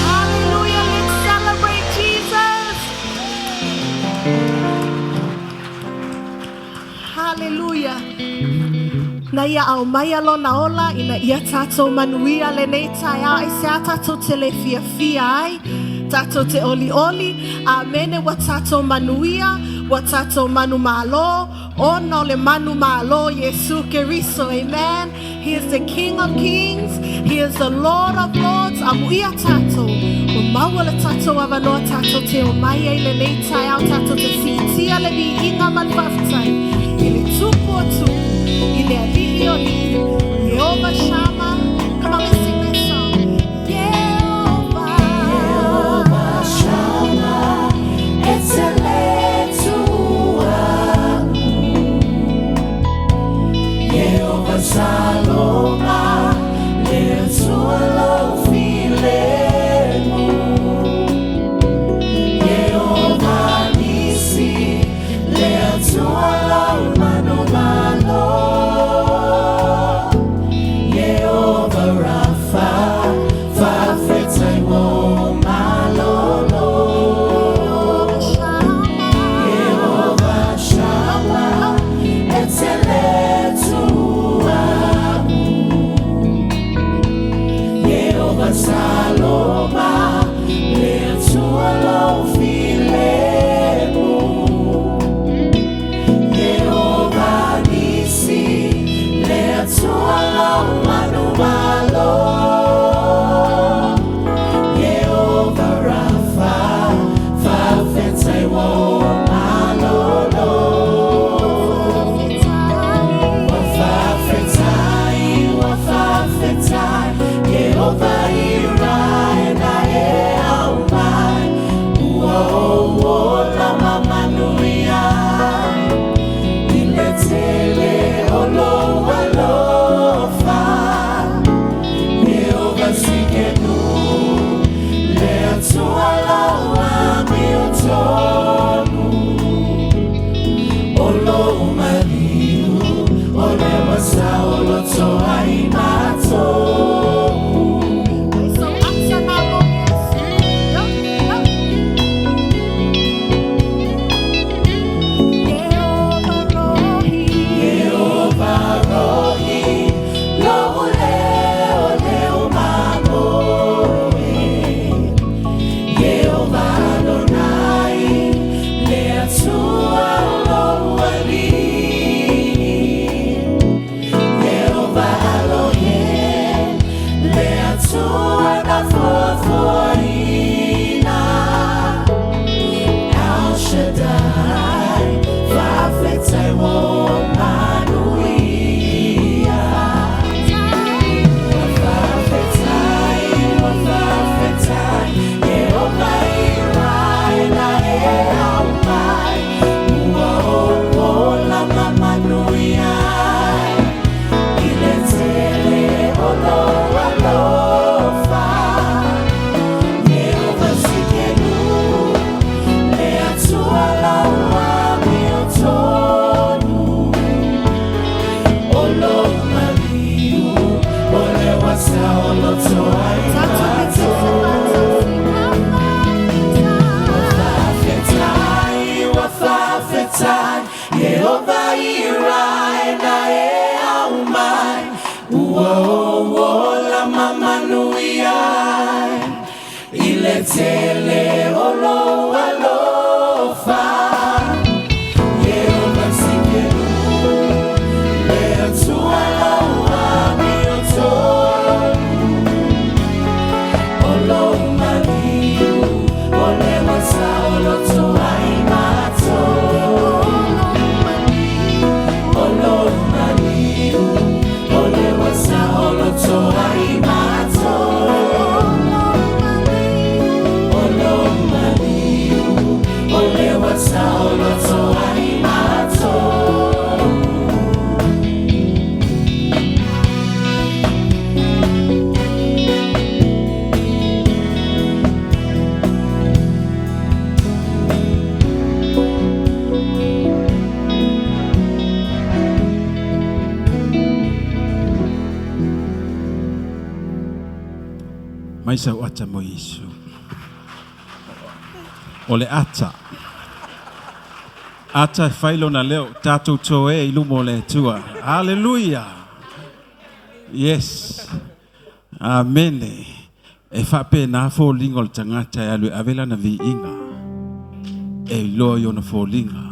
Hallelujah. Let's celebrate Jesus. Hallelujah. Na ia aumaia lona ola ina ia tātou manuia lenei taeao aisea tātou te le fiafia ai, tātou te olioli, amene ua tātou manuia, ua tātou manumalo, ona o le manumalo Iesu Keriso, amen. He is the King of Kings, He is the Lord of Lords, amuia tātou, ua maua le tātou avanoa tātou te omai ai lenei taeao tātou te siitia le viiga ma le faafetai i le Tupu o Tupu, i le Alii o Alii, Ieova Shama. Come on, let's sing that song. Jehovah. Jehovah Shammah, Etselethu. Jehovah Saloma, le Atua lou filemu. Jehovah Nisi, le Atua lou manumalo. Jehovah Rapha, faafetai mo malolo. Jehovah Shammah, e te le Atua. Jehovah Saloma, le Atua lou filemu. Jehovah Nisi, le Atua lou manumalo. Jehovah Rapha, faafetai mo malolo. Ua faafetai, ua faafetai, Jehovah Irae na e aumai, ua ou ola ma manuia. I le tele o lou alofa, Jehovah Tsidkenu, le Atua lau amiotonu. O lou maliu, o lea ua saoloto ai matou. So atana mo Iesu. Yo, yo. Jehovah Rohi. Jehovah Rohi, lou leo leo mamoe. Jehovah Adonai, le Atua lou Alii. Jehovah Elohim, le Atua na foafoaina. El Shaddai, faafetai mo manuia. Faafetai, faafetai, Jehovah Irae na e aumai, ua ou ola ma manuia. I le tele o lou alofa, Jehovah Tsidkenu, le Atua lau amiotonu. O lou maliu, o lea ua saoloto ai matou. Faafetai, ua faafetai, Jehovah Irae na e aumai, ua ou ola ma manuia. I le tele o lou alofa, Jehovah Tsidkenu, le Atua lau amiotonu. O lou maliu, o lea ua saoloto ai matou. O lou maliu, o lea ua saoloto ai matou. O lou Mai sau ata mo Iesu. O le ata. Ata e fai lona leo, tatou toe i luma o le Atua. Haleluia! Yes. Amene. E faapena foliga o le tagata e alu e ave lana viiga. E iloa i ona foliga.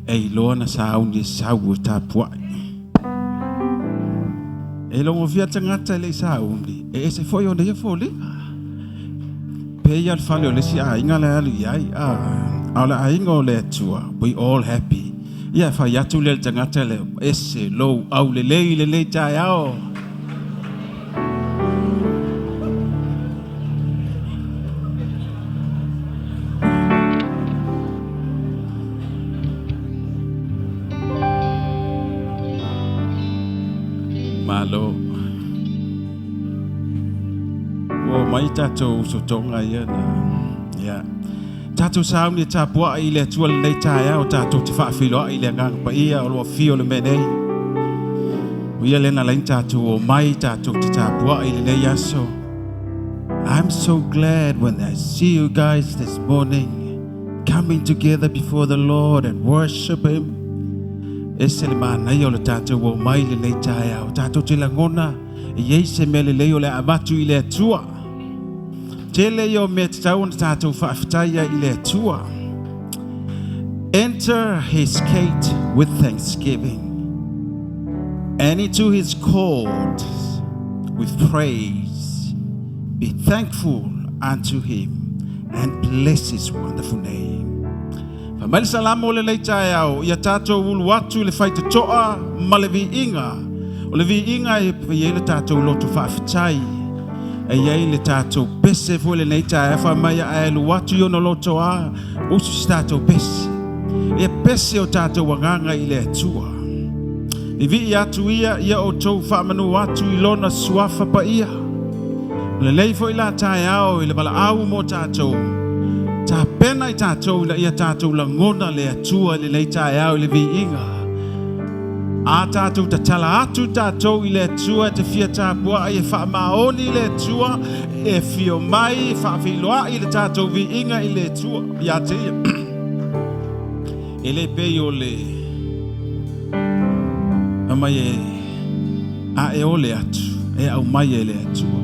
E iloa na sauni e sau e tapuai. E logofia tagata e le i sauni, e ese foi ona ia foliga. Pe ia le fale o le isi aiga le alu i ai. A o le aiga o le Atua, we all happy. Ia fai atu lea le tagata le ese lou aulelei lenei taeao. Malo. Ua mai tatou usotoga ia na. Ia. Tatou sauni e tapuai i le Atua lenei taeao, tatou te faafeiloai i le Agaga Paia o lo o afio le mea nei. O ia lena lain tatou o mai, tatou te tapuai i lenei aso. I'm so glad when I see you guys this morning coming together before the Lord and worship Him. Ese le manaia o le tatou o mai lenei taeao. Tatou te lagona e iai se mea lelei o le a avatu i le Atua. Tele ia o mea tatau ona tatou faafetai ai i le Atua. Enter his gate with thanksgiving and into his court with praise. Be thankful unto him and bless his wonderful name. Fai mai le salamo o lenei taeao, ia tatou ulu atu i le faitotoa ma le viiga. O le viiga e i ai le tatou loto faafetai. E i ai le tatou pese foi lenei taeao, fai mai a e alu atu i ona loto a, usu si tatou pese. E pese o tatou agaga i le Atua. Vivii atu ia, ia outou faamanu atu i lona suafa paia. O lelei foi la taeao i le valaau mo tatou. Tapena i tatou ina ia tatou lagona le Atua i lenei taeao i le viiga. A tatou tatala atu tatou i le Atua e te fia tapuai e faamaoni i le Atua, e fio mai e faafeiloai i le tatou viiga i le Atua ia te ia. E le pei o le mai e a e ole atu, e aumai e le Atua.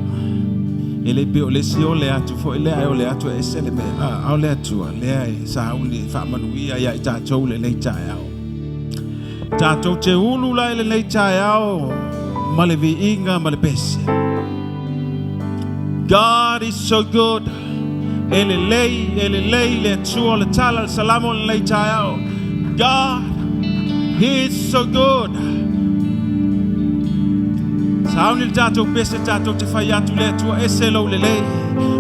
E le pei o le isi ole atu foi lea e ole atu e ese le mea. A o le Atua, lea e sauni e faamanuia ia i tatou lenei taeao. Tatou te ulu la i lenei taeao ma le viiga ma le pese. God is so good. E lelei, e lelei le Atua o le tala le salamo o lenei taeao. God, He is so good. Sauni le tatou pese tatou te fai atu le Atua ese lou lelei.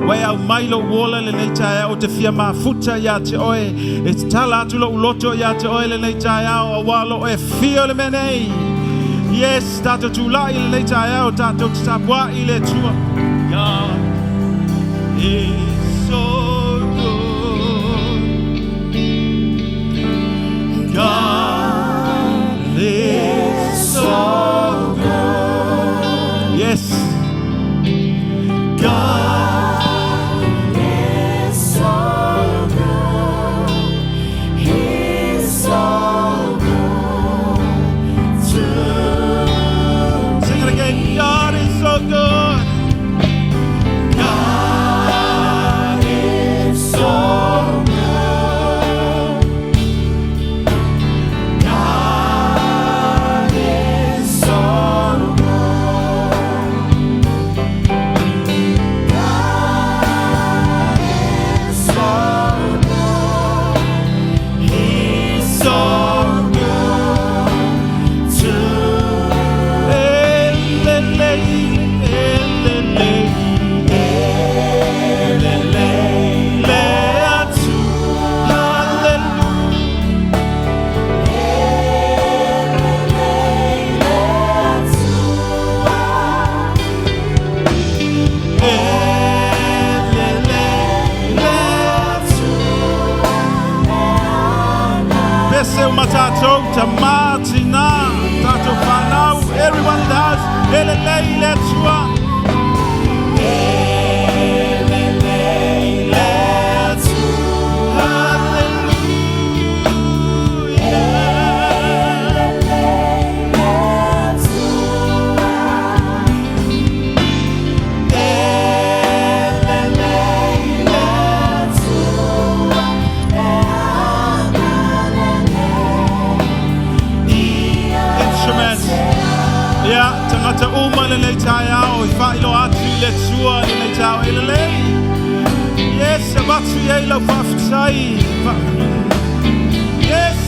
Ua e aumai lou ola lenei taeao o te fia mafuta ia te oe. E tatala atu lou loto ia te oe lenei taeao auā lo e fia le mea nei. Yes, tatou tulai lenei taeao, tatou te tapuai i le Atua. God is so good. God is so good. Yes. God is so good. He's so good to Sing it again. God is so good. God is so good. God is so good. God is so good. He's so good to Elelei, elelei, elelei, le Atua. Hallelujah. Elelei, le Atua. Pese uma tatou, tama, tina, tatou whanau, everyone in the house. Elelei, le Atua. le tua i le tau e lelei. Yes, avatu i ai lau faafetai. Yes.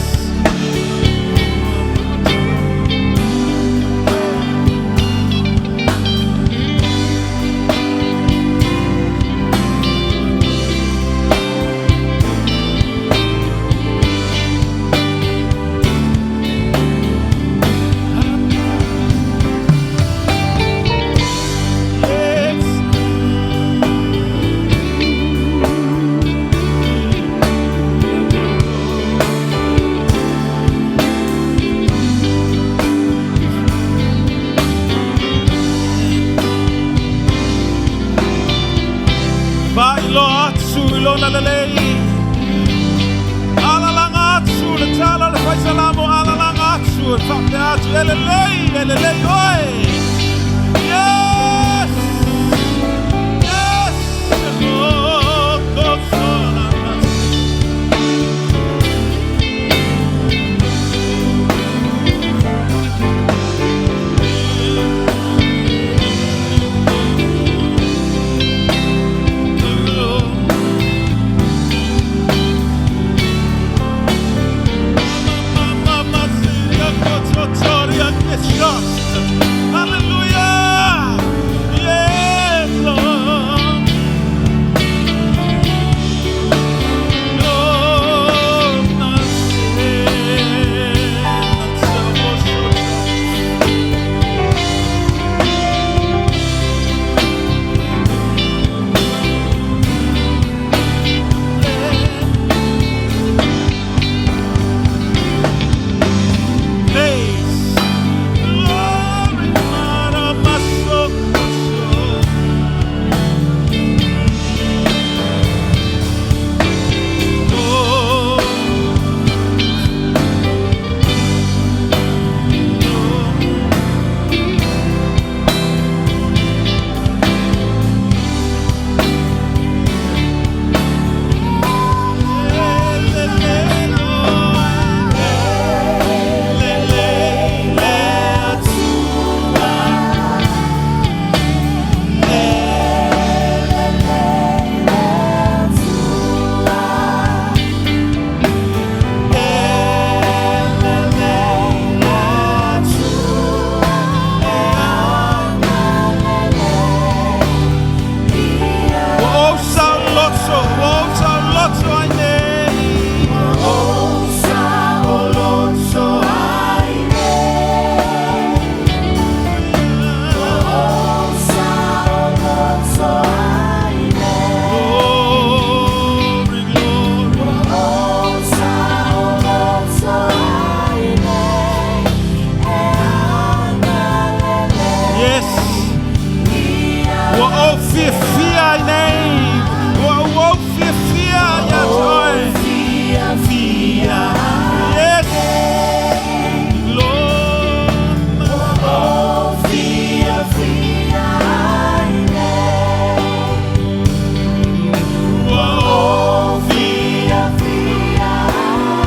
Yes. Faailoa atu i lona lelei. Alalaga atu le tala o le faisalamo, alalaga atu e faapea atu, e lelei, e lelei oe. Yes! Yes! Oh, oh, oh, Hallelujah! Yes, Lord. Oh, Praise. Glory, Mara, Oh. Oh, Sauloto, oh, Sauloto, ai nei. Saoloto ai nei. Saoloto ai nei. Glory, glory. Saoloto ai nei. E agalelei. Yes. Ua ou fiafia ai nei. Ua ou fiafia ia te oe. Fiafia. Yes. Lord. Fiafia ai nei. Ua ou Fiafia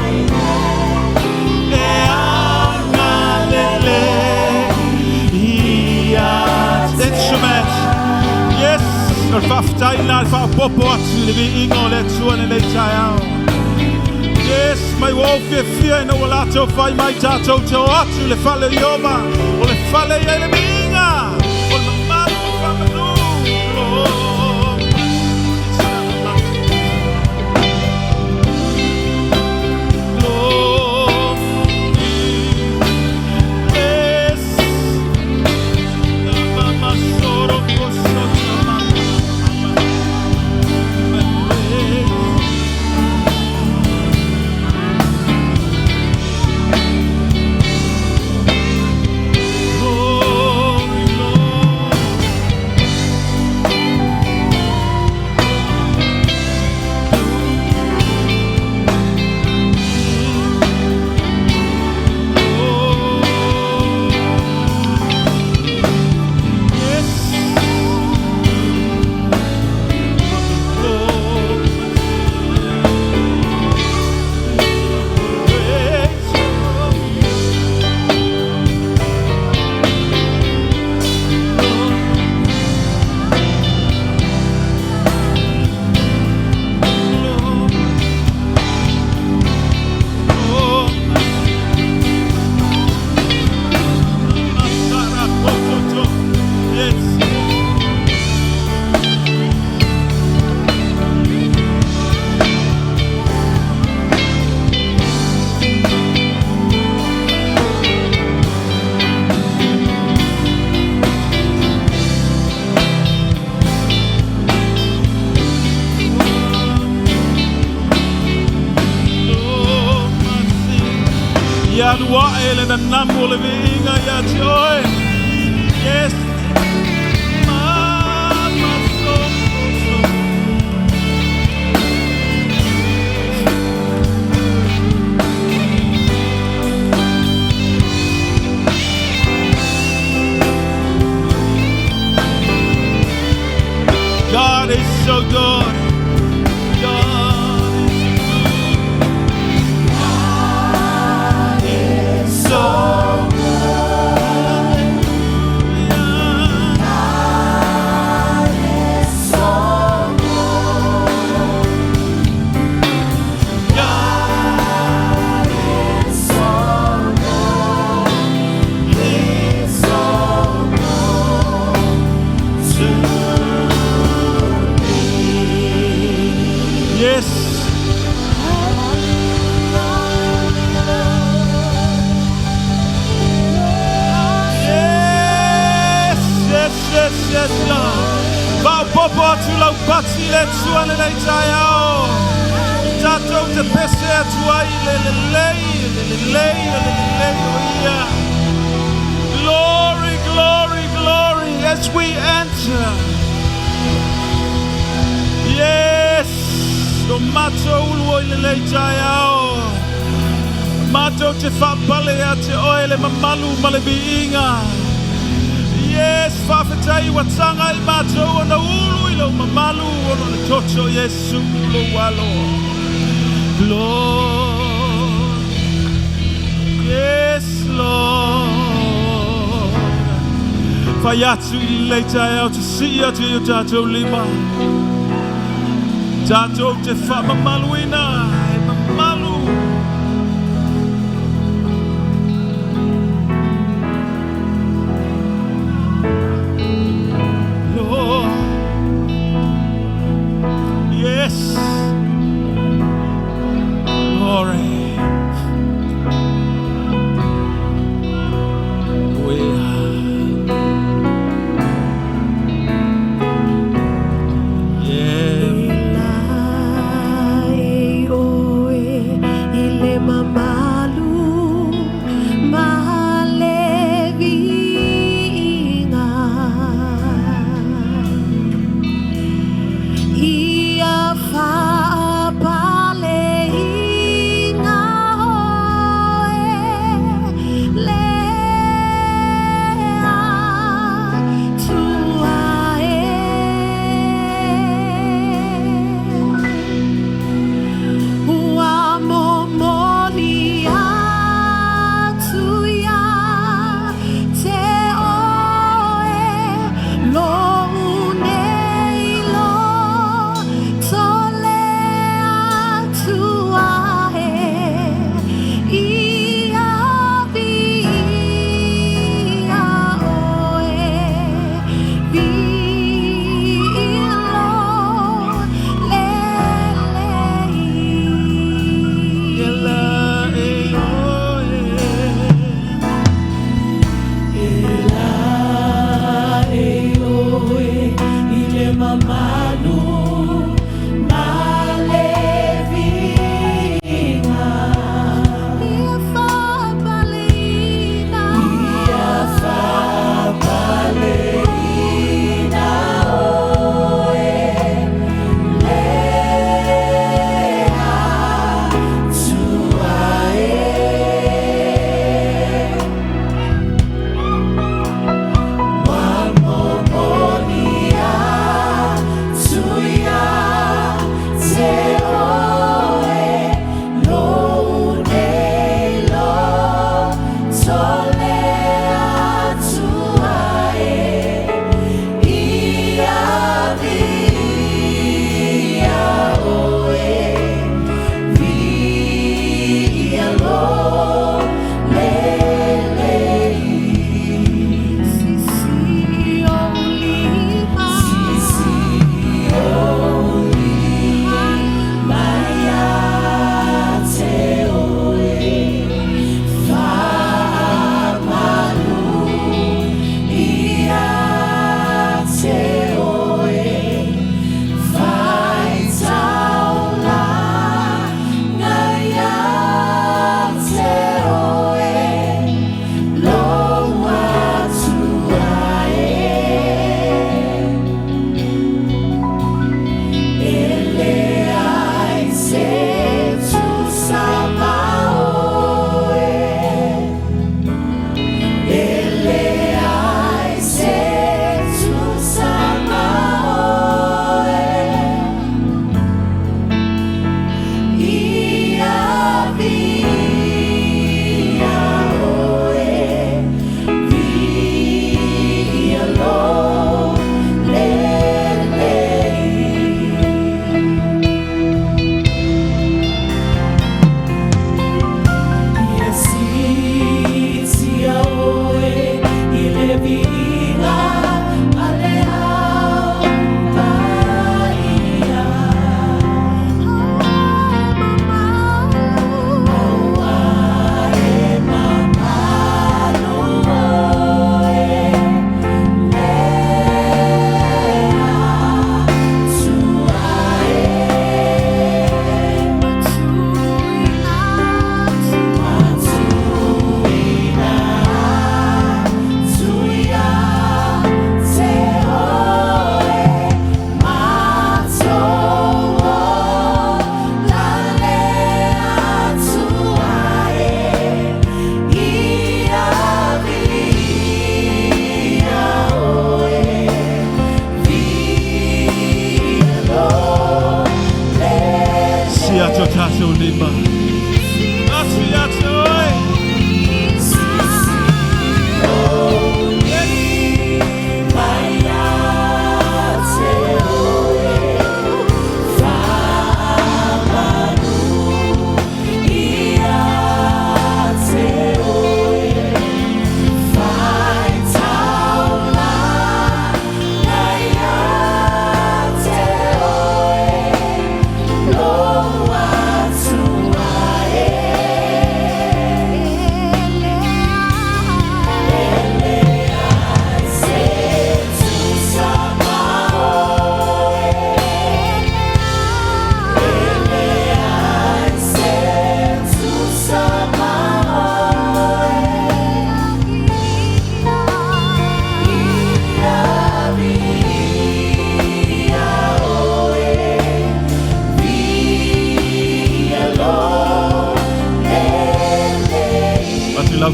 ai nei. e agalelei ia te Instrument. Yes. O le faafetai lena le faapopo atu i le viiga o le Atua lenei taeao. Yes, mai ua ou fiafia ina ua latou fai mai tatou te o atu i le fale o Ieova, o le fale i ai le viiga, o le mamalu o le faamanu. Glory. Glory. Yes. Mama soro koso mama. Malu ae le nanamu o le viiga ia te oe. Yes. Mama so, so. God is so good. God is so good. God is so good. God is so good. He's so good to me. Yes. Yes, yes, yes, yes, Lord. Faaopopo atu lau pati le Atua lenei taeao. Tatou te pese atu ai le lelei, le lelei, le lelei o ia. Glory, glory, glory as we enter. Yes, o matou ulu o i lenei taeao. Matou te faapale ia te oe le mamalu ma le viiga. Yes, faafetai ua taga i matou ona ulu i lou mamalu ona o le toto Iesu lou alo. Lord. Yes, Lord. Fai atu i lenei taeao te sii atu i o tatou lima. Tatou te faamamaluina e mamalu. Lord. Yes. Glory. We are. Yeah. E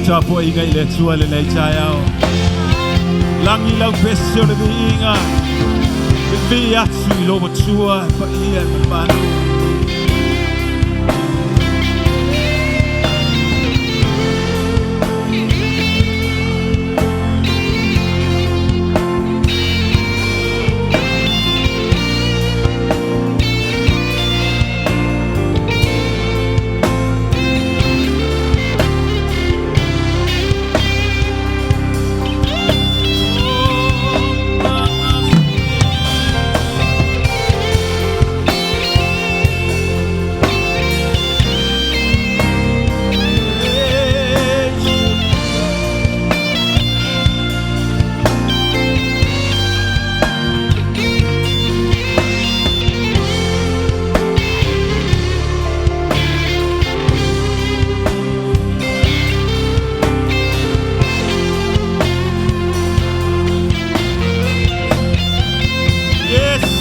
Tapuaiga i le Atua lenei taeao. Lagi lau pese o le viiga. Vivii atu i lou Matua e paia e mamalu. Yes.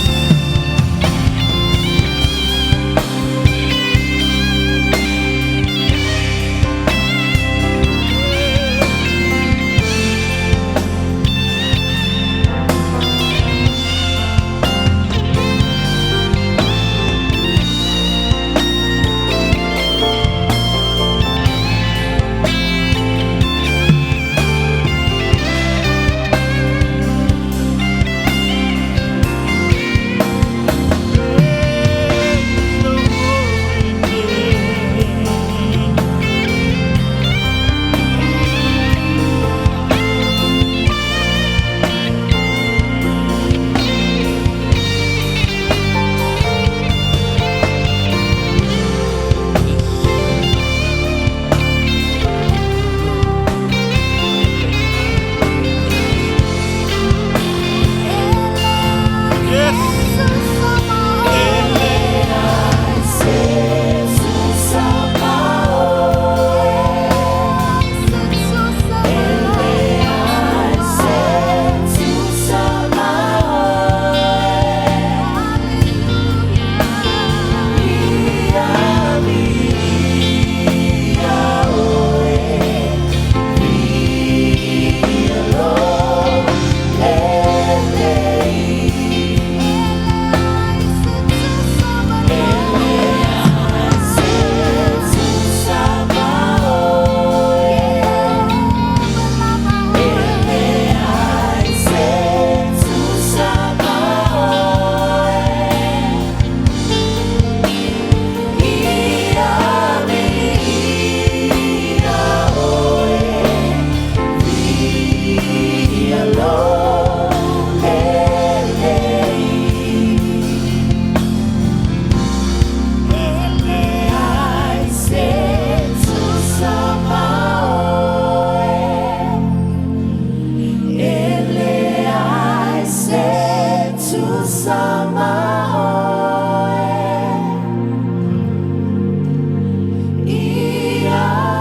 Praise the holy name. Yes. Ia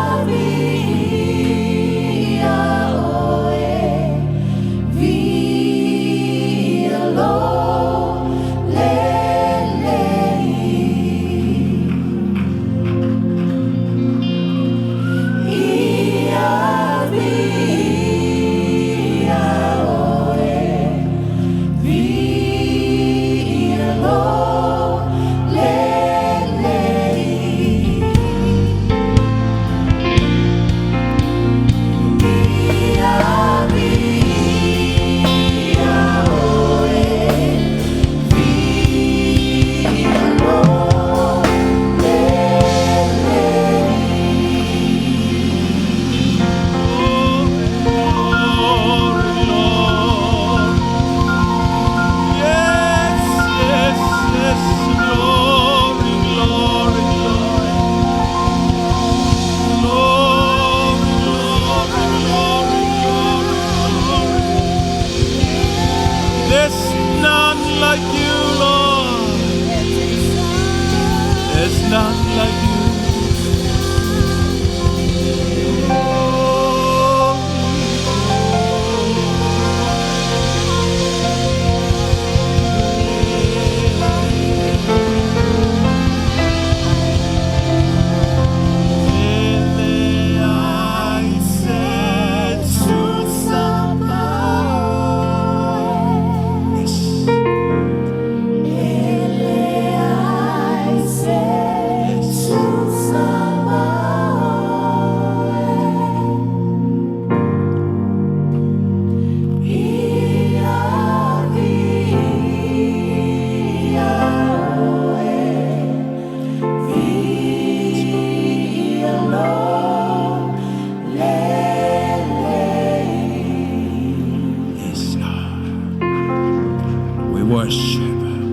Worship.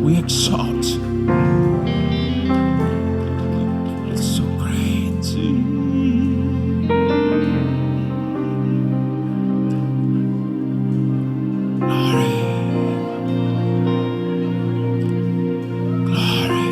We exalt. It's so great. Glory. Glory.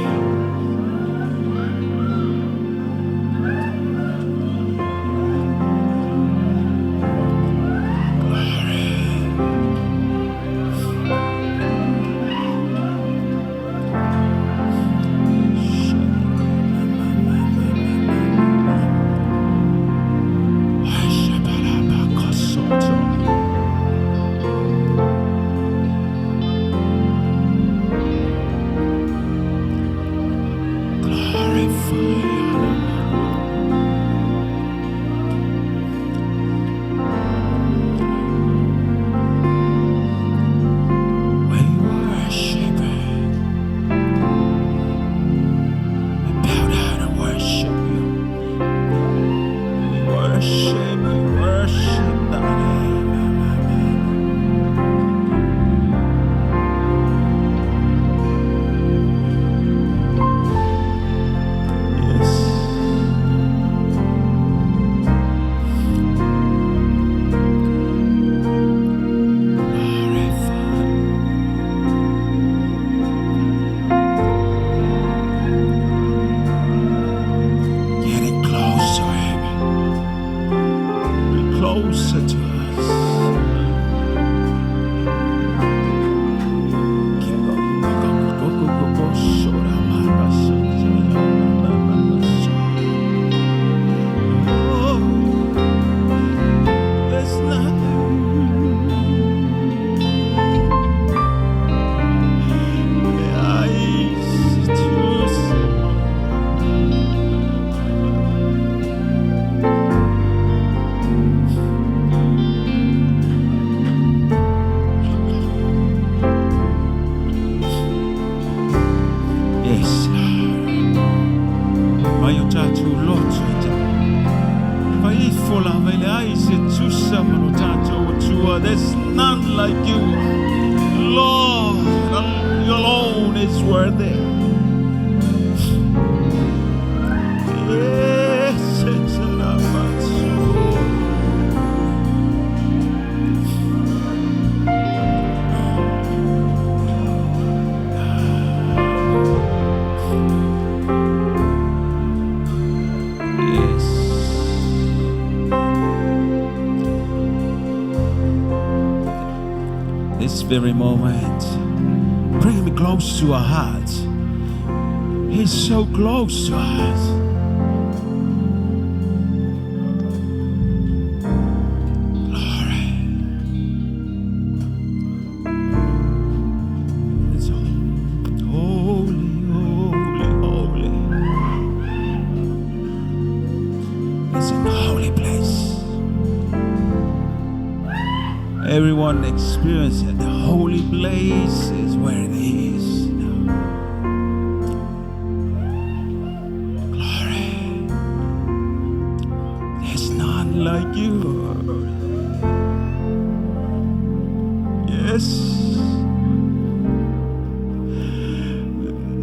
Glorify. We worship. We bow down and worship you. We worship thy name. Yes. Glorify. Getting closer, Be closer to us. Oh, there's nothing. The eyes to see. Yes, Lord. Mai o tātou loto e te Faithful lava i le ai se tusa ma lo tātou Atua. There's none like you. Lord, you alone is worthy. Yes, it's enough. Yes. This very moment, bring him close to our hearts. He's so close to us. Glory. It's holy, holy, holy. It's in the holy place. Everyone experience it. The holy place is where it is now. Glory. There's none like you, Lord. Yes.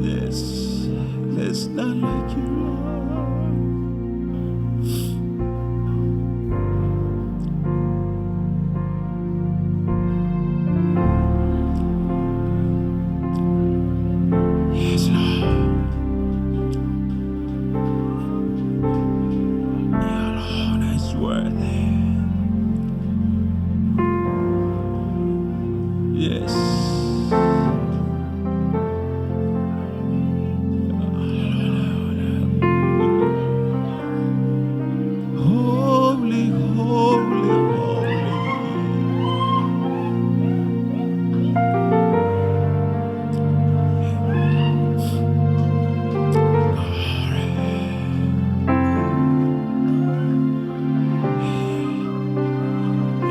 Yes. There's none like you, Lord. Yes, Lord. You alone is worthy. Yes. Holy, holy, holy.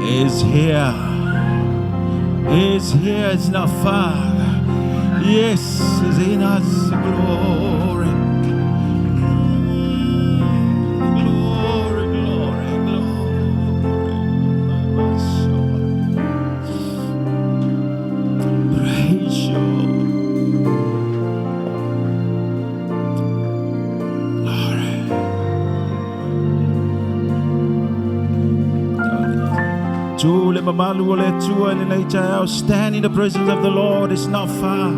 Is here. Is here. It's not far. Yes, is in us. Glory. Glory, glory, glory. My soul. Praise you. mamalu o le Atua i lenei taeao. Stand in the presence of the Lord. It's not far.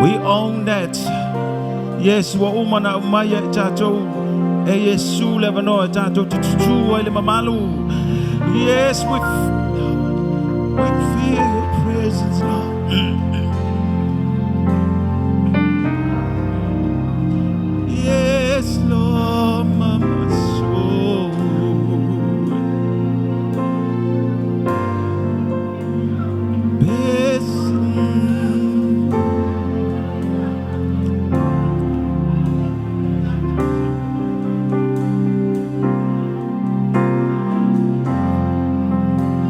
We own that. Yes, ua uma na aumai ia i tatou e Iesu le avanoa e tatou te tutū ai le mamalu. Yes, we feel your presence, Lord. Yes, Lord, mama soul.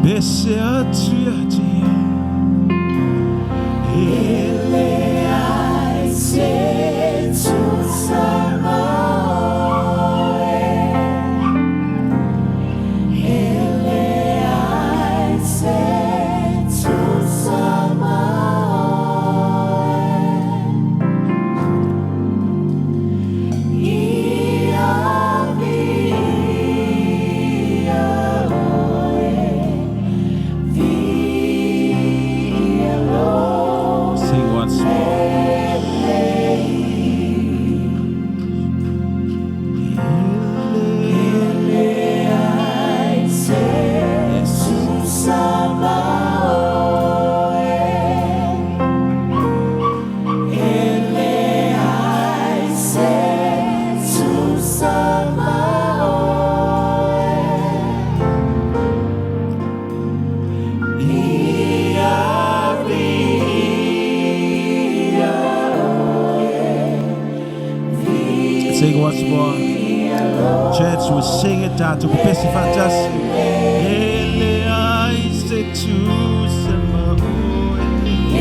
Pese atu ia te ia. E leai se tusa ma oe. E leai se tusa ma oe. Ia viia oe, viia lou Sing once more. Leai se tusa ma oe. E leai se tusa ma oe. Ia viia oe, Sing once more. Church, we sing it down to pese faatasi. E leai se tusa ma oe. E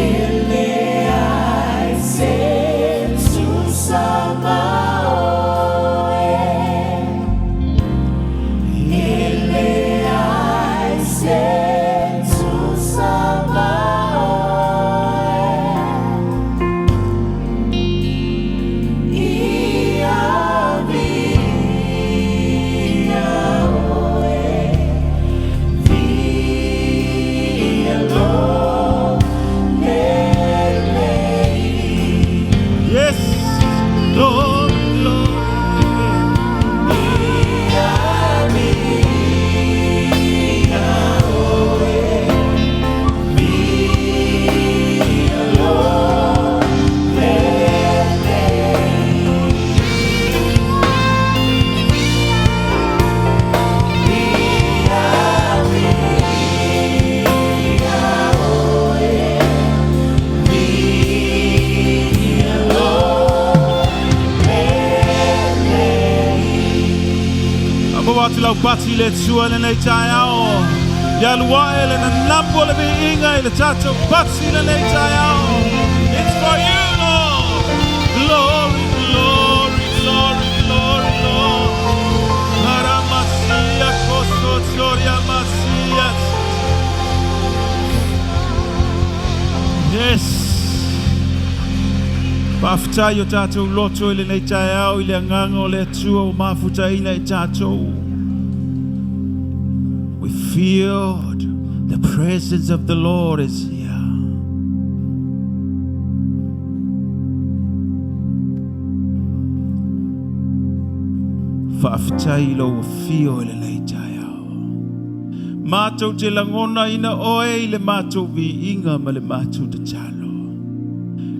leai se tusa ma oe. E leai se tusa ma oe. Ia viia oe, viia lou lelei. Yes, Lord, Lord. Ia viia oe, viia lou lelei. Ia viia oe, viia lou lelei. Apo atu lau pati le Atua i lenei taeao. Ia luae le nanapu o le viiga i le tatou pati i lenei taeao. It's for you, Lord. Glory, glory, glory, glory, Lord. Aramasia kosotoria masias. Yes. Faafetai o tatou loto i lenei taeao i le agaga o le Atua ua mafutaina i tatou. We feel the presence of the Lord is here. Faafetai i lou afio i lenei taeao. Matou te lagonaina oe i le matou viiga ma le matou tatalo.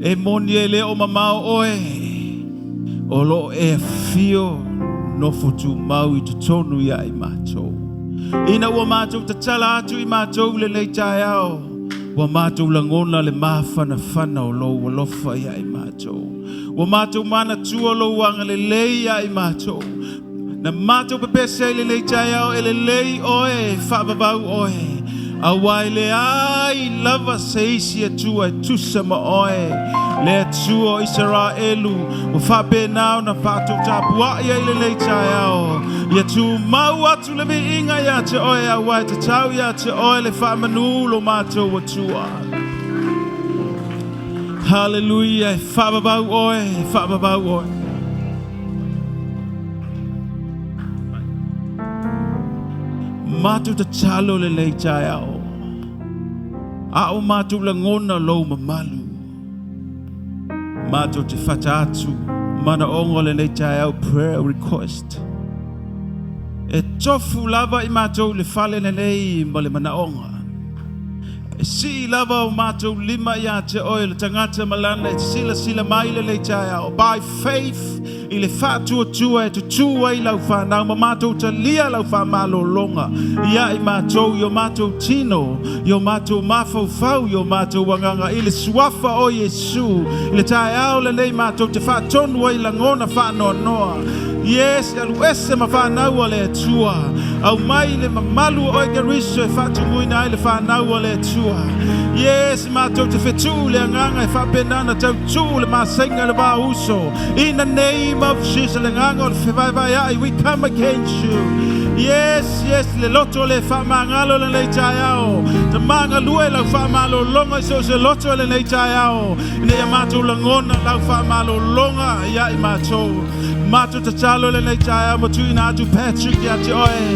E moni e le o mamao oe. O lo o e afio nofo tumau i totonu ia i matou. Ina ua matou tatala atu i matou i lenei taeao. Ua matou lagona le mafanafana o lou alofa ia i matou. Ua matou manatua lou agalelei ia i matou. Na matou pepese ai lenei taeao e lelei oe, faavavau oe. Auā e leai lava se isi Atua e tusa ma oe. Le Atua o Isaraelu, ua faapena ona matou tapuai ai lenei taeao. Ia tumau atu le viiga ia te oe auā e tatau ia te oe le faamanu lo matou Atua. Hallelujah. Faavavau oe, faavavau oe. Matou tatalo lenei taeao. A o mātou lagona lou mamalu. Mātou te whata atu, mana ongo le nei taeao prayer request. E tofu lava i mātou le fale lenei ma le manaonga. E sii lava o mātou lima ia te oe le tangata malana e sila sila mai le nei taeao. By faith i le whaatuatua e tutu ai lau whanau ma mātou talia lau whamalolonga. Ia i mātou, i o mātou tino, i o mātou mawhaufau, i o mātou wanganga. I le suafa o Iesu, i le taeao le nei mātou te whaatonu ai langona whaanoanoa. Yes, alu ese ma whanau o le Atua. Au mai le mamalu o oe Keriso e whaatumuina ai le whanau o le Atua. Yes, mātou te whetū le anganga e whaapenana tau tū le masenga le wā uso. In the name of Jesus, le nganga o le whewaiwai ai, we come against you. Yes, yes, le loto le whaamangalo le nei taeao. Te manga lue lau whaamalo longa i so se loto le nei taeao. Ina ia mātou langona lau whaamalo longa ia i mātou. Mātou tatalo le nei taeao ma tuina atu Patrick ia te oe.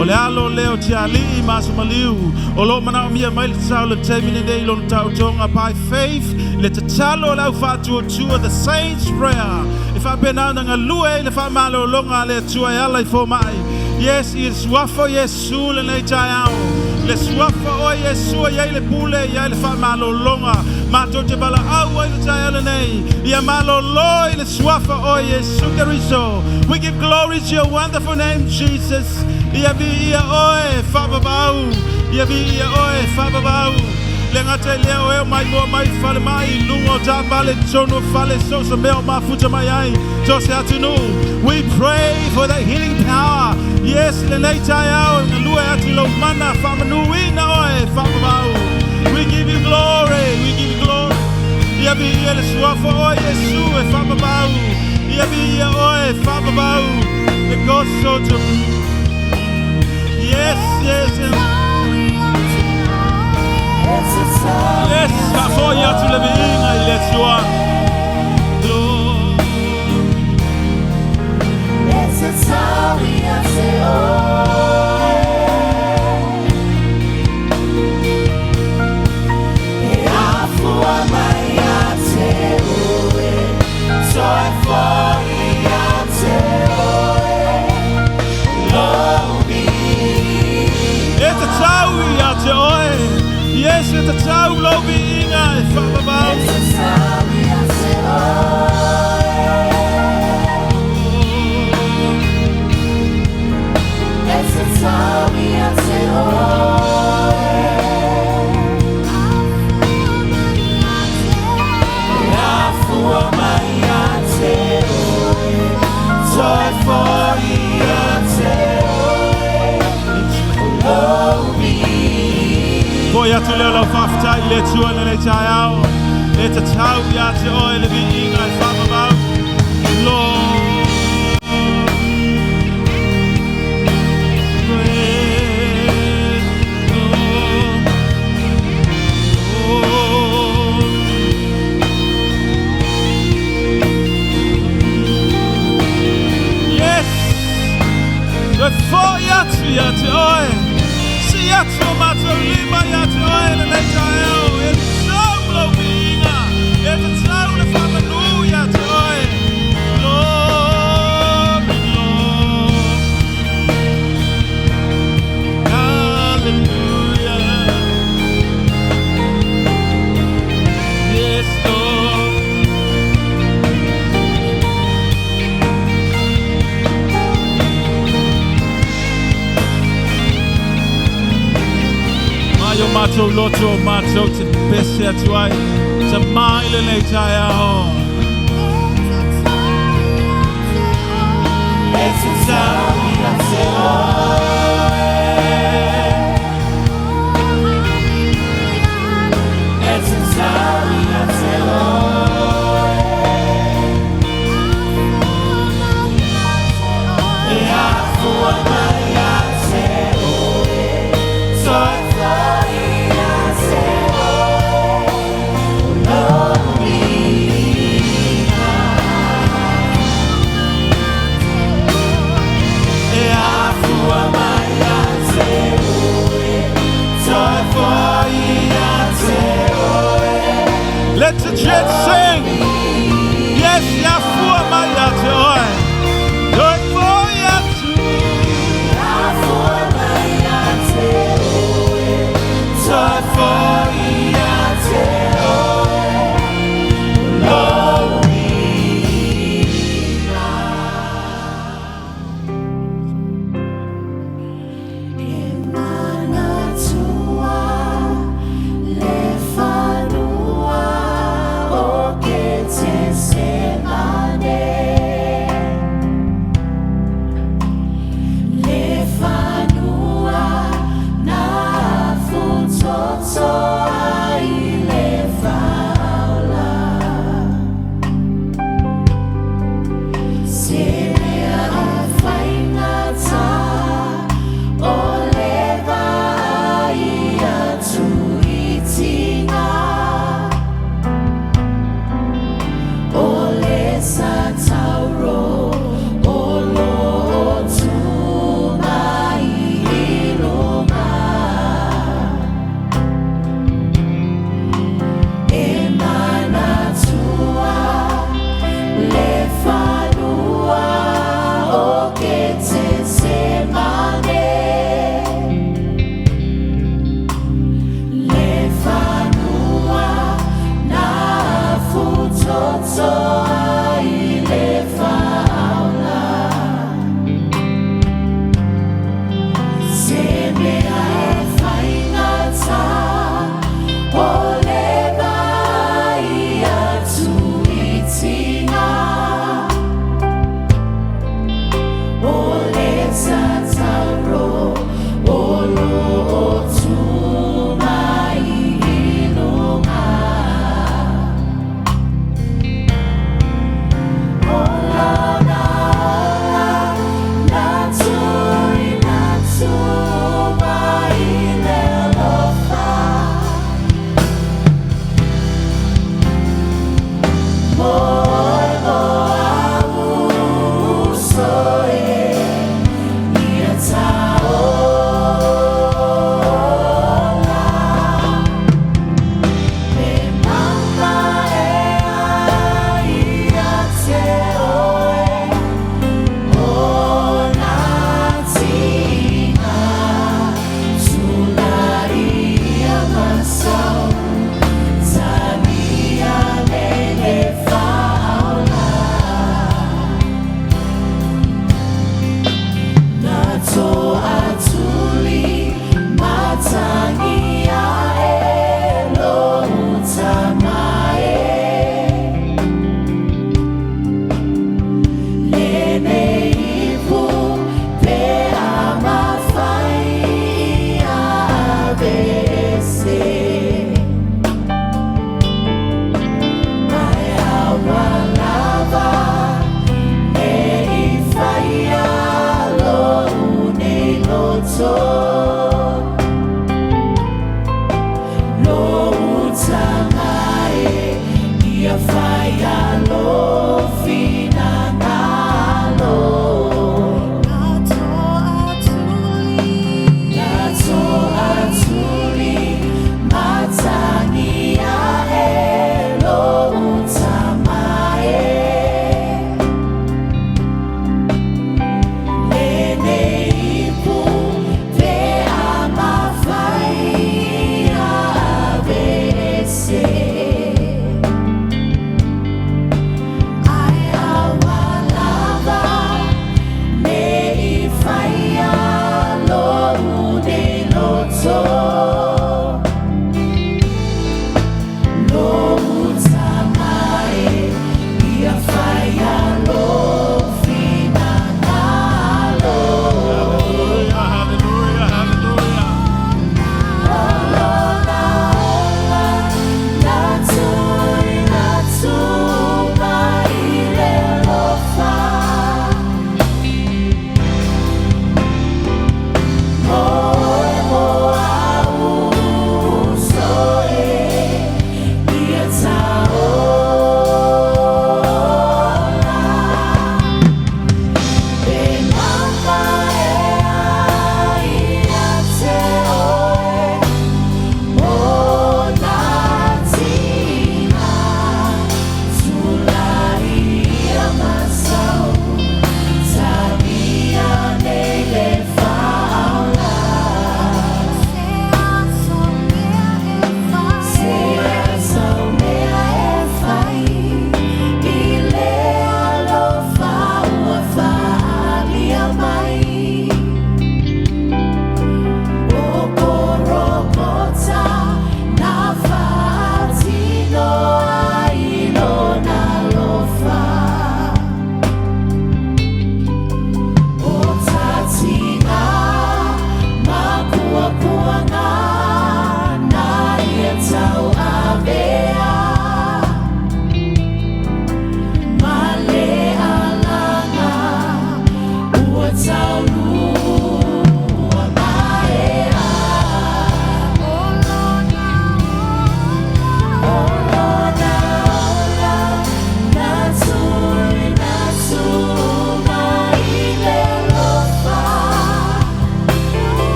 O le alo leo te alii ma maliu. O lo mana o mia mai le tatalo le taimi nei lona tautoga by faith. Le tatalo lau whaatuatua the saints prayer. E whaapena nga lue le whaamalo longa le atua e ala i fō mai. Yes, i le suafa o Iesu le nei taeao. Le suafa o Iesu ia i le pule ia i le whaamalo longa. Mātou te wala au ai le taeao le nei. Ia malolo i le suafa o Iesu Keriso. We give glory to your wonderful name, Jesus. Ia vi ia oe, whaababau. Ia vi ia oe, whaababau. Le ngata i leo e mai mua mai fale mai lunga o tā male tono fale sosa mea o mafuta mai ai to se atunu. We pray for the healing power. Yes, le nei taeao nga lue atu lau mana whaamanuina oe whaababau. We give you glory, we give you glory. Ia vi ia le suafa o Iesu e whaababau. Ia vi ia oe whaababau. Le goso to. Yes, yes, yes. Yes, whaafoi atu le viiga i le Atua. Glory. E te tau ia te oe. Yes, e te tau lau viiga e whaababau. Foi atu leo lau whaafetai i le Atua le nei taeao. E te tau ia te oe le viiga e whaababau. Lord. Great Lord. Lord. Yes! Le foi atu ia te oe. Si atu o mātou lima ia te oe le nei taeao. E te tau lau viiga. E te tau le whaamanu ia te oe. Glory, Lord. Hallelujah. Yes, Lord. Mai o mātou loto o mātou te pese atu ai. Te mai le nei taeao. E te tau ia te oe. E te tau ia te oe. E afua mai ia te oe. Toi foi ia te oe. Lou viiga. E afua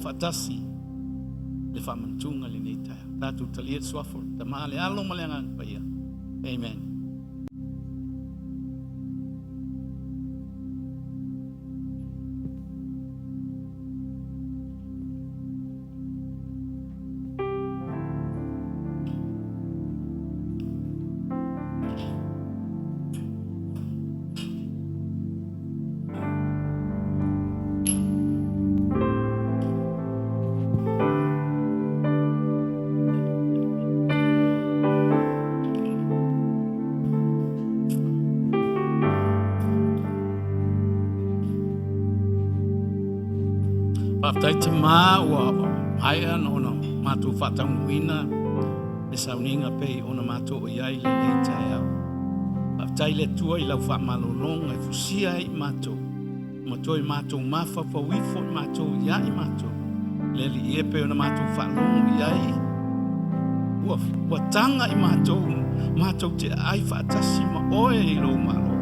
Faatasi le faamanatuga lenei taeao. Tatou talia le suafa o le Tamā, le Alo ma le Agaga Paia. Amen. Faafetai Tamā ua maea ona matou faataunuuina le sauniga pei ona matou o i ai lenei taeao. Faafetai i le Atua i lau faamalologa e fusia ai i matou, ma toe matou mafaufau ifo i matou ia i matou. Le Alii e pei ona matou faalogo i ai, ua taga i matou, matou te aai faatasi ma oe i lou Malo.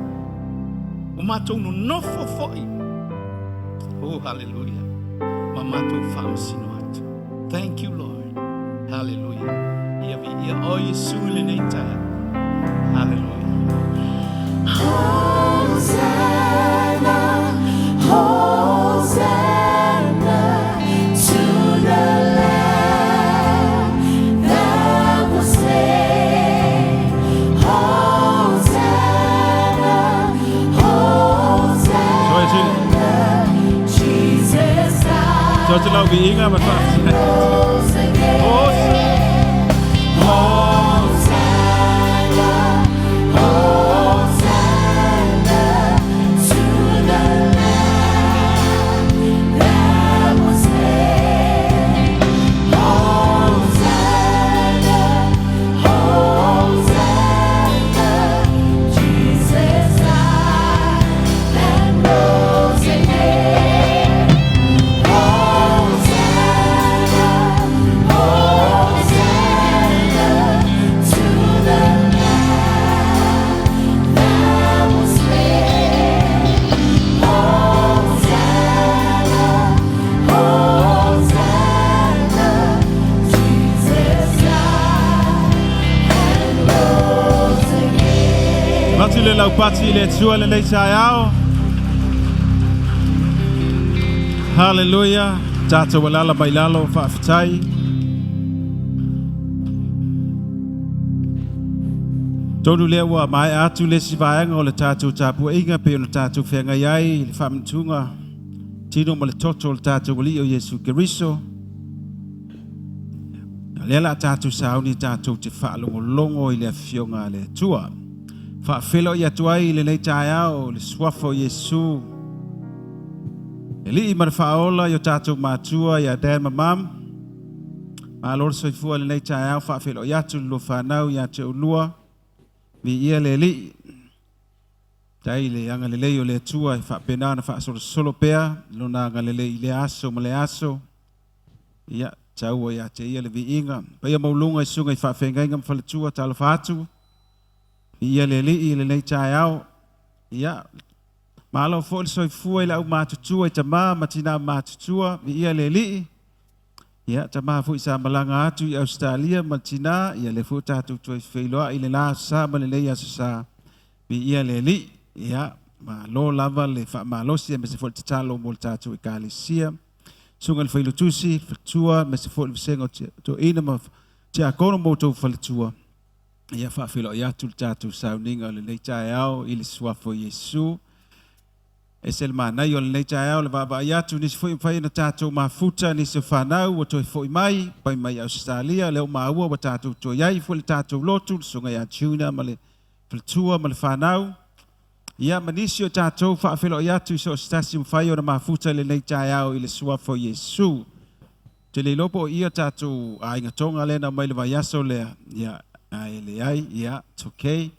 Ua matou nonofo foi. Oh, hallelujah. Ma matou faamasino atu. Thank you, Lord. Hallelujah. Ia viia oe Iesu i lenei taeao. Hallelujah. Hosanna, Hosanna to the Lamb. viiga ma le faafetai. Avatu le laupati i le Atua i lenei taeao. Hallelujah. Tatou alala mai lalo, faafetai. Tonu lea ua maea atu le isi vaega o le tatou tapuaiga pei ona tatou feagai ai i le faamanatuga tino ma le toto o le tatou Alii o Iesu Keriso. O lea la tatou sauni tatou te faalogologo i le Afioga a le Atua. Faafeiloai atu ai i lenei taeao le suafa o Iesu, le Alii ma le Faaola i o tatou matua ia Dan ma Mam. Malo le soifua i lenei taeao, faafeiloai atu le lua fanau ia te oulua. Viia le Alii. Tai le agalelei o le Atua e faapena ona faasolosolo pea lona agalelei i lea aso ma lea aso. Ia, taua ia te ia le viiga. Paia maualuga i susuga i faafeagaiga ma faletua, talofa atu. Viia le Alii i lenei taeao. Ia, malo foi le soifua i le aumatutua i tama ma tina matutua. Viia le Alii. Ia, tama foi sa malaga atu i Ausetalia ma tina, ia lea foi tatou toe feiloai i le la aso Sa ma lenei aso Sa. Viia le Alii. Ia, malo lava le faamalosi aemaise foi le tatalo mo le tatou ekalesia. Susuga i le Failautusi, faletua, aemaise foi le vasega o toeaiina ma tiakono ma outou faletua. Ia faafeiloai atu le tatou sauniga o lenei taeao i le suafa o Iesu. Ese le manaia o lenei taeao le vaavaai atu nisi foi mafai ona tatou mafuta nisi o fanau ua toe foi mai pai mai Ausetalia lea ua maua ua tatou toe ai foi le tatou lotu le susuga ia Juna ma le faletua ma le fanau. Ia ma nisi o tatou faafeiloai atu i so o se tasi mafai ona mafuta i lenei taeao i le suafa o Iesu. Te le iloa po o ia tatou aiga Toga lea na aumai le vaiaso lea, ia, ae leai, ia, it's okay.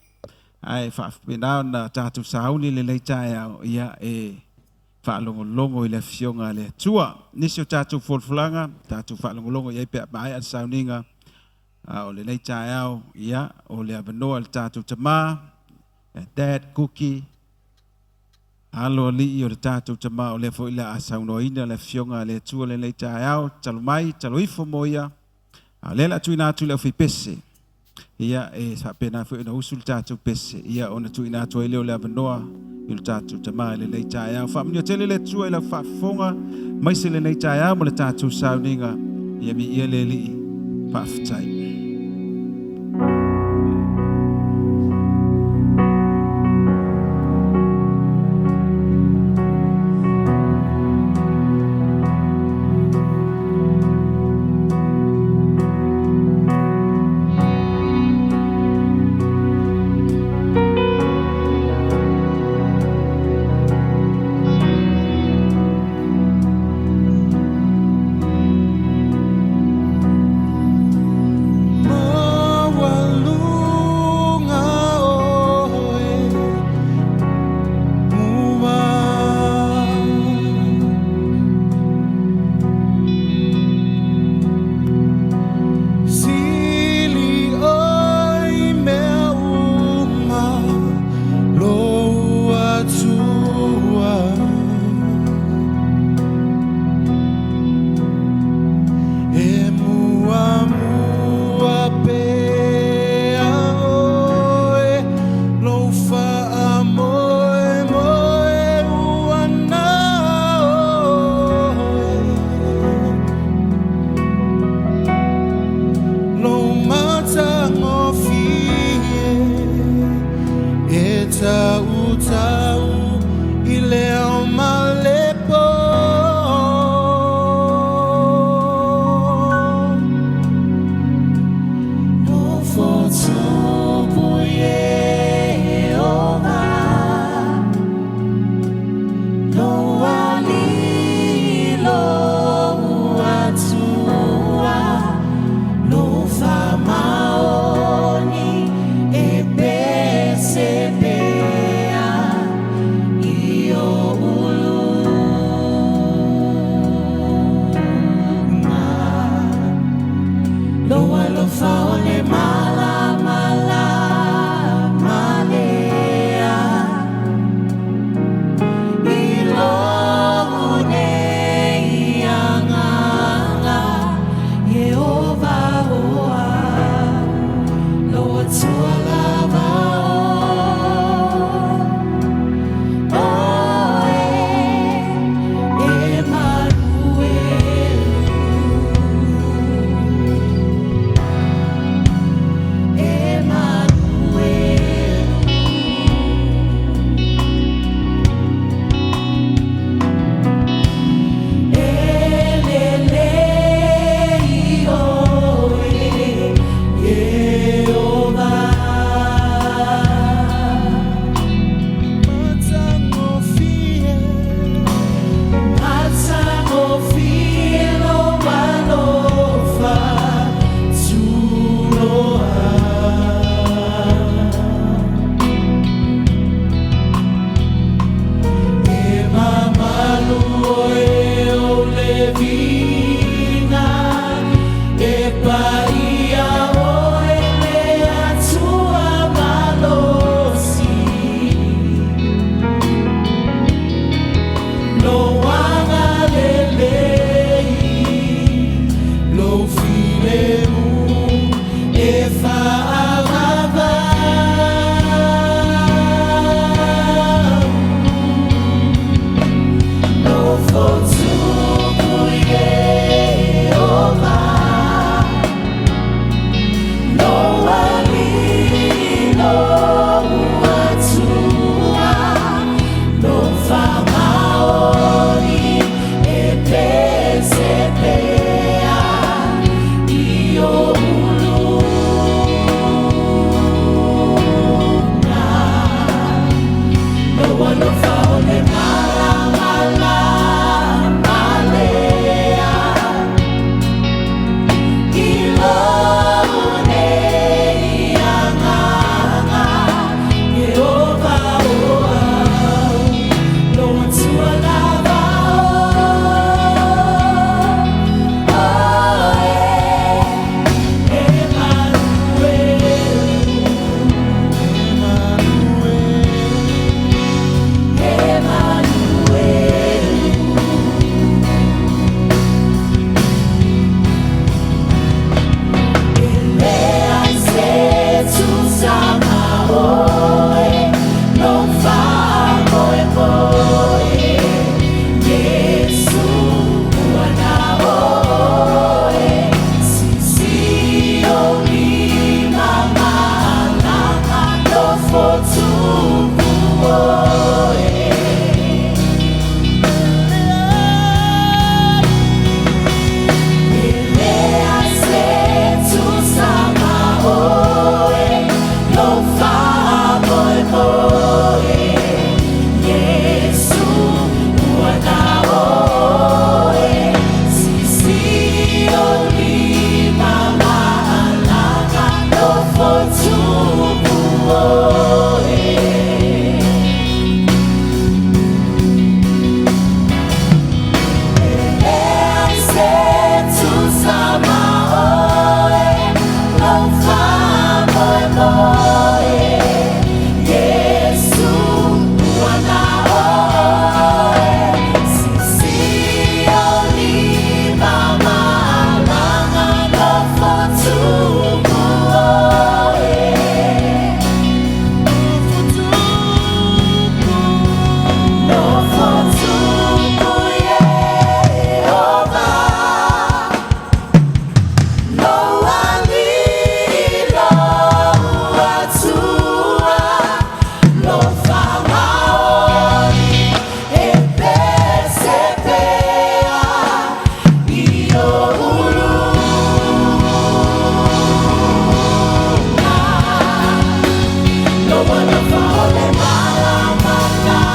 Ae faapena ona tatou sauni i lenei taeao, ia, e faalogologo i le Afioga a le Atua. Nisi o tatou folafolaga, tatou faalogologo i ai pe a maea le sauniga a o lenei taeao, ia, o le avanoa i le tatou tama, Dad Cookie, alo alii o le tatou tama o lea foi le a saunoaina le Afioga a le Atua lenei taeao, talo mai, talo ifo mo ia. A o lea o le a tuuina atu i le aufaipese, ia, e faapena foi ona usu le tatou pese, ia, ona tuuina atu ai lea o le avanoa i le tatou tama i lenei taeao. Faamanuia tele le Atua i lau faafofoga maise lenei taeao ma le tatou sauniga. Ia viia le Alii. Faafetai. Ia oe le Atua malosi, Lou agalelei, Lou filemu e faavavau. Nofo tupu Ieova, Lou Alii lou Atua, Lou faamaoni e pese pea i ou uluga. Lou alofa o le malamalama lea i lou nei agaga, Ieova o au, lou Atua lava o Oe, Emanuelu. Emanuelu. E leai se tusa ma oe, lou faamoemoe, Iesu ua na oe, Sisi ou lima ma'alaga, nofo tupu oe. E leai se tusa ma oe, lou faamoemoe, Iesu ua na oe, Sisi ou lima ma'alaga, nofo tupu oe. E leai se tusa ma oe, lou faamoemoe, Iesu ua na oe, Sisi ou lima ma'alaga, nofo tupu oe. Nofo tupu Ieova, Lou Alii lou Atua, Lou faamaoni e pese pea i ou uluga. Lou alofa o le malamalama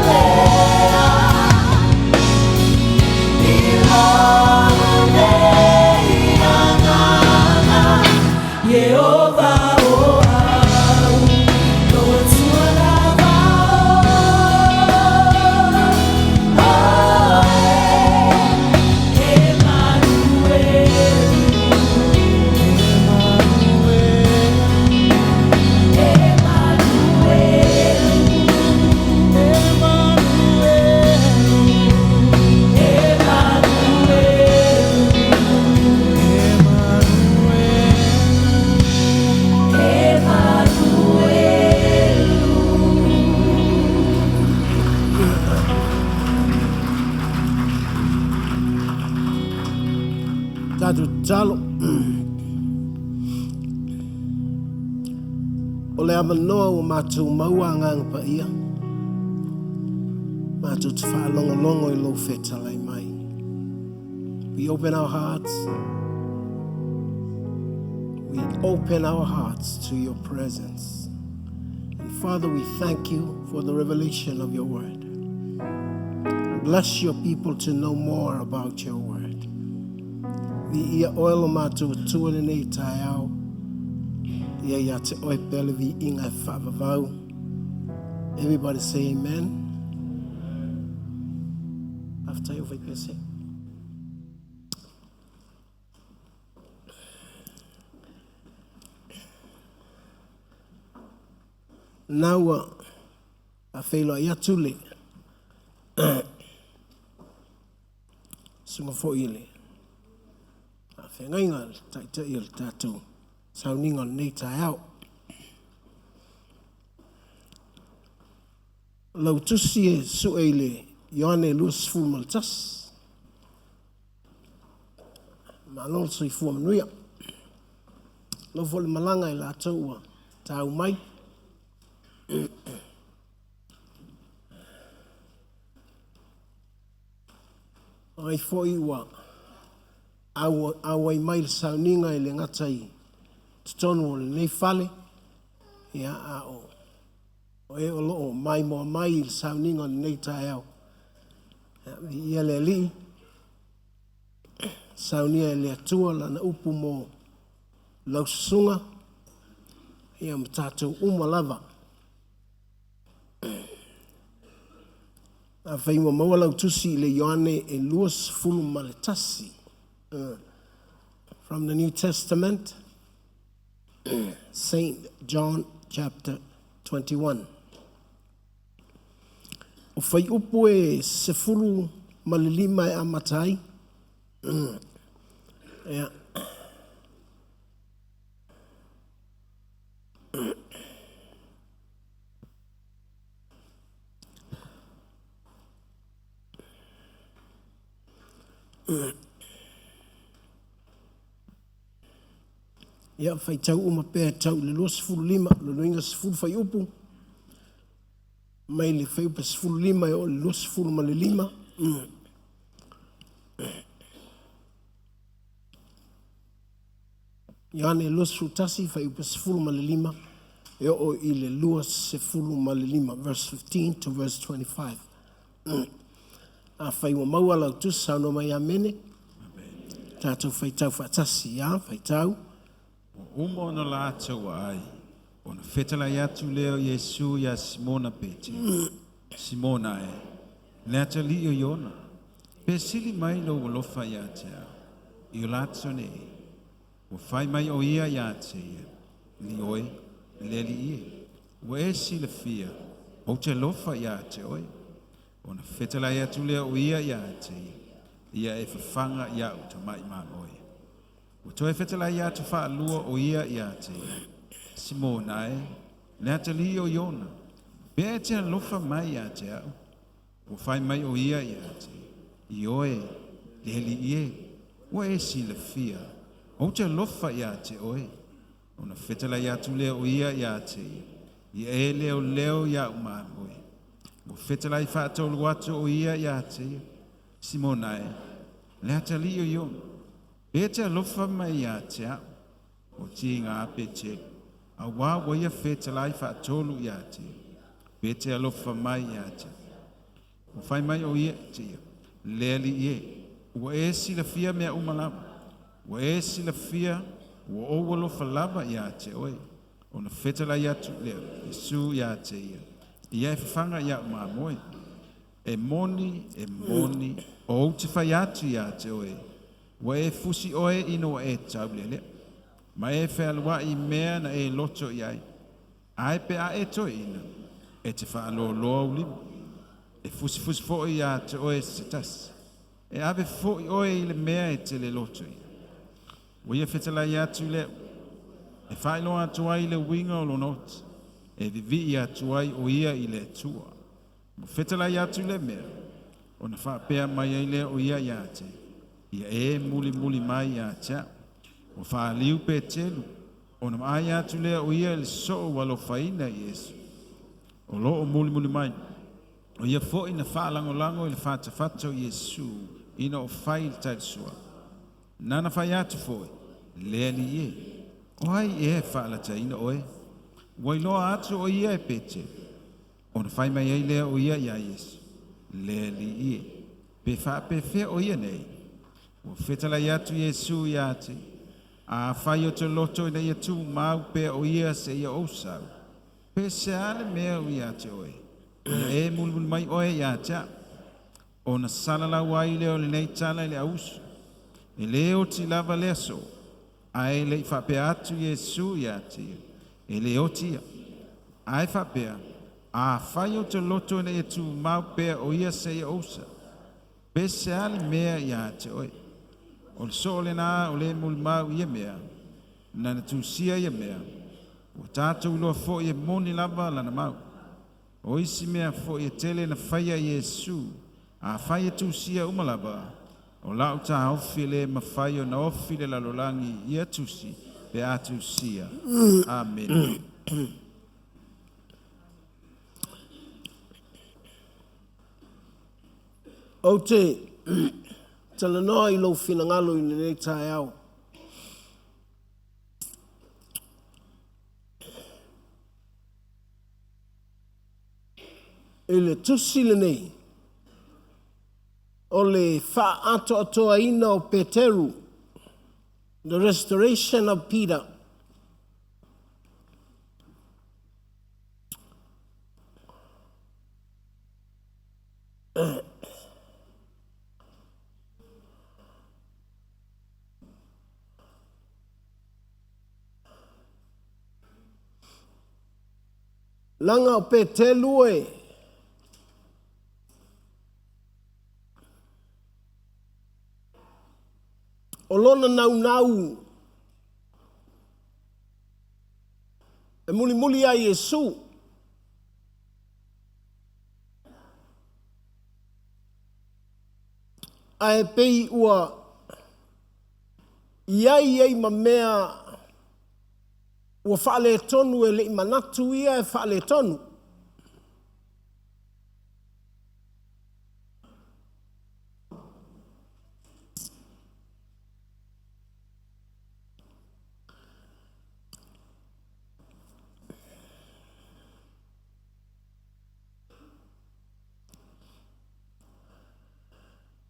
lea i lou nei agaga, Ieova o au, lou Atua lava o Oe, Emanuelu. Emanuelu. Emanuelu. Emanuelu. Tatou tatalo. O le avanoa ua matou maua Agaga Paia, matou te faalogologo i lou fetalai mai. We open our hearts. We open our hearts to your presence. And Father, we thank you for the revelation of your word. Bless your people to know more about your word. Viia oe lo matou Atua i lenei taeao. Ia ia te oe pea le viiga e faavavau. Everybody say amen. Faafetai o vai pese. Na ua faafeiloai atu le susuga foi i le faafeagaiga a le Taitai o le tatou sauniga o lenei taeao. Lau tusi e sue i le Ioane 21. Malo le soifua manuia. Lau foi le malaga i latou ua tau mai. O ai foi ua auai mai le sauniga e le gata i totonu o lenei fale, ia, a o e o lo o maimoa mai i le sauniga o lenei taeao. Ia, viia le Alii, saunia e le Atua lana upu mo lau susuga, ia ma tatou uma lava. Afai ua maua lau tusi i le Ioane e 21. From the New Testament, St. John chapter 21. O fuaiupu e 15 e amata ai. Ia. Ia, faitau uma pea e tau i le 25, lona uiga 10 fuaiupu, mai le fuaiupu 15 e oo i le 25. Ioane 21, fuaiupu 15 e oo i le 25, verse 15 to verse 25. Afai ua maua lau tusi, saunoa mai amene. Tatou faitau faatasi, ia, faitau. Ua uma ona latou ai, ona fetalai atu lea o Iesu iā Simona Petelo. Simona e, le atalii o Iona, pe sili mai lou alofa ia te au, i o latou nei. Ua fai mai o ia ia te ia, ioe, le Alii e, ua e silafia, ou te alofa ia te oe. Ona fetalai atu lea o ia ia te ia, ia e fafaga iaʻu tamai mamoe. Ua toe fetalai atu faalua o ia ia te ia, Simona e, le atalii o Iona, pe e te alofa mai ia te au. Ua fai mai o ia ia te ia, ioe, le Alii e, ua e silafia, ou te alofa ia te oe. Ona fetalai atu lea o ia ia te ia, ia e leoleo iaʻu mamoe. Ua fetalai faatolu atu o ia ia te ia, Simona e, le atalii o Iona, pe e te alofa mai ia te au. Ua tiga Petelo, auā ua ia fetalai faatolu ia te ia, pe te alofa mai ia te au. Ua fai mai o ia te ia, le Alii e, ua e silafia mea uma lava, ua e silafia, ua ou alofa lava ia te oe. Ona fetalai atu lea, Iesu ia te ia, ia e fafaga iaʻu mamoe. E moni, e moni, ou te fai atu ia te oe, ua e fusi oe ina ua e taulelea, ma e fealuai i mea na e loto i ai. Ae pe a e toeaina, e te faaloloa ou lima, e fusifusi foi ia te oe se tasi, e ave foi oe i le mea e te le loto i ai. Ua ia fetalai atu lea, e faailoa atu ai le uiga o lona oti, e vivii atu ai o ia i le Atua. Ua fetalai atu le mea, ona faapea mai ai lea o ia ia te, ia e mulimuli mai ia te au. Ua faaliu Petelo, ona maai atu lea o ia i le soo ua alofaina i Iesu. O loo mulimuli mai, o ia foi na faalagolago i le fatafata o Iesu ina o fai le talisoa. Nana fai atu foi, le Alii e, o ai ea e faalataina oe? Ua iloa atu o ia e Petelo. Ona fai mai ai lea o ia iā Iesu, le Alii e, pe faapefea o ia nei? Ua fetalai atu Iesu ia te, afai o te loto ina ia tumau pea o ia seia ou sau, pe se a le mea o ia te oe, ia e mulimuli mai oe ia te au. Ona salalau ai lea o lenei tala i le auuso. E le oti lava le aso, ae le i faapea atu Iesu ia te ia, e le oti ia. Ae faapea, Afai ou te loto ina ia tumau pea o ia seia ou usa, pe se a le mea ia te oe? O le soo lena o le molimau i ia mea, na na tusia ia mea, ua tatou iloa foi e moni lava lana mau. O isi mea foi e tele na faia e Iesu, afai e tusia uma lava, o la'u taofi e le mafai ona ofi le lalolagi i ia tusi pe a tusia. Amene. Ou te talanoa i lou finagalo i lenei taeao. I le tusi lenei, o le faaatoatoaina o Peteru, the restoration of Peter. Leaga o Peteru e o lona naunau e mulimuli ia Iesu. Ae pei ua i ai ai ma mea ua faaletonu e le i manatu ia e faaletonu.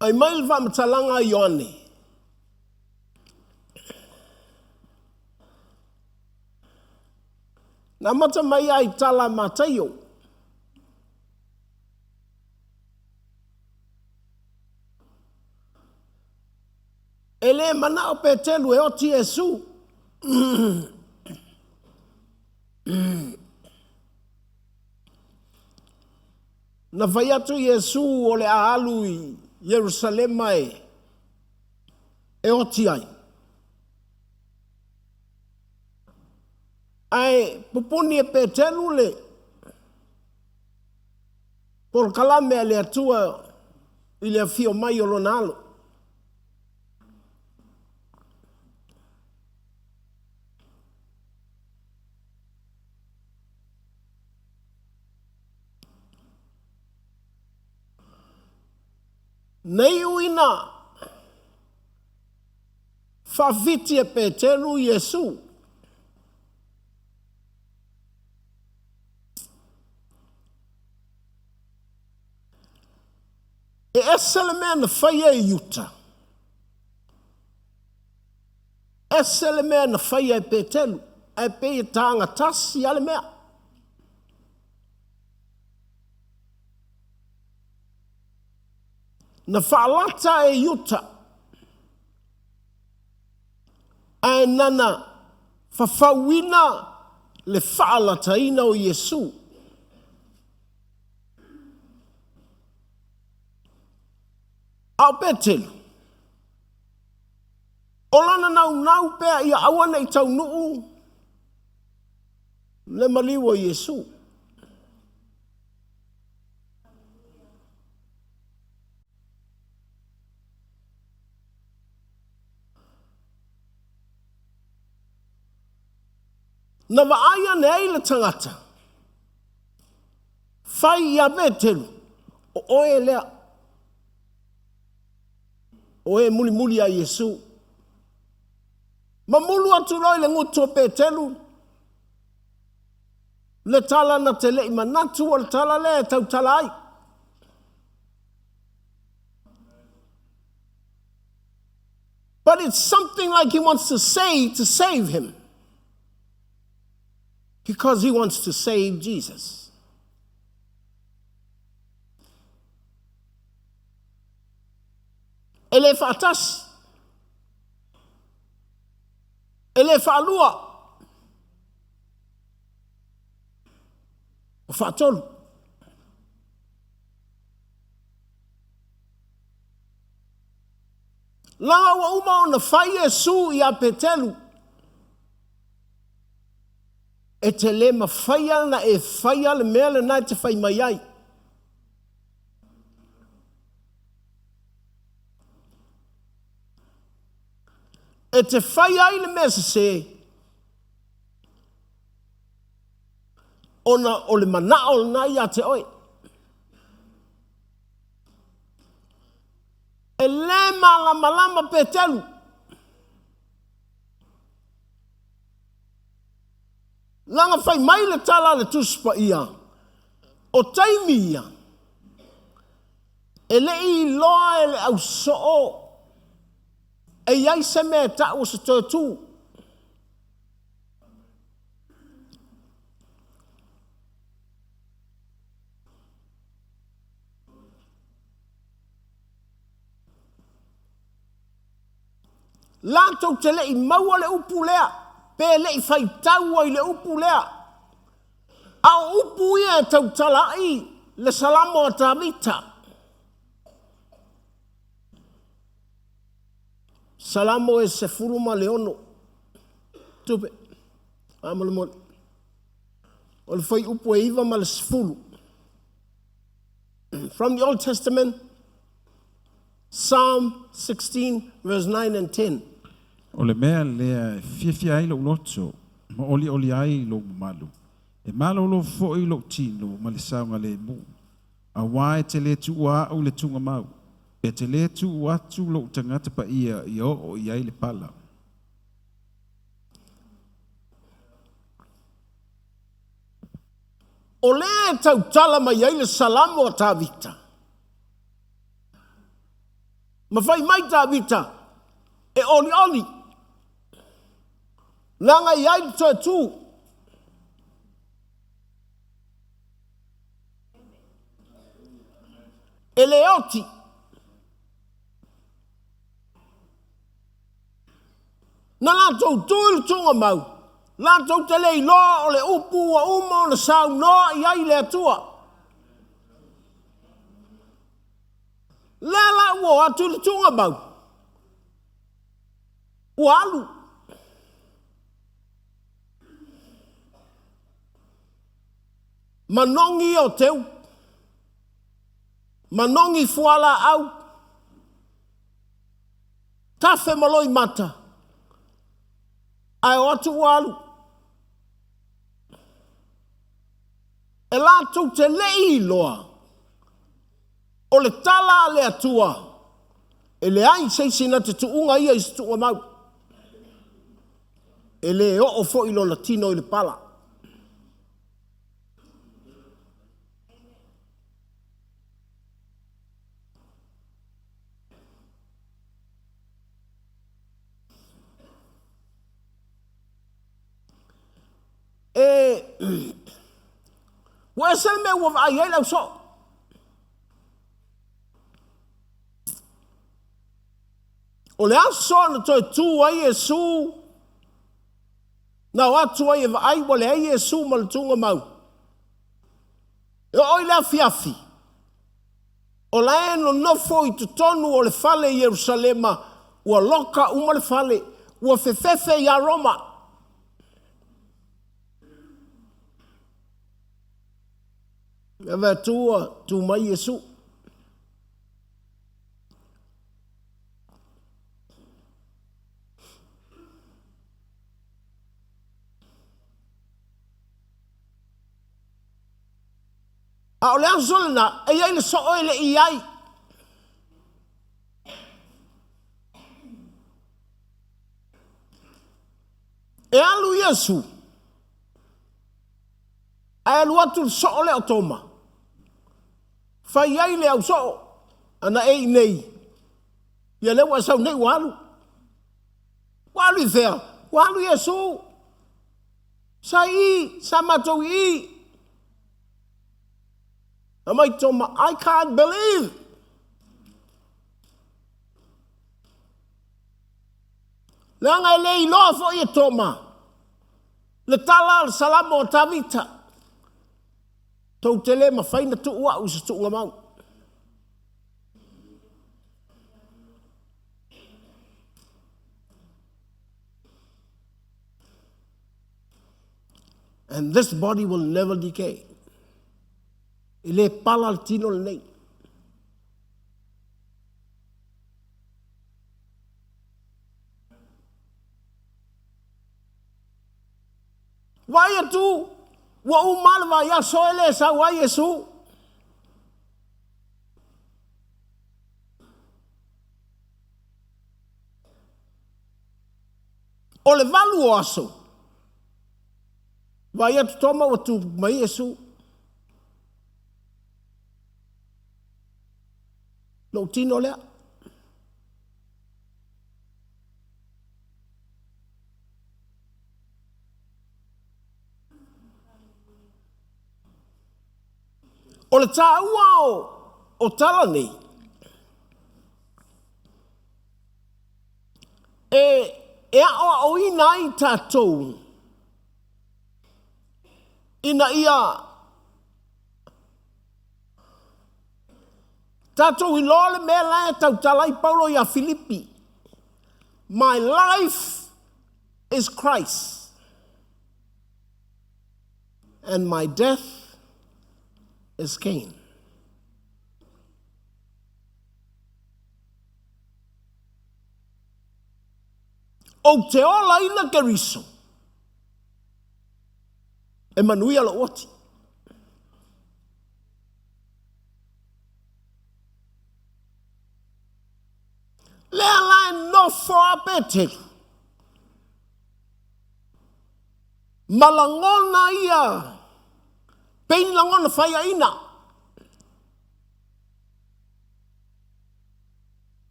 Ai mai le faamatalaga a Ioane. Na amata mai ai tala a Mataio. E le manao Peteru e oti Iesu. Na fai atu Iesu o le a alu i Ierusalema e e oti ai. Ae pupuni e Peteru le polokalame a le Atua i le afio mai o lona alo. Na iu ina faafiti e Peteru Iesu. E ese le mea na faia e Iuta, ese le mea na faia e Peteru, ae pei e taga tasi lava le mea. Na faalata e Iuta, ae nana fafauina le faalataina o Iesu. A o Peteru, o lona naunau pea ia aua ne i taunuu le maliu o Iesu. Na vaai ane ai le tagata, fai ia Peteru, o oe lea, o e mulimuli ia Iesu. Mamulu atu loa i le gutu o Peteru, le tala na te le i manatu o le tala lea e tautala ai. But it's something like he wants to say to save him. Because he wants to save Jesus. E le faatasi. E le faalua. Ua faatolu. Leaga ua uma ona fai Iesu ia Petelu, e te le mafaia ona e faia le mea lena e te fai mai ai. E te fai ai le mea sese, ona o le manao lena ia te oe. E le malamalama Petelu. Leaga fai mai le tala a le Tusi Paia, o taimi ia, e le i iloa e le ausoo e i ai se mea e tau o se toe tu. Latou te le i maua le upu lea, pe le i faitaua i le upu lea. A o upu ia e tautala ai le Salamo a Tavita. Salamo e 16. Tupe. Faamolemole. O le fuaiupu e 9 ma le 10. From the Old Testament, Psalm 16, verse 9 and 10. O le mea lea e fiafia ai lou loto ma olioli ai lou mamalu. E malolo foi lou tino ma le saogalemu. Auā e te le tuua a'u i le tuugamau, e te le tuu atu lou tagata paia ia oo i ai le pala. O lea e tautala mai ai le Salamo a Tavita. Ma fai mai Tavita, e olioli, leaga e i ai le toe tu. E le oti. Na latou tu i le tuugamau, latou te le iloa o le upu ua uma ona saunoa i ai le Atua. Lea la ua o atu i le tuugamau, ua alu. Manogi o teu, manogi fualaau, tafe ma loimata, ae o atu ua alu. E latou te le i iloa o le tala a le Atua, e leai se isi na te tuuga ia i se tuugamau. E le oo foi lona tino i le pala. E ua ese le mea ua vaai ai le ausoo. O le aso na toe tu ai Iesu, na o atu ai e vaai ua leai Iesu ma le tuugamau. E oo i le afiafi, o la e nonofo i totonu o le fale i Ierusalema, ua loka uma le fale, ua fefefe ia Roma. E vaai atu ua tu mai Iesu. A o le aso lena, e i ai le soo e le i ai. E alu Iesu, ae alu atu le soo lea o Toma. Fai ai le ausoo, ana e i nei, ia lea ua e sau nei ua alu. Ua alu i fea? Ua alu Iesu. Sa i, sa matou i. Fai mai Toma, I can't believe. Leaga e le iloa foi e Toma le tala o le Salamo o Tavita. Tou te le mafai ona tuu au i se tuugamau. And this body will never decay. E le pala le tino lenei. Vaai atu, ua uma le vaiaso e le sau ai Iesu. O le 8 o aso, vaai atu Toma ua tu mai Iesu. Lou tino lea. O le taua o tala nei, e aoaoina ai tatou ina ia tatou iloa le mea la e tautala ai Paulo ia Filipi. My life is Christ and my death is gain. Ou te ola ina Keriso, e manuia lou oti. Lea la e nofo a Peteru. Ma lagona ia, pei ni lagona faiaina.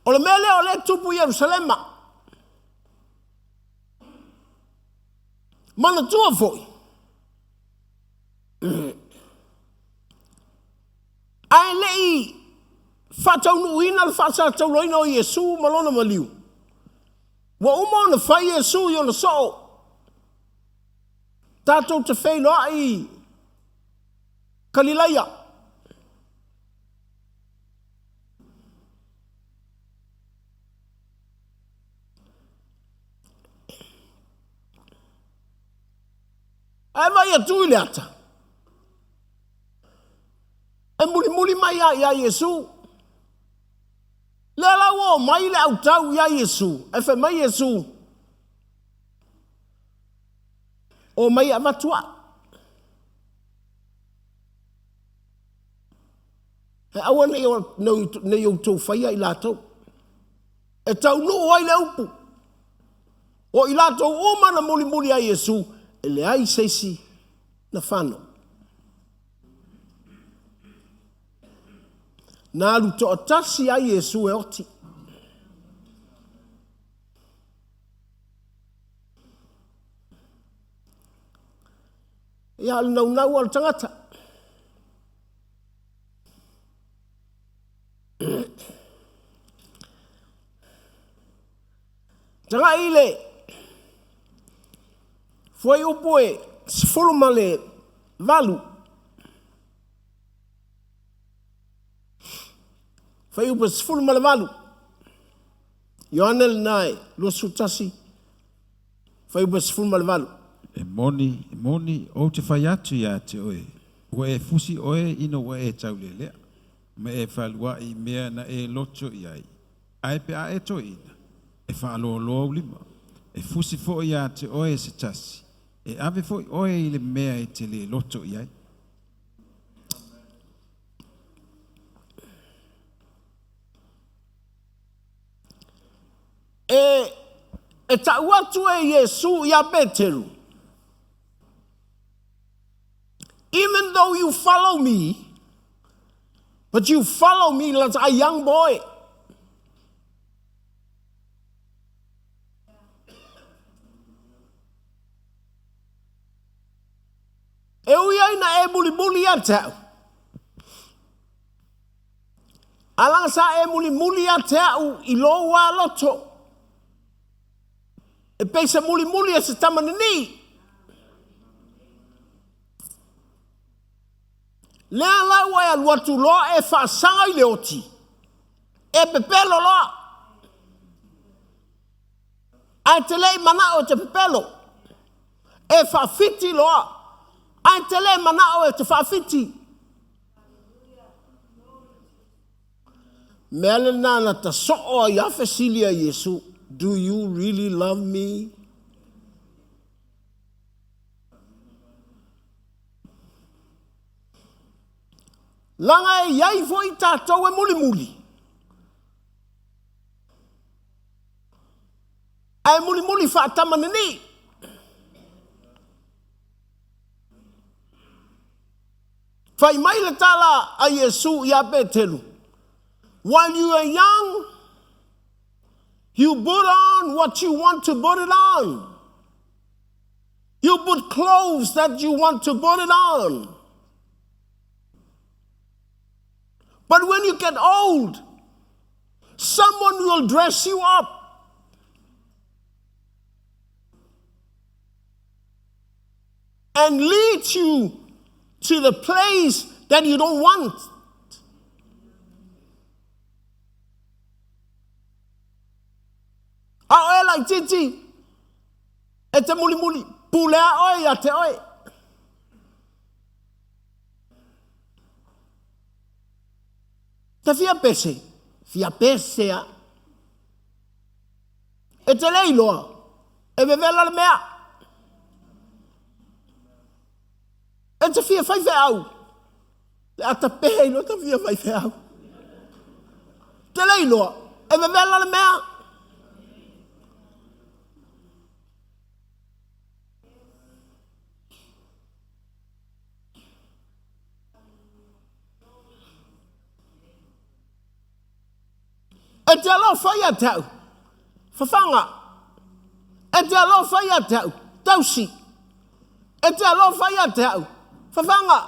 O le mea lea o lea tupu i Ierusalema. Manatua foi, ae lei faataunuuina le faasatauloina o Iesu ma lona maliu. Ua uma ona fai Iesu i ona soo. Tatou te feiloai i Kalilaia. Ae vai atu i le ata. E mulimuli mai ia ia Iesu. Lea la ua o mai le autau ia Iesu. E fai mai Iesu. O mai avatu au. He aua nei outou faia i latou. E taunuu ai le upu. O i latou uma na mulimuli ai Iesu, e leai se isi na fano. Na alu toatasi ai Iesu e oti. Ia le naunau o le tagata. Tagai le fuaiupu e 18. Fuaiupu 18. Ioane lena e 21. Fuaiupu 18. E moni, moni, ou te fai atu ia te oe. Ua e fusi oe ina ua e taulelea. Ma e faluai i mea na e loto i ai. Ae pe a e toeaina. E whaaloaloa ulima. E fusi foi ia te oe se tasi. E ave foi oe i le mea e te le loto i ai. E tau atu e Iesu ia Peteru. Even though you follow me, but you follow me like a young boy. E ui ai na e mulimuli ia te au. Alanga sa e mulimuli ia te au i lou aloto. E peisa mulimuli e se tamanini. Lea la ua e alu atu loa e faasaga i le oti, e pepelo loa. Ae te le i manao e te pepelo, e faafiti loa, ae te le manao e te faafiti. Mea lena na tasoo ai a fesili a Iesu, Do you really love me? Laga e iai foi tatou e mulimuli. Ae mulimuli faatamanini. Fai mai le tala a Iesu ia Petelu, While you are young, you put on what you want to put it on. You put clothes that you want to put it on. But when you get old, someone will dress you up. And lead you to the place that you don't want. A oe laitiiti, e te mulimuli, pulea oe ia te oe. Te fia pese, fia pese a. E te le iloa, e vevela le mea. E te fia faifeau, le ata pehe i lo ta fia faifeau. Te le iloa, e vevela le mea. E te alofa ia te au, fafaga. E te alofa ia te au, tausi. E te alofa ia te au, fafaga.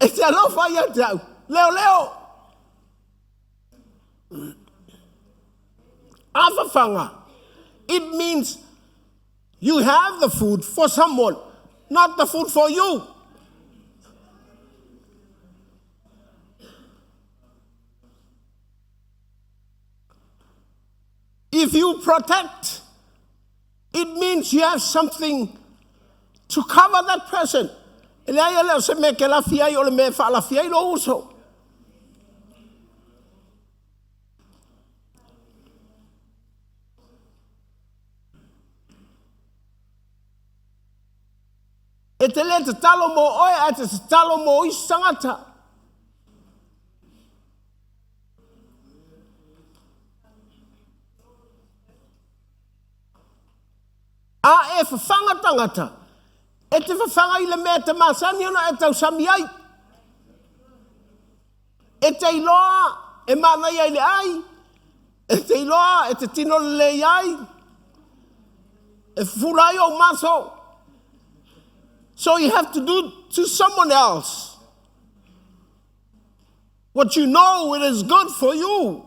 E te alofa ia te au, leoleo. A fafaga, it means you have the food for someone, not the food for you. If you protect, it means you have something to cover that person. E leai e le o se mea ke lafi ai o le mea e faalafi ai lou uso. E te le tatalo mo oe ae te tatalo mo isi tagata. A e fafaga tagata, e te fafaga i le mea e te masani ona e tausami ai. E te iloa e manaia i le ai, e te iloa e te tino lelei ai, e fufula ai ou maso. So you have to do to someone else what you know it is good for you.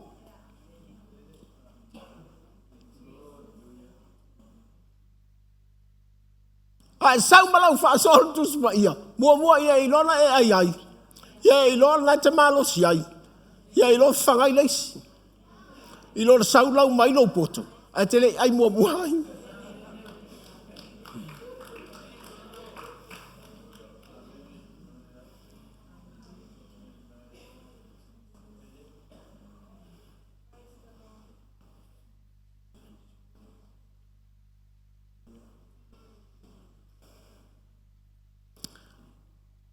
A e sau ma lau faasoa le Tusi Paia, muamua ia e iloa na e ai ai, ia e iloa na e te malosi ai, ia e iloa fafaga ai le isi. I lo le sau lau mai lou poto, ae te le i ai muamua ai.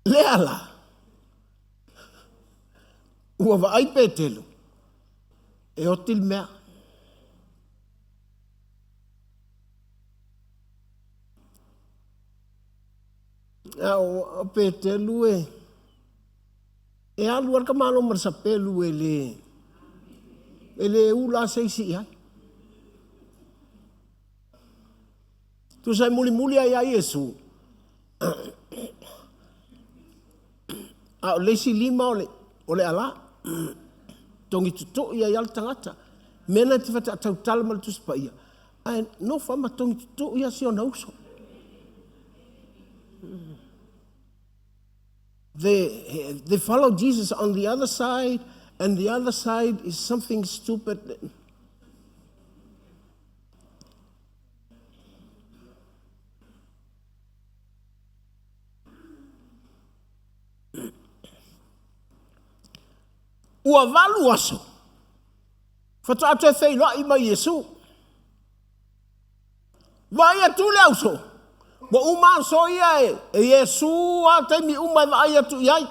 Lea la, ua vaai Petelu, e oti le mea. A o Petelu e, e alu lava le tamaloa ma le sapelu e le, e le ula se isi i ai. Tusa e mulimuli ai ia Iesu, a o le isi lima o le, o le ala, togi tutui ai lava le tagata. Mea na te faatautautala ma le Tusi Paia, ae nofo lava ma togi tutui lava si ona uso. They, they follow Jesus on the other side, and the other side is something stupid. Ua valu aso, faatoa toe feiloai ma Iesu. Vaai atu le auso, ua uma aso ia e, e Iesu a taimi uma e vaai atu i ai.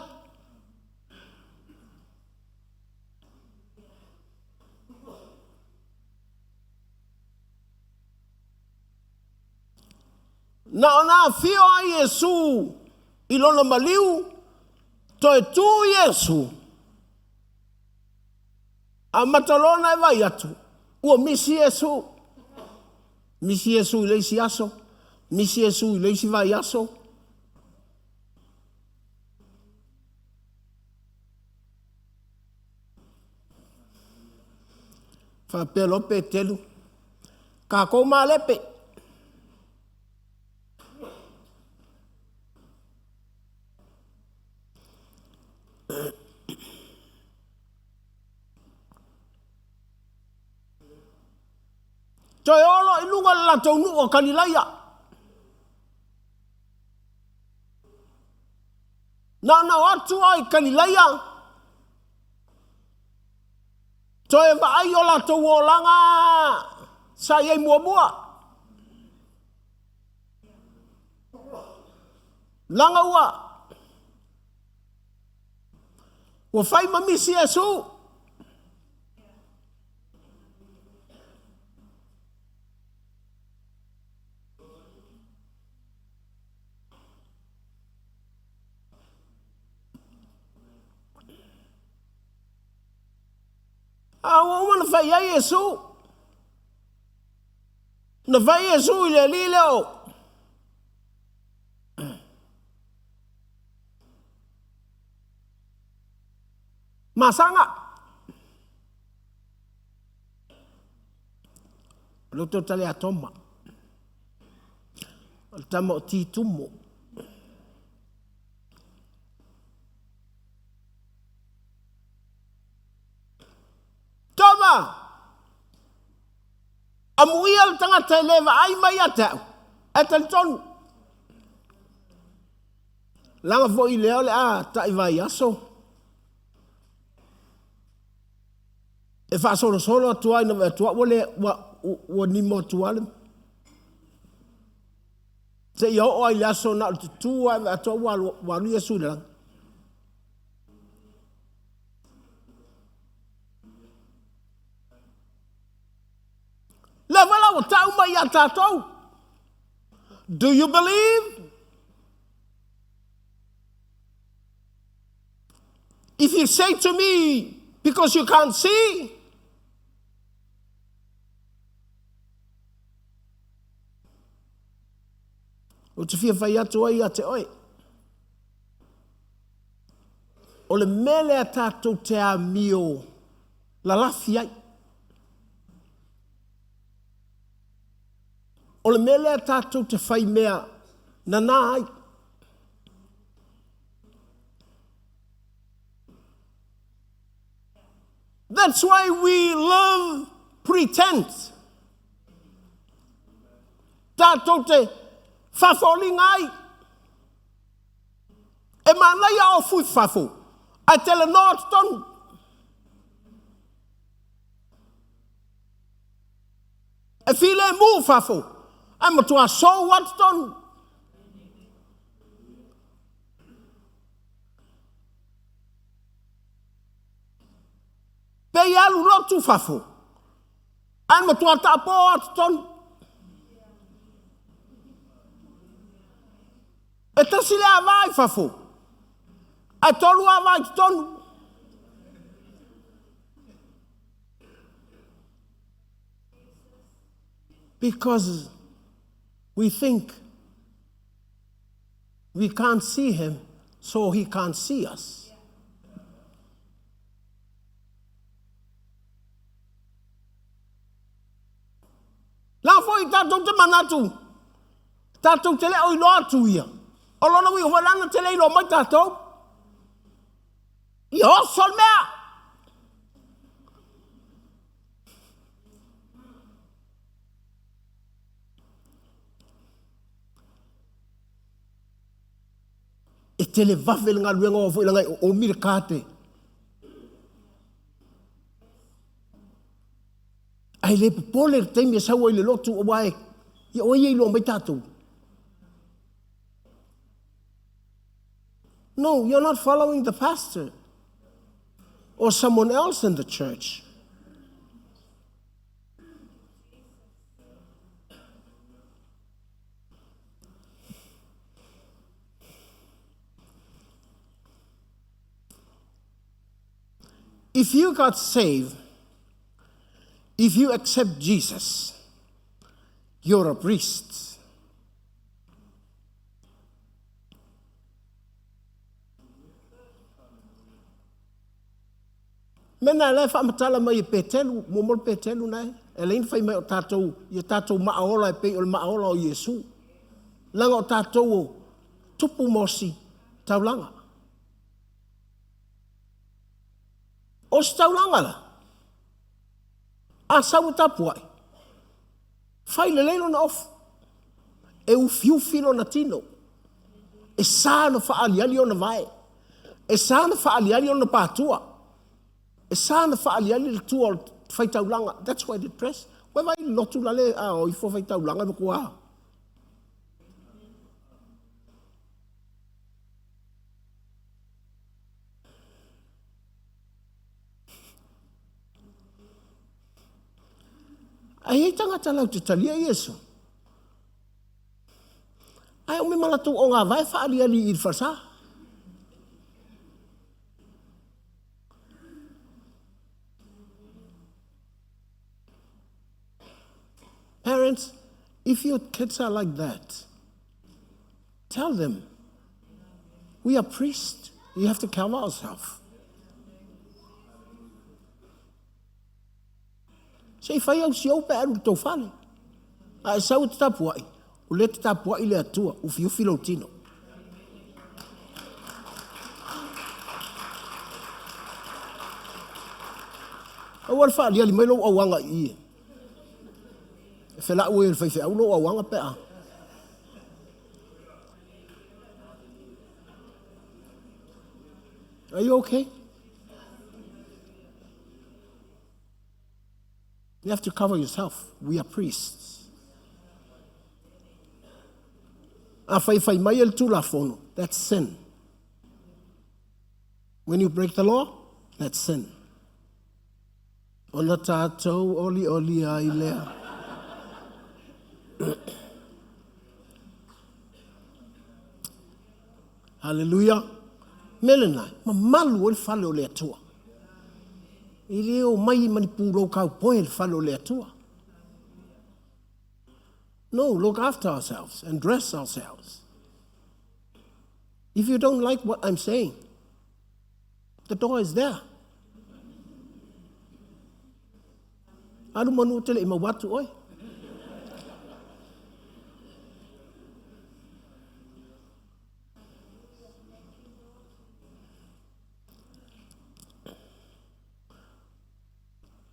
Na ona afio a Iesu i lona maliu, toe tu Iesu, amata loa ona e vaai atu, ua misi Iesu. Misi Iesu i le isi aso, misi Iesu i le isi vaiaso. Faapea loa Petelu, Tatou malepe. Toe o loa i luga le latou nuu o Kalilaia. Na ona o atu lava i Kalilaia, toe vaai o latou olaga sa i ai muamua. Leaga ua ua fai ma misi Iesu. A ua uma ona fai ai Iesu. Na fai Iesu i le alii lea o Masaga. O le outou tale a Toma. O le tama o Titumo. Toma! Amuia le tagata e le vaai mai ia te au, ae talitonu. Leaga foi lea o le a tai vaiaso e faasolosolo atu ai na vaai atu ua le ua, ua nimo atu lava seia oo ai i le aso na o le tutū lava e vaai atu ua alu, ua alu Iesu i le lagi. Lea foi la ua tau mai ia tatou. Do you believe? If you say to me, because you can't see, Ou te fia fai atu ai ia te oe. O le mea lea tatou te amio lalafi ai. O le mea lea tatou te fai mea nanā ai. That's why we love pretend. Tatou te fafoliga ai. E manaia o fui fafo, ae telenoa totonu. E filemu fafo, ae matua sou lava totonu. Pei e alu lotu fafo, ae matua taapo lava totonu. E tasi le ava i fafo, ae tolu ava i totonu. Because we think we can't see him, so he can't see us. La foi tatou te manatu, tatou te le o iloa atu ia. O lona uiga foi lana te le iloa mai tatou. Ia oso le mea. E tele vave le galuega o foi langa e oomi le kate. Ae le popole le taimi e sau ai le lotu aua e ia o ia iloa mai tatou. No, you're not following the pastor or someone else in the church. If you got saved, if you accept Jesus, you're a priest. Mea na la e faamatala mai e Petelu, muamua le Petelu na e, e leai na fai mai o tatou, ia tatou maaola e pei o le maaola o Iesu. Leaga o tatou o tupu ma osi taulaga. O se taulaga la, a sau e tapuai, fai lelei lona ofu, e ufiufi lona tino, e sa na faaliali ona vae, e sa na faaliali ona patua, e sa na faaliali le tua o le faitaulaga. That's why they dress. Ua vai lotu lale a o ifo faitaulaga ma kua. Ai ei tagata lau te talia Iesu. Ai o me malatou o ngā vae whaaliali i le falsa. Parents, if your kids are like that, tell them, we are priests. We have to cover ourselves. Se i fai au si au pe alu le tau fale. A e sau e te tapuai, o le te tapuai le atua, ufiufi lou tino. Aua le faaliali mai lou auaga i i. E felau ai e le faifeau lou auaga pe a. Are you okay? You have to cover yourself. We are priests. A fai fai mai e le Tulafono, that's sin. When you break the law, that's sin. Ona tātou oli oli ai lea. Hallelujah. Mele nai, mamalu o le fale o le Atua. E le o mai ma ni pulou kaupoe le fale o le Atua. No, look after ourselves and dress ourselves. If you don't like what I'm saying, the door is there. Alu manu tele i mau atu oe.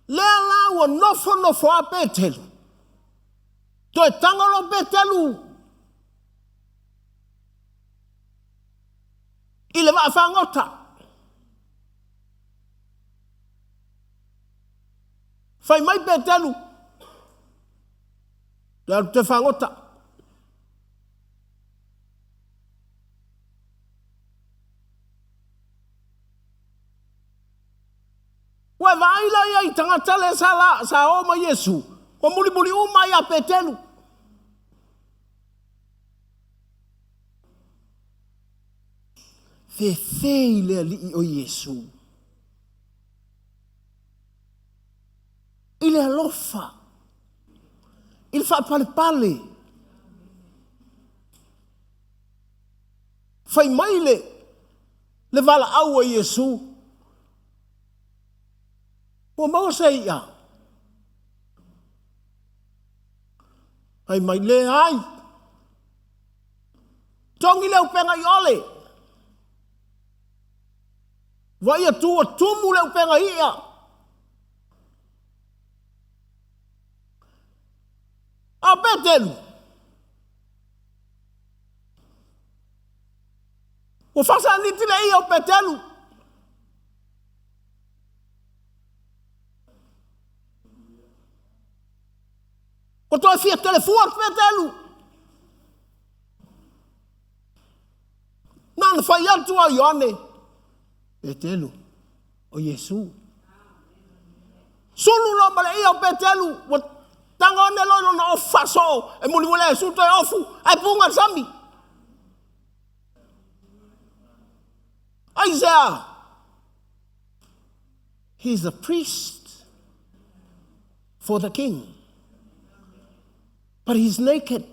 Lea la ua nofonofo a Petelu. Toe tago lo Petelu i le vaafagota. Fai mai Petelu, le alu te fagota. Ua e vaai la ia i tagata lea sa, la, sa o ma Iesu, ua mulimuli uma ia Petelu. Fefe i le alii o Iesu. I le alofa, i le faapalepale. Fai mai le, le valaau a Iesu, ua maua se i'a? Fai mai, leai. Togi le upega i ole. Vaai atu ua tumu le upega i'a. A o Petelu, ua faasaaniti le ia o Petelu. Ua toe fia telefua Petelu. Na ona fai atu a Ioane, Petelu, o Iesu. Sulu loa ma le ia o Petelu, ua tago ane loa i lona ofu faasoo, e mulimuli e Iesu toe ofu, ae puga le sami. Aisea? He's a priest for the king. But he's naked.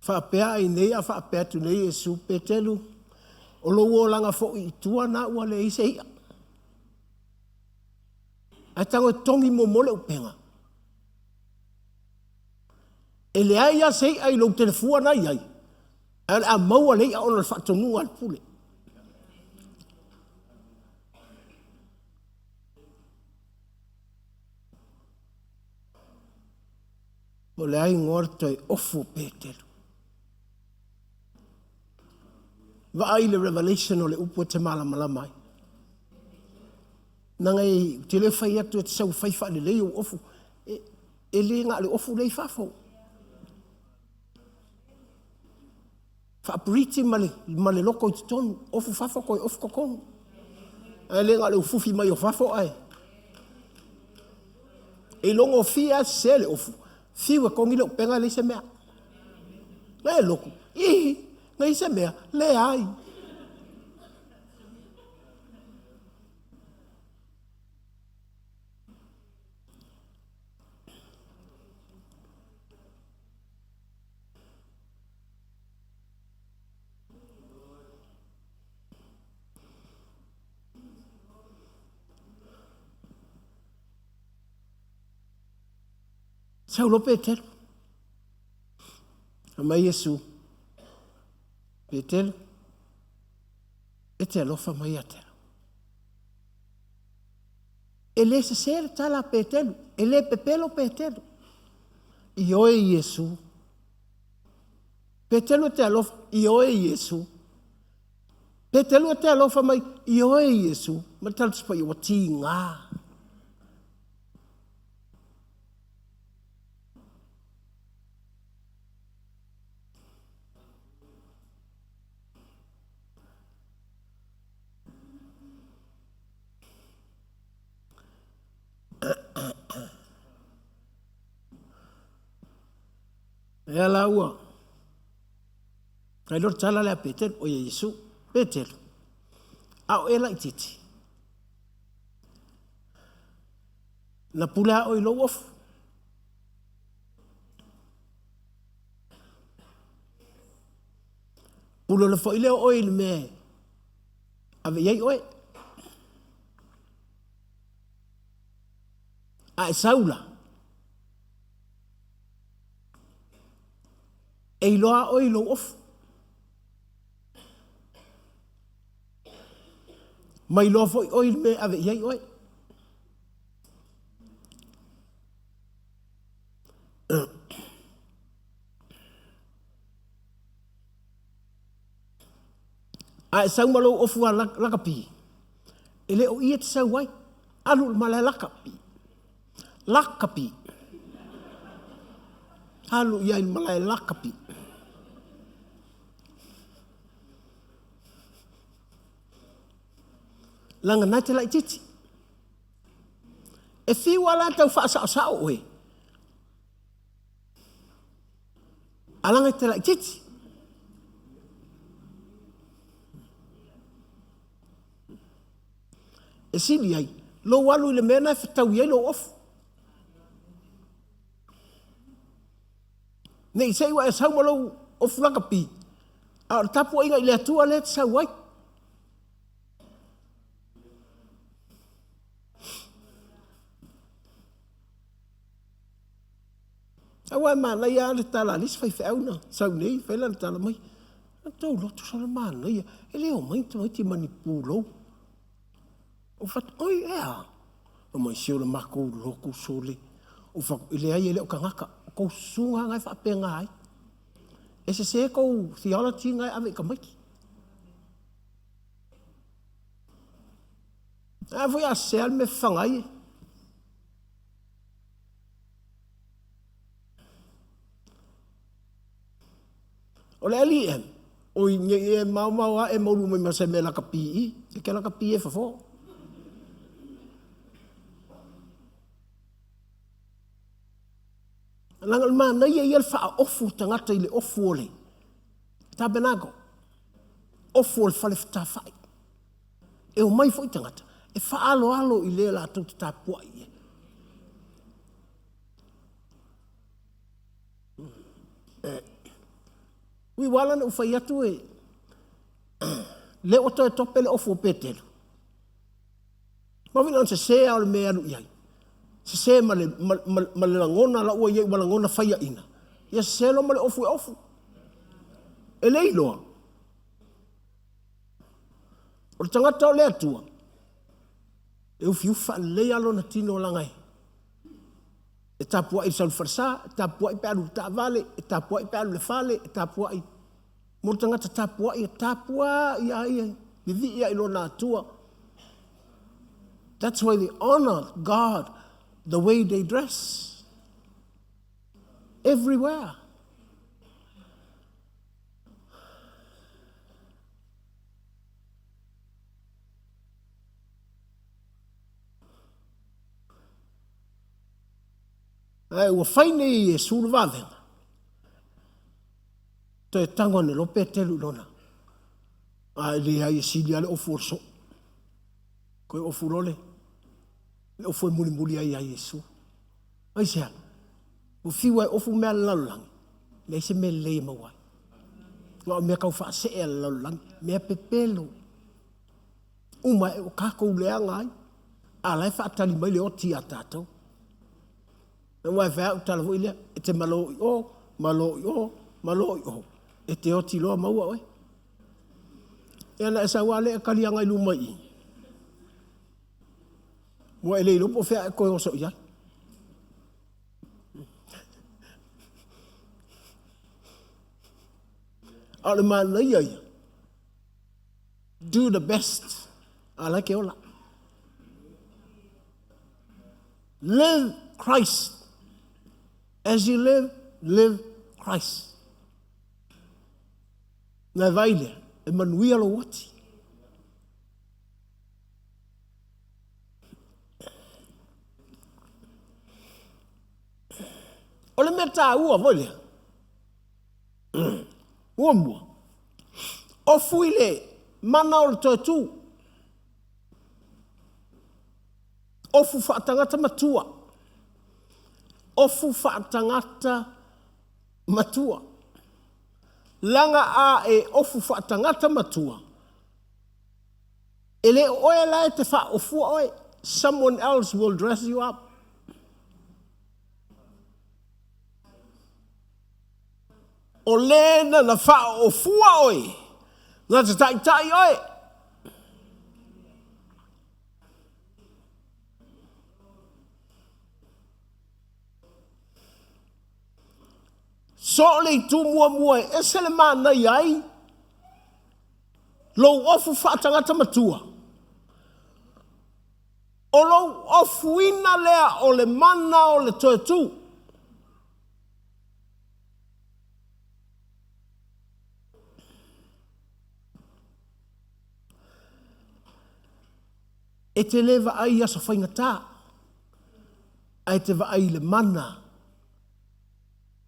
Faapea ai nei a faapea atu nei Iesu, Petelu, o lou olaga foi i tua na ua leai se i'a. Ae tago e togi muamua le upega. E leai lava se i'a i lou telefua na i ai, ae o le a maua le i'a ona o le faatonuga a le pule. O le a igoa le toe ofu o Petelu. Vaai le revelation o le upu e te malamalama ai. Naga e te le fai atu e te sau fai faalelei ou ofu. E, e le na o le ofu lea i fafo. Faapiriti ma le, ma le loko i totonu. Ofu fafo toe ofu totonu. Ae le na o le ufufi mai o fafo ae. E ilogofie lava sese le ofu. Fiu e togi le upega e leai se mea. Na e lotu. Ih, leai se mea. Leai. Sau loa Petelu. Fai mai Iesu, Petelu, e te alofa mai ia te au. E le sesē le tala a Petelu, e le pepelo Petelu. Ioe Iesu. Petelu e te alofa, ioe Iesu. Petelu e te alofa mai, ioe Iesu. Ma le tala Tusi Paia, ua tigā. Ea la ua. Ai loa le tala lea a Petelu, o ia Iesu, Petelu, a o e laitiiti, na pule a oe i lou ofu. Pule loa foi lea o oe i le mea e ave i ai oe. A e sau la, e iloa oe i lou ofu. Ma iloa foi oe i le mea e ave i ai oe. A e sau ma lou ofu a lakapi, e le o i e te sau ai. Alu i le malae lakapi. Lakapi. Alu i ai i le malae lakapi. Leaga na e te laitiiti. E fiu lava la tau faasaosao oe, a leaga e te laitiiti. E sili ai lou alu i le mea lena e fetaui ai lou ofu. Ne i se i ua e sau ma lou ofu lakapi, a o le tapuaiga i le Atua lea e te sau ai. Aua e manaia lava le tala a le isi faifeau na sau nei fai lana tala mai, o le tou lotu sole manaia, e le omai ni tamaiti ma ni pulou. Ou fai atu, oi e a? Fai mai, se o le matou lotu sole. Ou fai atu, e leai e le o tagata, o tou susuga na e faapena ai. E sese tou theology na e ave i tamaiti. Ae a foi a sese lava le mea e fafaga ai e. O le LEM, oi ne i e maomao lava e moulu mai ma se mea lakapi i i, e te lakapi e fofo. Leaga o le manaia ia o le faaofu tagata i le ofu o le tabernacle, ofu o le fale fetalafai. E omai foi tagata e faaaloalo i le latou te tapuai i ai. Ui ua ala ona ou fai atu e lea ua toe tope le ofu o Petelu. Maui na ona sese lava o le mea e alu i ai. Sese ma le, ma, ma, ma le lagona la ua i ai ua lagona faiaina. Ia sese loa ma le ofu e ofu. E le iloa. O le tagata o le Atua, e ufiufi faalelei lava lona tino leaga e e tapuai i le sau i le falesa, e tapuai pe a alu i le taavale, e tapuai pe a alu i le fale, e tapuai. Mo le tagata tapuai, e tapuai lava ia, vivii lava i lona Atua. That's why they honor God the way they dress. Everywhere. Ae ua fai nei e Iesu le vavega, toe tago ane loa Peteru i lona, a e leai e sili lava le ofu o le soo. Toe ofu loa le, le ofu e mulimuli ai ia Iesu. Aisea? Ua fiu lava e ofu mea a le lalolagi, leai se mea lelei e maua ai. Na o mea tau faasee a le lalolagi, mea pepelo. Uma ae ua tatou leaga ai, a o la e faatali mai le oti ia tatou. Aua e fai lava au tala foi lea, e te malo i o, malo i o, malo i o, e te oti loa maua oe. Ia ona e sau lava lea e tali agai i luma i i, ua e le iloa po o fea a e toe oso i ai. A o le manaia ia, do the best, a o la e te ola. Live Christ. As you live, live Christ. Na e vaai lea, e manuia lou oti. O le mea taua foi lea, muamua, ofu i le mana o le toe tu. Ofu faatagata matua. Ofu faatagata matua. Laga a e ofu faatagata matua, e le o oe la e te faaofua oe. Someone else will dress you up. O le na na faaofua oe, na te taitai oe. So o le itu muamua e ese le manaia ai lou ofu faatagata matua, o lou ofuina lea o le mana o le toe tu. E te le vaai i aso faigata, ae te vaai i le mana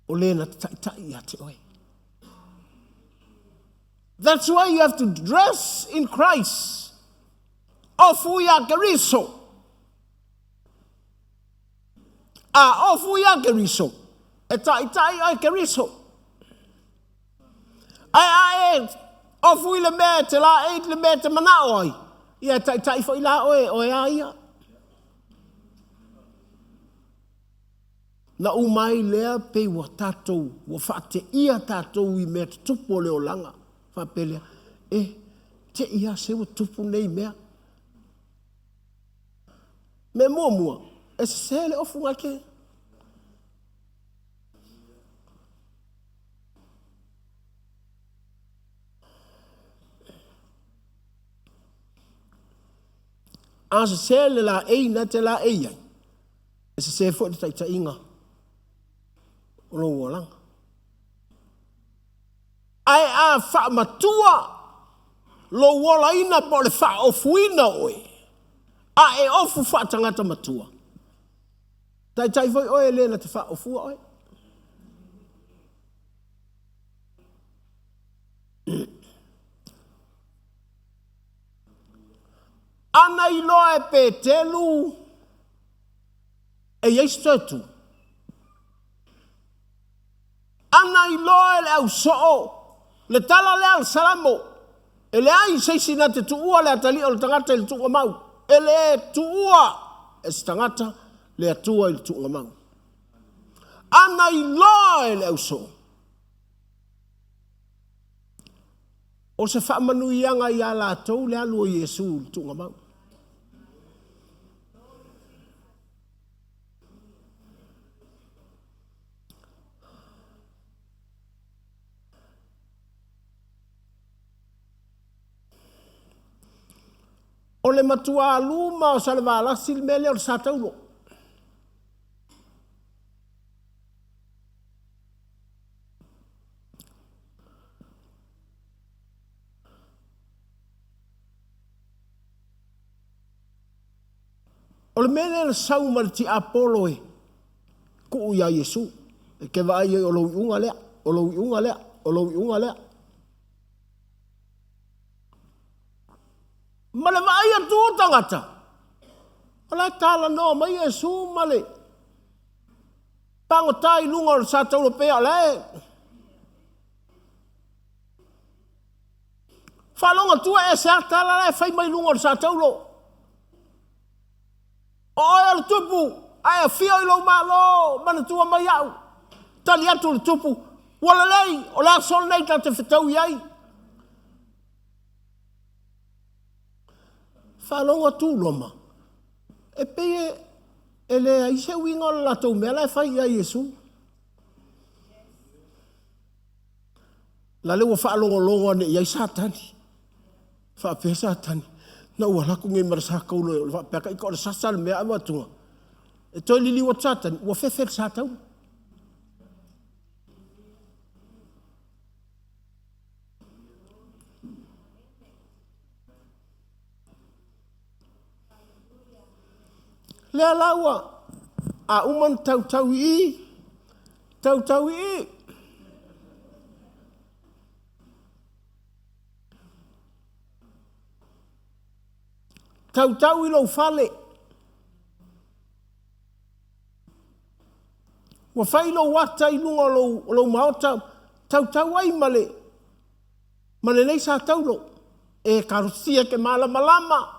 o le na te taitai ia te oe. That's why you have to dress in Christ. Ofu ia Keriso. A ofu ia Keriso, e taitai oe Keriso. Ae a e ofu i le mea e te laei i le mea e te manao ai, ia e taitai foi la oe, oe a ia. Na uma ai lea pei ua tatou, ua faateia tatou i mea tutupu o le olaga, faapea lea, E, te i lava se ua tupu nei mea. Mea muamua, e sese le ofu gake. A sese le laei na te laei ai, e sese foi le taitaiga o lou olaga. Ae a faamatua lou olaina po o le faaofuina o oe, a e ofu faatagata matua, taitai foi oe e le na te faaofua oe. Ana iloa e Petelu e i ai se toe tu. Ana iloa e le au soo le tala lea a le Salamo, e leai se isi na te tuua le atalii o le tagata i le tuugamau. E le tuua e se tagata le Atua i le tuugamau. Ana iloa e le au soo O se faamanuiaga ia latou le alu o Iesu i le tuugamau. O le matua luma o Salevalasi le mea lea o le sa taulo. O le mea lea na sau ma le tiapolo e tuu iā Iesu, e te vaai ai o lou iuga lea, o lou iuga lea, o lou iuga lea. Ma le vaai atu o tagata, o la e talanoa mai Iesu ma le pagota i luga o le sa taulo pea o la e faalogo atu e ese lava tala la e fai mai luga o le sa taulo. O oe o le tupu, ae afio i lou Malo, manatua mai au. Tali atu le tupu, ua lelei, o le aso lenei ta te fetaui ai. Faalogo atu Roma, e pei e leai se uiga o le latou mea la e fai ia Iesu. La le ua faalogologo ane i ai Satani. Faapea Satani, na ou alu atu nei ma le sa taulo e faapea ita o le sasa le mea ae avatuga. E toe liliu atu Satani, ua fefe le sa taulo. Lea la ua a uma ona tautau i i, tautau i i. Tautau i lou fale. Ua fai lou ata i luga o lou, o lou maota, tautau ai ma le, ma lenei sa taulo. E kalosia e te malamalama.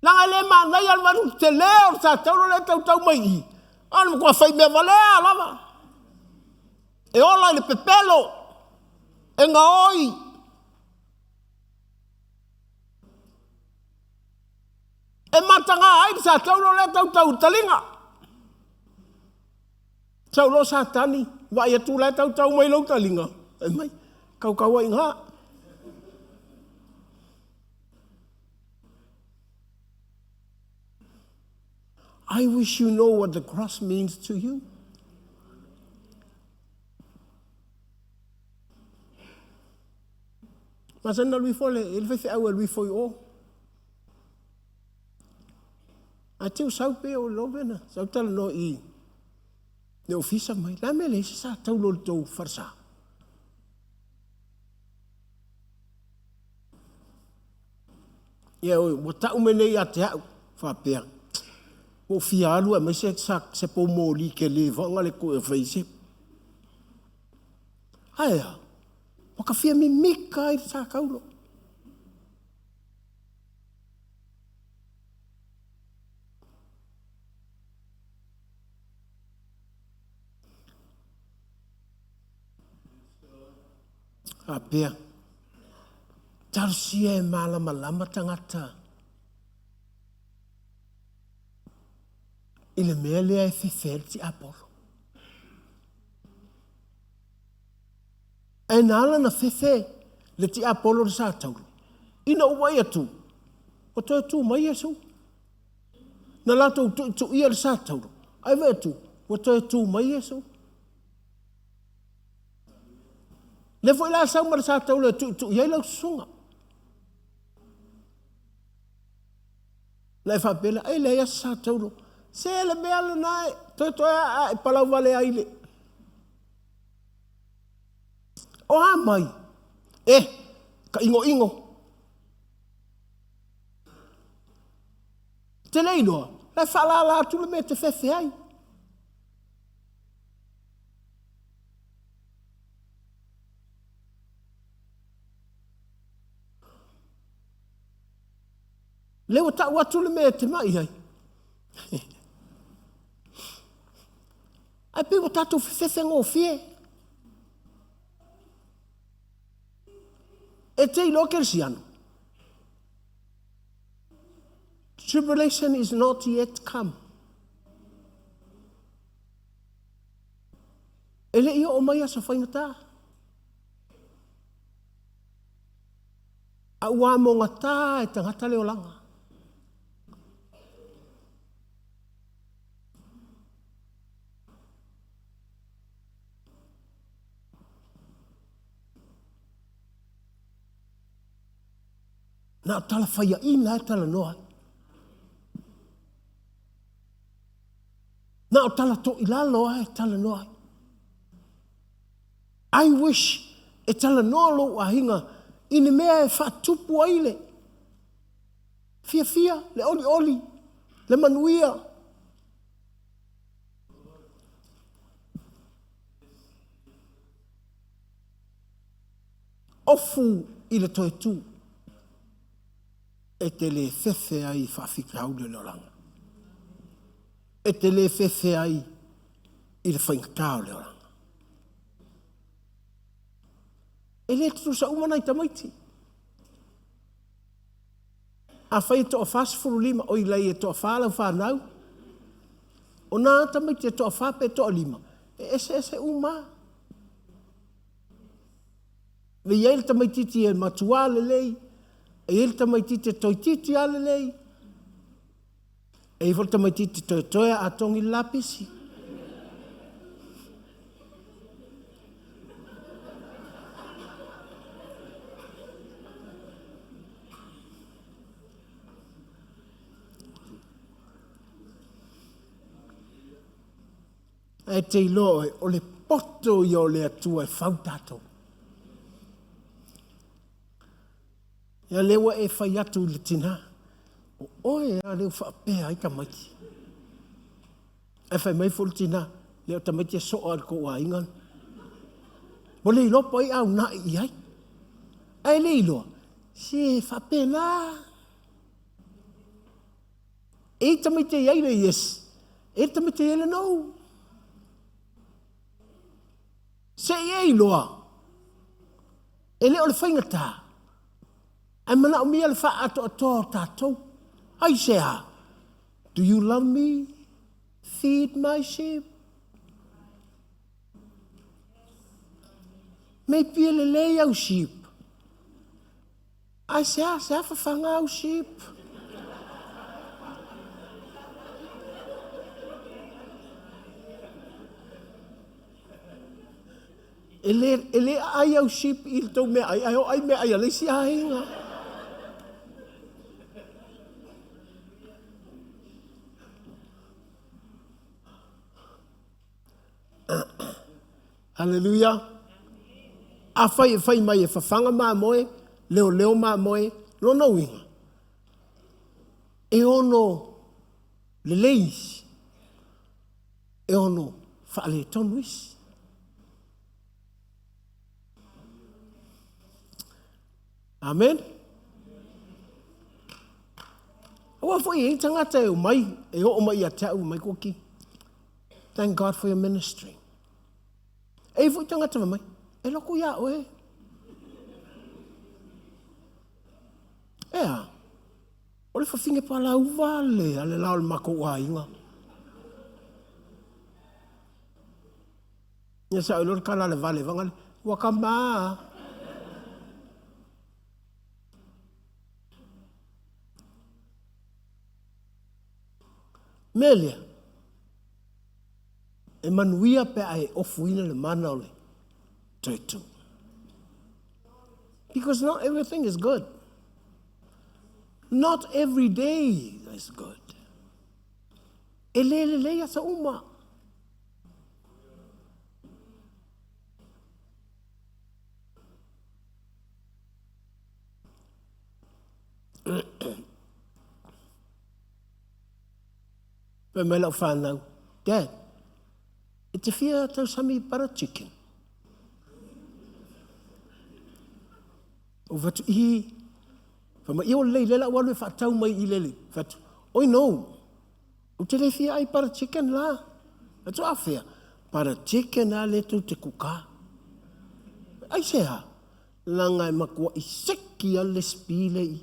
Leaga e le manaia le valu tele o le sa taulo lea e tautau mai i i. A o le matua fai mea valea lava. E ola i le pepelo, e gaoi. E mataga ai le sa taulo lea e tautau i le taliga. Sau loa Satani, vaai atu la e tautau mai lou taliga. Fai mai, kaukau ai i ina. I wish you know what the cross means to you. Masani na alu ifo le, le faifeau e alu ifo i o. Ae te sau pe o love na, sau talanoa i le ofisa mai. Le a mea leai se sa taulo i le tou falesa? Ia oi, ua tau mai nei ia te au, faapea, ua ou fia alu e aumai se, se poumoli tele faga le toe fai se. Ae a, ua ta fia mimita ai i le sa taulo. Faapea, talosia e malamalama tagata i le mea lea e fefe ai le tiapolo. Ae na ala ona fefe le tiapolo le sa taulu, ina ua vaai atu, ua toe tu mai Iesu. Na latou tuituia le sa taulu, ae vaai atu, ua toe tu mai Iesu. Lea foi la sau ma le sa taulu e tuitui ai lau susuga. Na e faapea lea, e leai lava se sa taulu. Se le mea lena e toetoe a e palau vale ai le. O a mai? E, ka igoigo. Te le iloa, la e faalala atu le mea e te fefe ai. Lea ua tau atu le mea e te mai ai. Ae pei ua tatou fefefe gofie. E te iloa kerisiano. Tribulation is not yet come. E le i oo mai aso faigata. A ua amogata e tagata le olaga. Na o tala faiaina e talanoa ai. Na o tala toilalo lava e talanoa ai. I wish e talanoa lou aiga i ni mea e faatupu ai le fiafia, le olioli, le manuia. Ofu i le toe tu e te le fefe ai i faafitauli o le olaga. E te le fefe ai i le faigata o le olaga. E le tutusa uma nai tamaiti. Afai e toafa 15, oi lai e toafa lau fanau, o nā tamaiti e toafa pe toalima, e eseese uma. E i ai le tamaitiiti e matua lelei, e i ai le tamaitiiti e toeitiiti lava lelei, e i ai foi le tamaitiiti toetoe a togi le lapisi. Ae te iloa oe, o le poto ia o le Atua e fau tatou. Ia lea ua e fai atu i le tina, o oe lava lea ua faapea ai tamaiti. Ae fai mai foi le tina, lea o tamaiti e soa i le tou aiga. Ua le iloa po o ai a uunai i ai. Ae le iloa, se e faapena. E i ai tamaiti e i ai le yes, e i ai tamaiti e i ai le no. Se i e iloa, e le o le faigata, ae manaomia le faaatoatoa o tatou. Aisea? Do you love me? Feed my sheep. Maybe e lelei au sheep. Ae sea, sea fafaga au sheep. E le, e le aai au sheep i le tou meaai, ae o ai meaai a le isi aiga. Haleluia! Afai e fai mai e fafaga mamoe, leoleo mamoe, lona uiga, e ono lelei isi, e ono faaletonu isi. Amen. Aua foi e i tagata e omai, e oo mai ia te au mai koki. Thank God for your ministry. E i foi tagata mai, e loko iā oe. E a? O le fafine palauva le a le la o le matou aiga. Ia sa o le kala le vale vanga ua ka ma. Mea lea, e manuia pe a e ofuina le mana o le toe Because not everything is good. Not every day is good. E le lelei aso uma. Fai mai lau whānau, Dad, e te fia tausami butter chicken? O fatu i, fai mai, ia o lelei lea la ua alu e faatau mai i lele. Fatu, oi no, ou te le fia ai butter chicken la. Fatu, a fea? Butter chicken a le tou te kuka. Ai se ha? Langa e makua i seki a le spile i.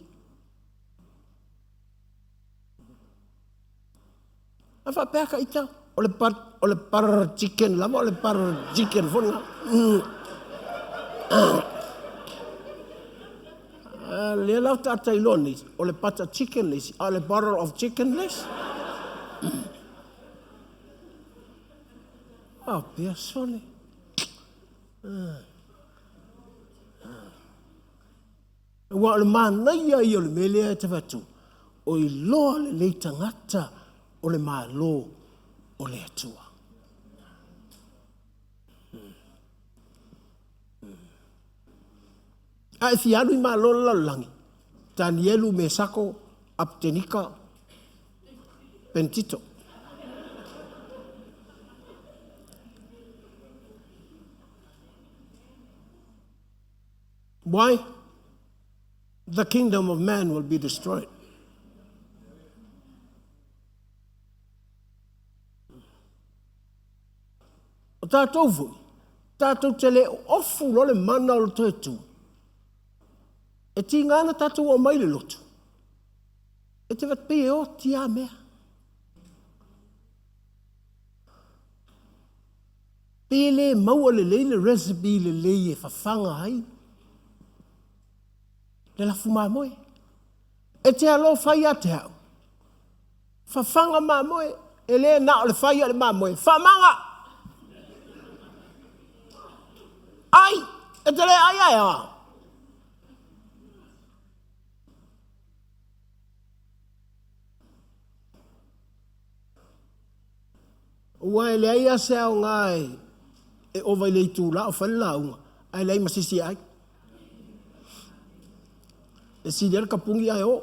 A faapea ka ita, o le bar, o le butter chicken lava, o le butter chicken foi lena. A lea la faatoa iloa nei, o le butter chicken le isi, a o le butter of chicken le isi. Faapea sole. Aua o le manaia ia o le mea lea e te fai atu, o iloa lelei tagata o le Malo o le Atua. A e fia alu i Malo o le lalolagi, Tanielu, Mesako, Apetenika, Penetito. Why? The kingdom of man will be destroyed. O tātou foi, tātou te le ofu lo le mana o le toe tū. E tinga ana tātou o mai le lotu. E te vat pei e o tia mea. Pe le maua lelei le recipe lelei e fafaga ai le lafu mamoe. E te alofa ia te au. Fafaga mamoe, e le na o le fai o le mamoe. Faamaga! Ai! E te le ai ai a. Ua e leai lava se aoga e ova i le itula o fai le lauga, ae leai ma se isi e ai. E sili ai le kapuni ae o.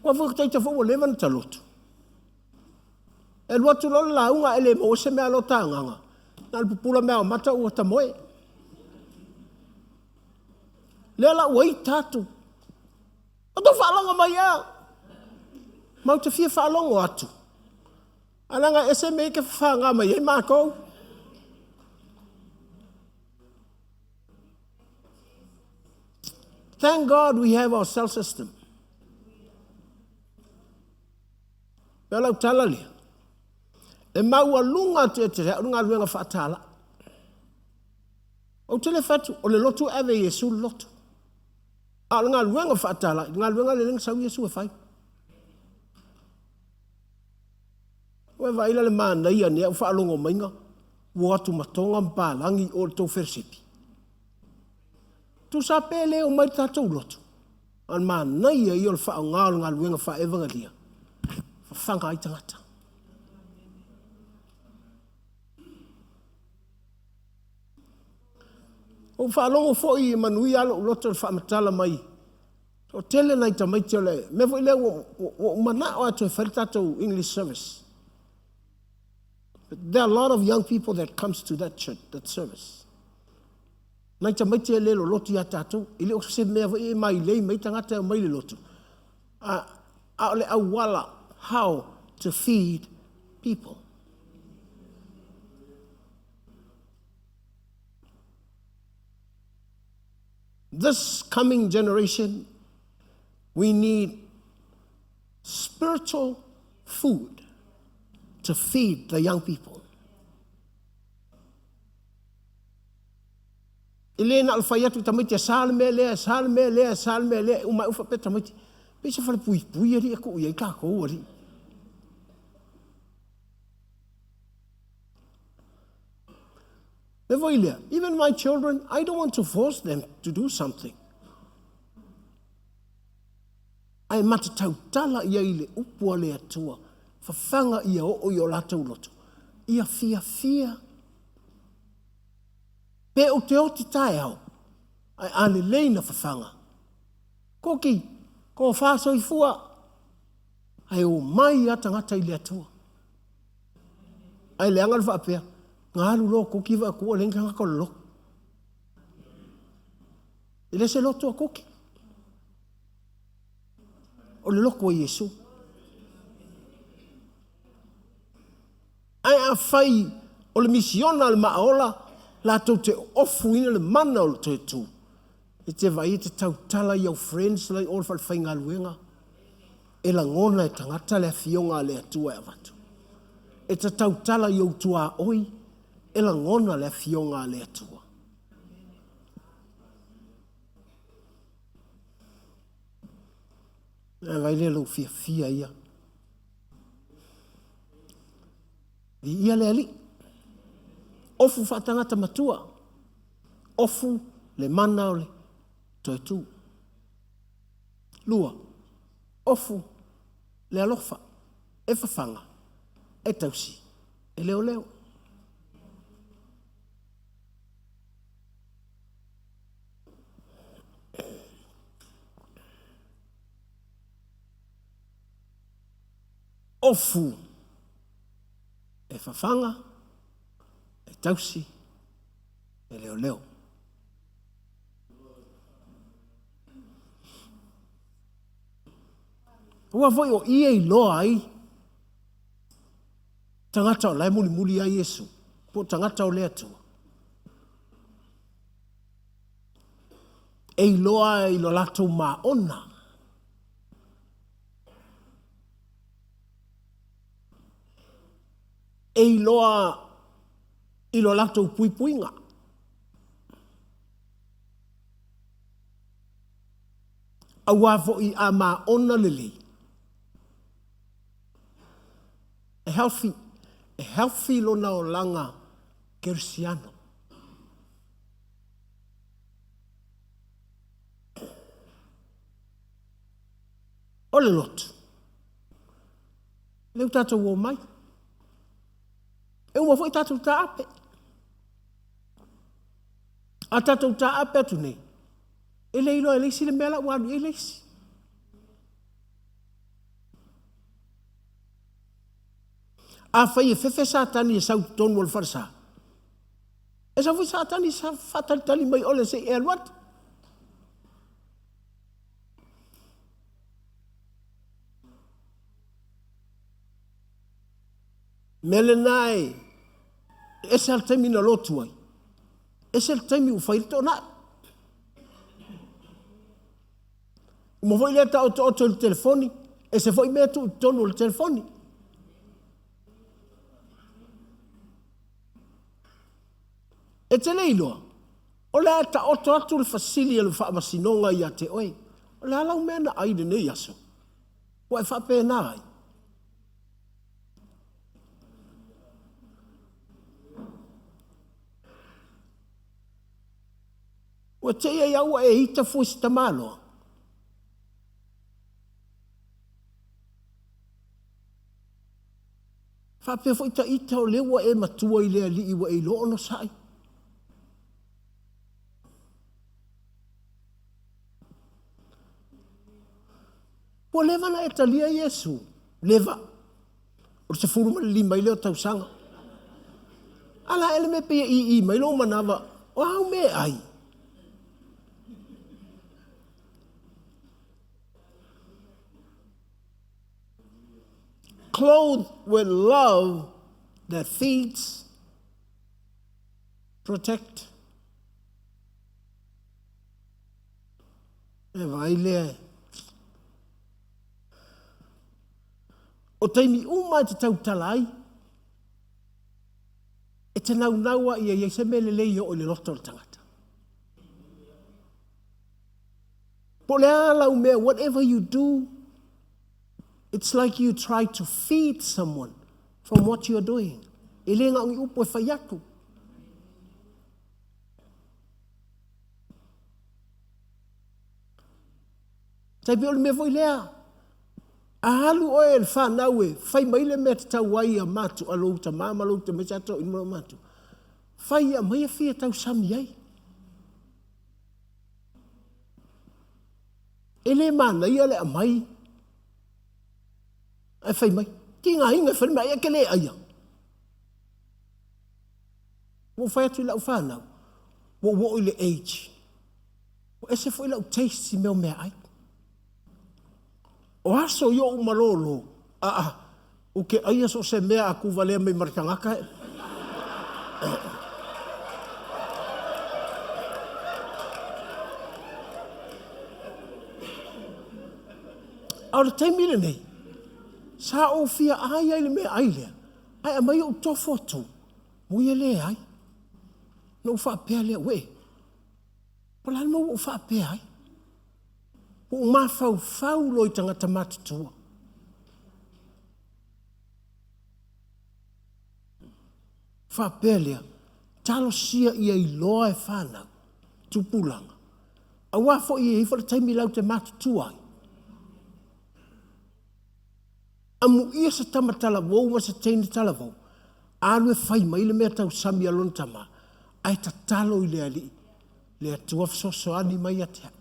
Ua foi taita foi ua leva na taloto. E alu atu loa le lauga ae le maua se mea a lo ta agaga. Na o le pupula mea o mata ua tamoe. Lea la ua ita atu. O tou faalogo mai ea? Matou te fia faalogo atu. Ae leaga e ese mea ia e te fafaga mai ai matou. Thank God we have our cell system. Pea lau tala lea. E maualuga atu e te au le galuega faatalaa. Ou te le fai atu, o le lotu e ave e Iesu le lotu. A o le galuega faatalai, le galuega lea na sau Iesu e fai. Ua e vaai la le manaia nei au faalogo maiga ua o atu ma Toga ma palagi o le tou fellowship. Tusa pe le o mai le tatou lotu, a o le manaia ia o le faaaoga o le galuega faa-evagalia, fafaga ai tagata. Ua ou faalogo foi e manuia lava lou loto i le faamatala mai, toatele nai tamaiti o le mea foi lea ua ou manao lava e toe fai le tatou English service. But there are a lot of young people that comes to that church, that service. Nai tamaiti e le lolotu iā tatou, e le o se mea foi e mailei mai tagata e omai i le lotu, a, a o le auala how to feed people. This coming generation, we need spiritual food to feed the young people. E le na o le fai atu i tamaiti e sa le mea lea, e sa le mea lea, e sa le mea lea, e uma ai ua faapea tamaiti, pei se falepuipui alii e tuu i ai tatou alii. Le foi lea, even my children, I don't want to force them to do something. Ae ma te tautala i ai i le upu a le Atua, fafaga ia oo i o latou loto, ia fiafia. Pe ou te oti taeao, ae a lelei na fafaga. Koki, tofa soifua, ae omai lava tagata i le Atua. Ae leaga le faapea, na alu loa o Koki vaai atu ua leai ni tagata o le lotu. E le se lotu a Koki. O le lotu a Iesu. Ae afai o le misiona a le Maaola latou te ofuina le mana o le toe tu, e te vaai e te tautala i au friends la i o i le falefaigaluega, e lagona e tagata le Afioga a le Atua e avatu. E te tautala i ou tuaoi, e lagona le Afioga a le Atua. Ae vaai lea i lou fiafia ia. Viia le Alii. Ofu faatagata matua. Ofu le mana o le toe tu. Lua, ofu le alofa e fafaga, e tausi, e leoleo. Ofu e fafaga, e tausi, e leoleo. Aua foi o i e iloa ai tagata o la e mulimuli ia Iesu, po o tagata o le Atua. E iloa i lo latou maona. E iloa i lo latou puipuiga. Aua foi a maona lelei, e healthy, e healthy lona olaga kerisiano. O le lotu, lea ua tatou omai. E uma foi tatou taape. A tatou taape atu nei, e le iloa e le isi le mea la ua alu i ai le isi. Afai e fefe Satani e sau i totonu o le falesa, e sau foi Satani sa faatalitali mai ole se i e alu atu. Mea lena e ese lava le taimi na lotu ai, ese le taimi ua fai ai le toonai. Uma foi lea taotooto i le telefoni, ese foi mea tuu i totonu o le telefoni. E te le iloa, o le a taoto atu le fesili a le faamasinoga ia te oe, o le a lau mea na ai i lenei aso? Ua e faapena ai? Ua te i ai au ua e ita fua i se tamaloa. Faapea foi ta ita o lea ua e matua i le Alii ua e iloa onosai. Ua leva ona e talia Iesu? Leva. O le 15 ai lea o tausaga. A la ea le mea pei e ii mai lou manava, o a au mea e ai? Clothed with love that feeds, protect. E vaai lea e. O taimi uma e te tautala ai, e te naunau a ia i ai se mea lelei e oo i le loto o le tagata. Po o le a lau mea, whatever you do, it's like you try to feed someone from what you are doing. E le na o ni upu e fai atu. Tai pei o le mea foi lea, a alu oe e le fanau e fai mai le mea tatau ai ia matu a lou tama ma lou tamaiti a toeaina ma lou matua, fai ia aumai e fia tausami ai. E le manaia le aumai ae fai mai, tigaina e fai le mea ai e te le aia. Ua ou fai atu i lau fanau, ua ou oo i le age, ua ese foi lau taste i mea o meaai. O aso i ou malōlō, aa, ou te aia so o se mea a tuvalea mai ma le tagata e. A o le taimi lenei, sa ou fia ai ai i le meaai lea, ae aumai ou tofo atu, mo ia leai. Ona ou faapea lea, uee, po o le a le mea ua ou faapea ai? Ua ou mafaufau loa i tagata matutua. Faapea lea, talosia ia iloa e fanau, tupulaga, aua foi e i ai foi le taimi latou te matutua ai. Amuia se tama talavou ma se teine talavou, alu e fai mai le mea tausami a lona tama, ae tatalo i le Alii, le Atua fesoasoani mai ia te au,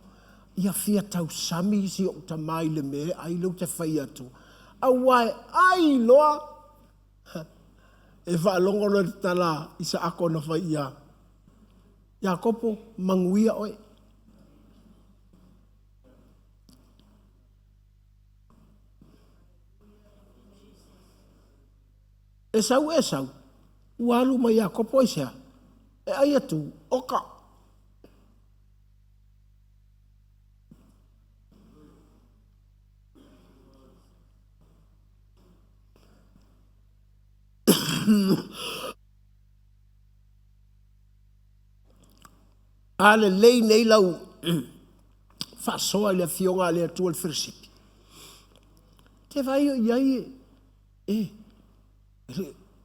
ia fia tausami si ou tama i le mea e ai lea ou te fai atu, aua e ai loa. E faalogo loa i le tala a Isaako na fai ia Iakopo, manuia oe. Esau, Esau, ua alu ma Iakopo aisea? E ai atu, oka. A lelei nei lau faasoa i le Afioga a le Atua i le felosipi, te vaai o i ai e,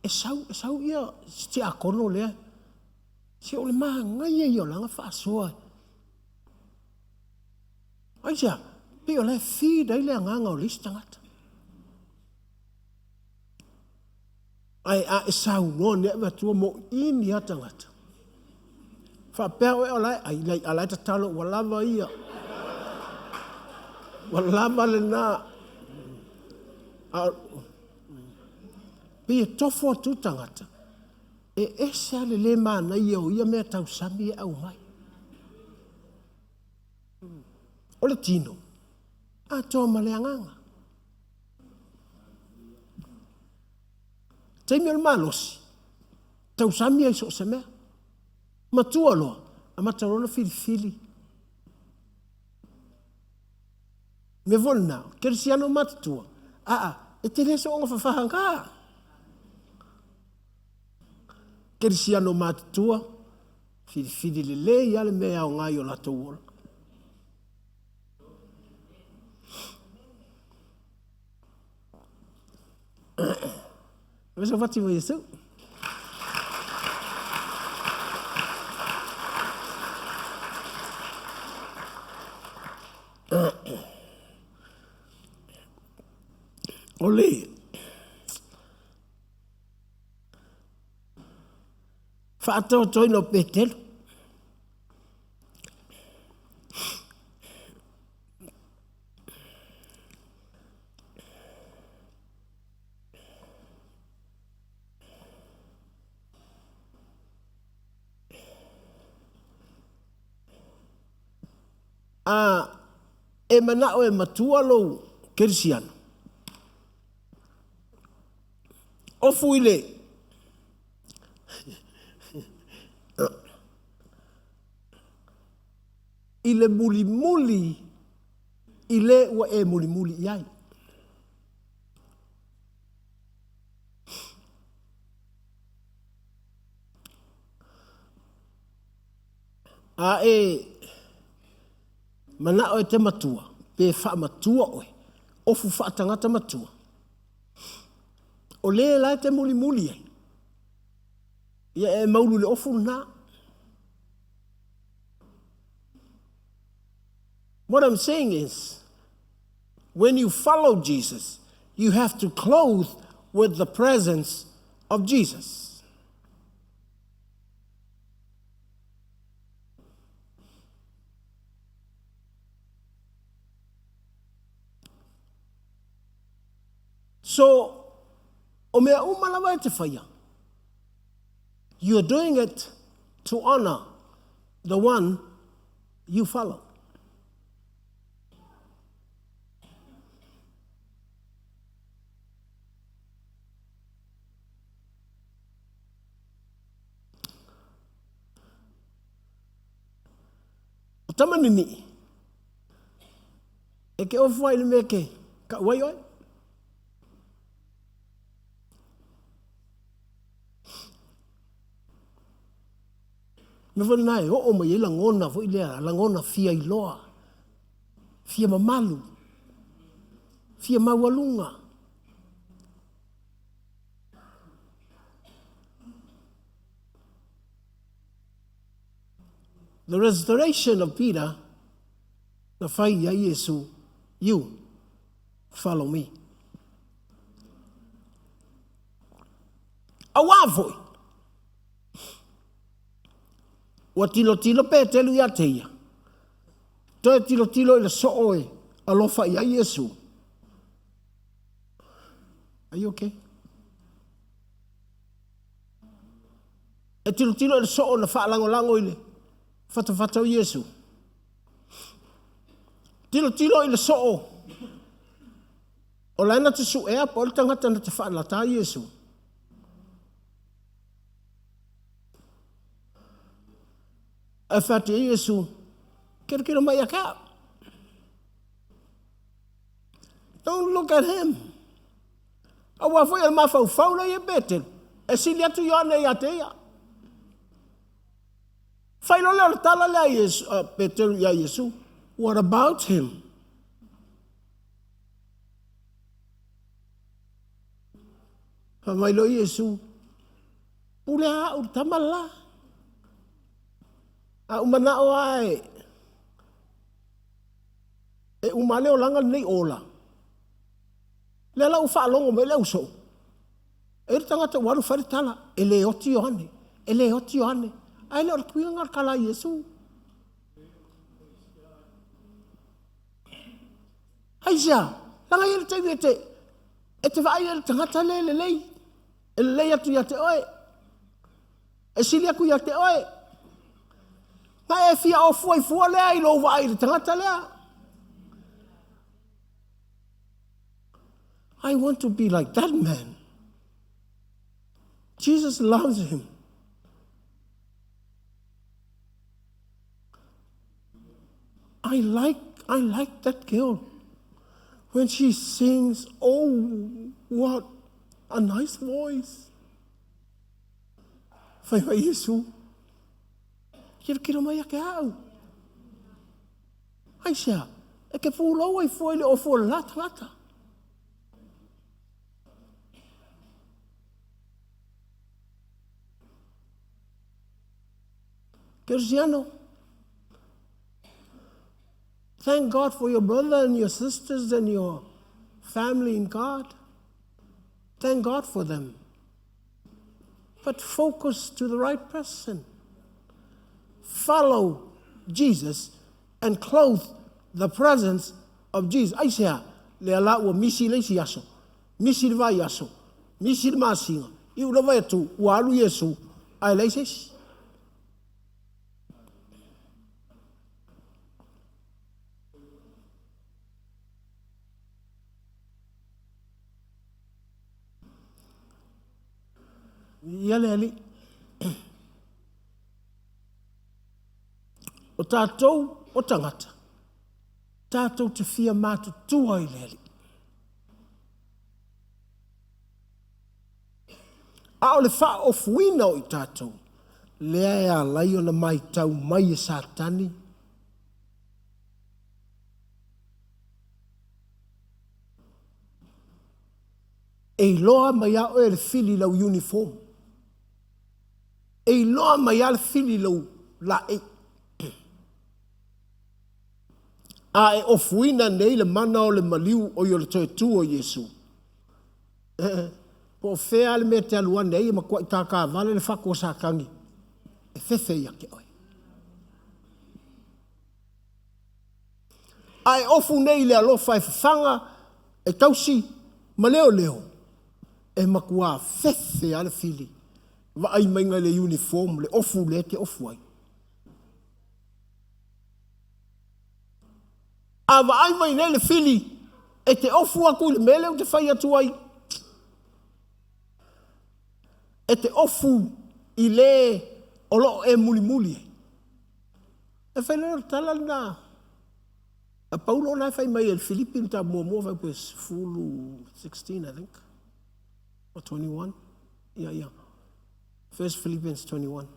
e sau, e sau ia si tiakono lea, se o le manaia ia o lana faasoa. Aisea? Pei o la e feed ai le agaga o le isi tagata. Ae a e saunoa nei avatua mo imi lava tagata. Faapea oe o la e ai, leai, a la e tatalo ua lava ia. Ua lava lena. A pei e tofo atu tagata, e ese lava le le manaia o ia mea tausami e aumai. O le tino, atoa ma le agaga. Taimi o le malosi, tausami ai so o se mea. Matua loa, amata loa ona filifili. Mea foi lena, kerisiano matutua, aa, e te le soona fafaga. Kerisiano matutua, filifili lelei lava le mea e aoga i o latou ola. Ave sau fati mo Iesu. O le faatoatoaina o Petelo. A e manao e matua lou kerisiano, ofu i le i le mulimuli. i le ua e mulimuli i ai. A e manao e te matua, pe faamatua oe, ofu faatagata matua, o le la e te mulimuli ai, ia e maulu i le ofu lena. What I'm saying is, when you follow Jesus, you have to clothe with the presence of Jesus. So, o mea uma lava e te whaia, you're doing it to honor the one you follow. O tama nini, e ke ofu ai le mea ke ka uai oe. Mea foi lena e oo mai ai lagona foi lea, lagona fia iloa, fia mamalu, fia maualuga. The restoration of Peter, na fai ia Iesu, you follow me. Auā foi, ua tilotilo Petelu ia te ia, toe tilotilo i le soo e alofa i ai Iesu. Are you okay? E tilotilo i le soo na faalagolago i le fatafata o Iesu. Tilotilo i le soo o la e na te suea po o le tagata na te faalatā Iesu. Ae fai atu i ai Iesu, Tilotilo mai ia te au. Don't look at him. Aua foi o le mafaufau lea i Petelu, e sili atu Ioane ia te ia. Fai loa lea o le tala lea a Iesu, a Petelu ia Iesu, What about him? Fai mai loa Iesu, Pule a au i le tama le la. A ou manao lava e, e uma lava le olaga lenei ola. Lea la ua faalogo mai le ausoo, e i ai le tagata ua alu fai le tala, e le oti Ioane, e le oti Ioane. Ae le o le tuiga lena o le tala a Iesu. Aisea? Leaga e i ai le taimi e te, e te vaai ai i le tagata lea e lelei, e lelei atu ia te oe, e sili atu ia te oe. Na e fia ofua ai fua lea i lou vaai i le tagata lea. I want to be like that man. Jesus loves him. I like, I like that girl. When she sings, oh, what a nice voice. Fai mai Iesu, Kilokilo mai ia ke au. Aisea, e ke pūlou ai fua i le ofu o le la tagata. Kerisiano, thank God for your brother and your sisters and your family in God. Thank God for them. But focus to the right person. Follow Jesus and clothe the presence of Jesus. Aisea, lea la ua misi le isi aso, misi le vaiaso, misi le masina, iu lava atu, ua alu Iesu, ae leai se isi. Ia le Alii. O tatou o tagata, Tatou te fia matutua i le Alii. A o le faaofuina o i tatou, lea e ala ai ona matau mai e Satani, E iloa mai lava oe e le fili i lau uniform. E iloa mai lava le fili i lou laei. A e ofuina nei le mana o le maliu oi o le toe tu o Iesu, eh, po o fea le mea e te alu ane ai e matuai tātāvale le fatu o Satani e fefe ia te oe. A e ofu nei i le alofa e fafaga, e tausi ma leoleo, e matuā fefe lava le fili vaai maiga i le uniform, le ofu lea e te ofu ai. A vaai mai nei le fili, e te ofu atu i le mea lea ou te fai atu ai, e te ofu i le o lo o e mulimuli ai. E fai loa le tala lena a Paulo la e fai mai e le Filipi mataupu muamua fai pe 10, 16 I think or 21. Yeah. First Philippians 21.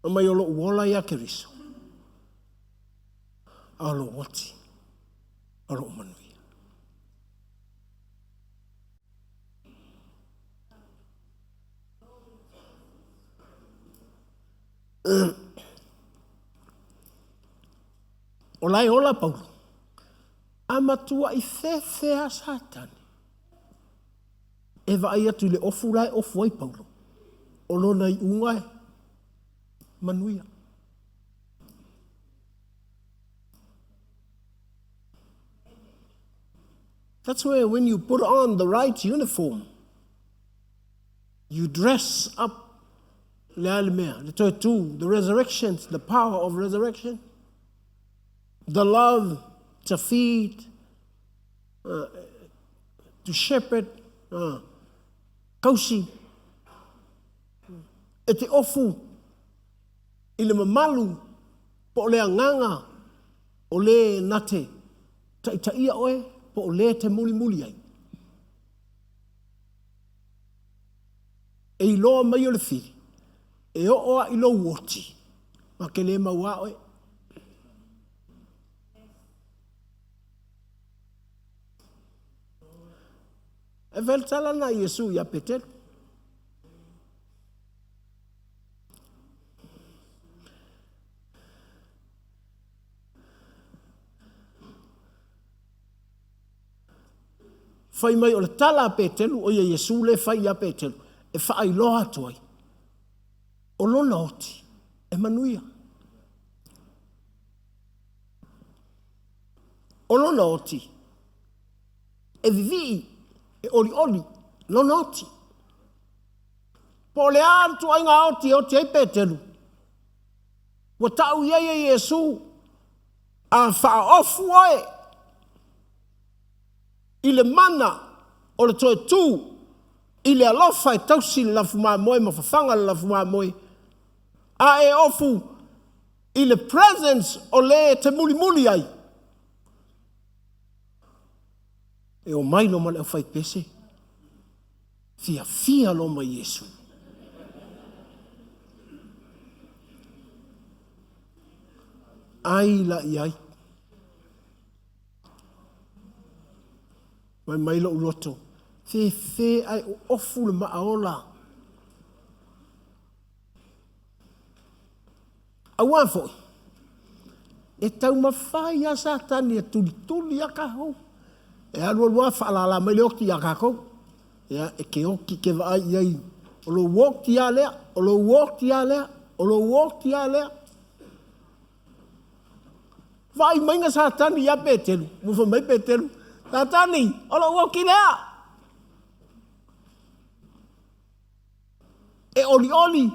Fai mai o lou ola ia Keriso, a o lou oti, o lou manuia. O la e ola Paulo, a matuai fefe a Satani e vaai atu i le ofu la e ofu ai Paulo, o lona iuga e manuia. That's where when you put on the right uniform, you dress up le a le mea, le toe tu, the resurrection, the power of resurrection, the love to feed, to shepherd, kausi, e te ofu i le mamalu po o le agaga o le na te taitaia oe po o le te mulimuli ai. E iloa mai o le fili, e oo a i lou oti, ma ke le mauā oe. E fai le tala lena a Iesu iā Petelu. Fai mai o le tala a Petelu, o ia Iesu lea e fai iā Petelu, e faailoa atu ai, o lona oti e manuia. O lona oti e vivii, e olioli lona oti. Po o le a le tuaiga oti e oti ai Petelu, ua tau i ai e Iesu, A faaofu oe i le mana o le toe tu i le alofa e tausi le lafumamoe ma fafaga le lafumamoe, a e ofu i le presence o le e te mulimuli ai, e omai loa ma le aufaipese, fiafia loa ma Iesu. Ai la i ai. Fai mai lou loto, fefe ae oofu le maa ola. Auā foi, e taumafai lava Satani e tulituli lava kākou. E alualu lava faalālā mai le oti iā kākou. Ia, e ke oti ke vaai i ai, o lou oti lava lea, o lou oti lava lea, o lou oti lava lea. Vaai maiga Satani iā Petelu, ua fai mai Petelu, Satani, o lou oti lea. E olioli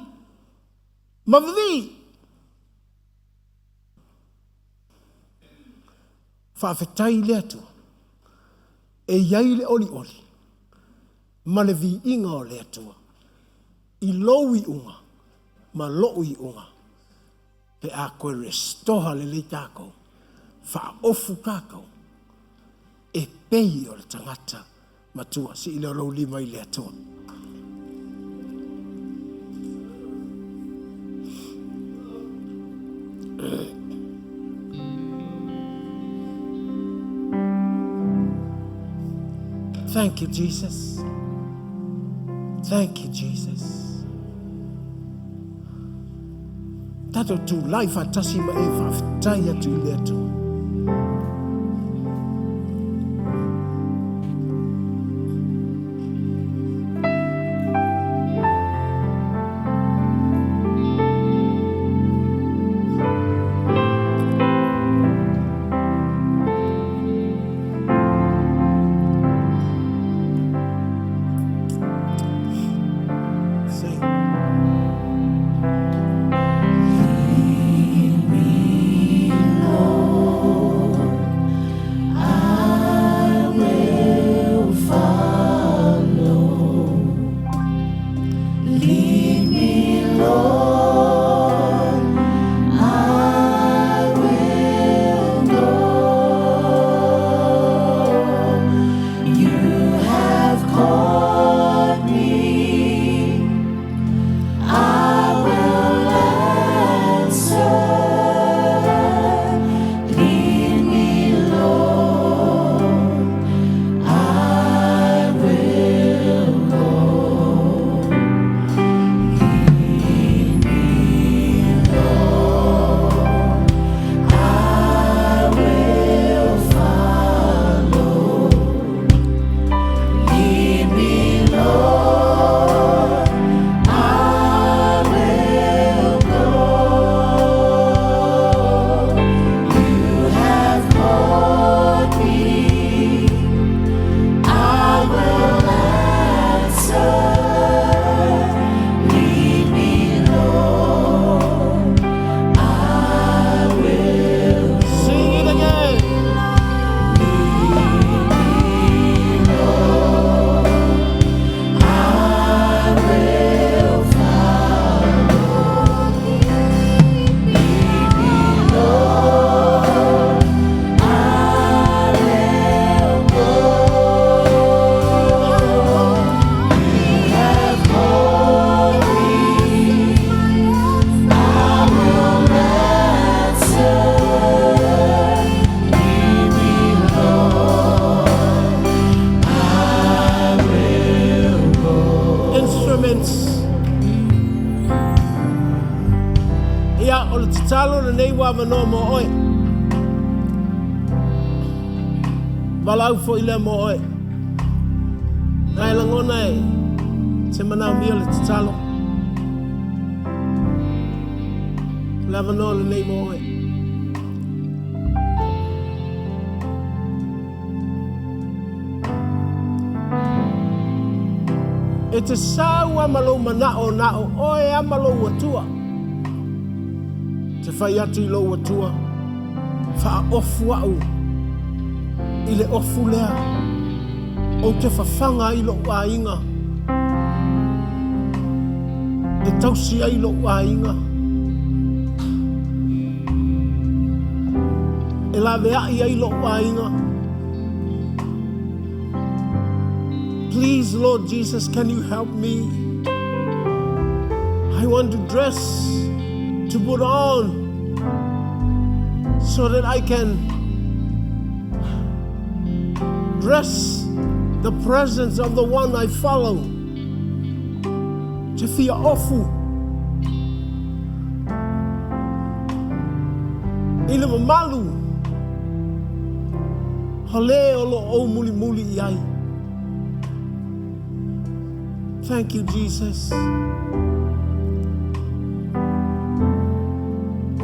ma vivii. Faafetai i le Atua e i ai le olioli ma le viiga o le Atua i lou iuga ma lou iuga. Pe a koe restore lelei tākou, faaofu tākou, e pei o le tagata matua. Sii lea o lou lima i le Atua. Thank you, Jesus. Thank you, Jesus. Tatou tulai faatasi ma e faafetai atu i le Atua. Sing. Lead me, Lord, I will go. You have called me, I will answer. Lead me, Lord, I will go. Lead me, Lord, I will follow. Lead me, Lord, I will go. You have called me, I will answer. Lead me, Lord, I will. Sing it again. Lead me, Lord, I will follow. Lead me, Lord, I will go. You have called me, I will answer. Lead me, Lord, I will go. Instruments. Ia, o le tatalo lenei ua avanoa mo oe. Valaau foi lea mo oe. Na e lagona e te manaomia le tatalo. O le avanoa lenei mo oe. E te sau a ma lou manao na o oe a ma lou Atua. Te fai atu i lou Atua. Faaofu au i le ofu lea. Ou te fafaga ai lou aiga. E tausi ai lou aiga. E laveai ai lou aiga. Please, Lord Jesus, can you help me? I want to dress, to put on, so that I can dress the presence of the one I follow. Te fia ofu. I le mamalu. O le o lo o mulimuli i ai. Thank you, Jesus.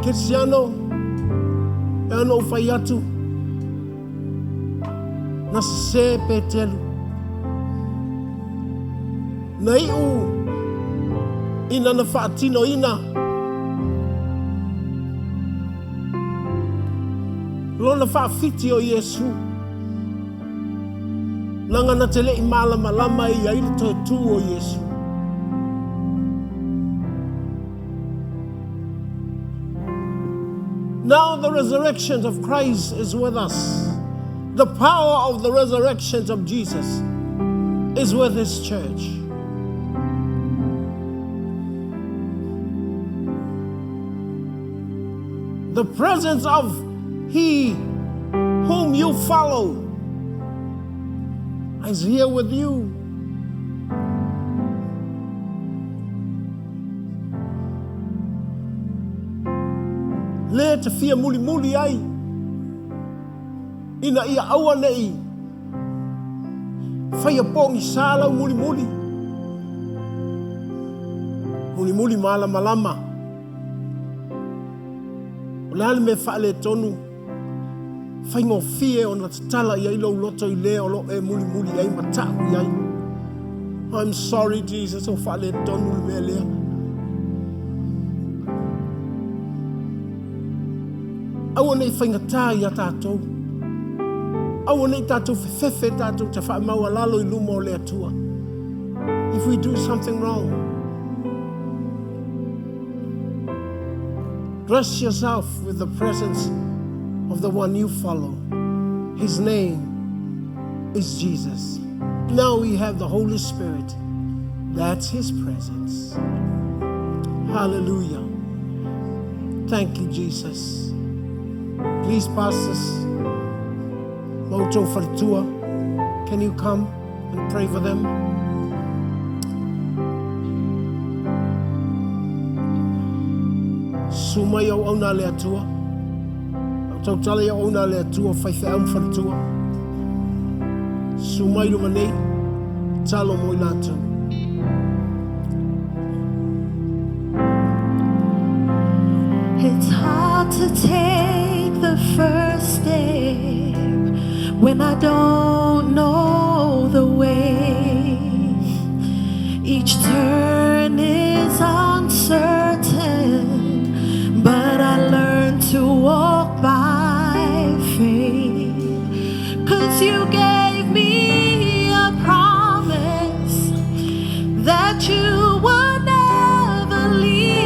Kerisiano, e ana o fai atu, na sesē Petelu. Na iu ina na faatinoina lona faafiti o Iesu. Leaga na te le i malamalama ia i le toe tu o Iesu. Now the resurrection of Christ is with us. The power of the resurrection of Jesus is with his church. The presence of he whom you follow is here with you. Lea te fia muli muli ai. Ina ia aua nei. Whaia pongi sala muli muli. Muli muli mala malama. O le me whaale tonu. Whaingo fie o na tatala ia ilo loto i lea o lo e muli muli ai matau i ai. I'm sorry, Jesus, o whaale tonu le mea lea. Aua nei whaingatā ia tātou. Aua nei tātou whewhefe tātou te whaamaua lalo i luma o le atua. If we do something wrong, dress yourself with the presence of the one you follow. His name is Jesus. Now we have the Holy Spirit. That's his presence. Hallelujah. Thank you, Jesus. Please, pastors, Moto Faletua, can you come and pray for them? Sumai au au nā le atua. Au tautala au nā le atua, whai au faletua. Sumai luma nei, talo mo i lātou. It's hard to take the first step when I don't know the way. Each turn is uncertain, but I learn to walk by faith. 'Cause you gave me a promise that you would never leave.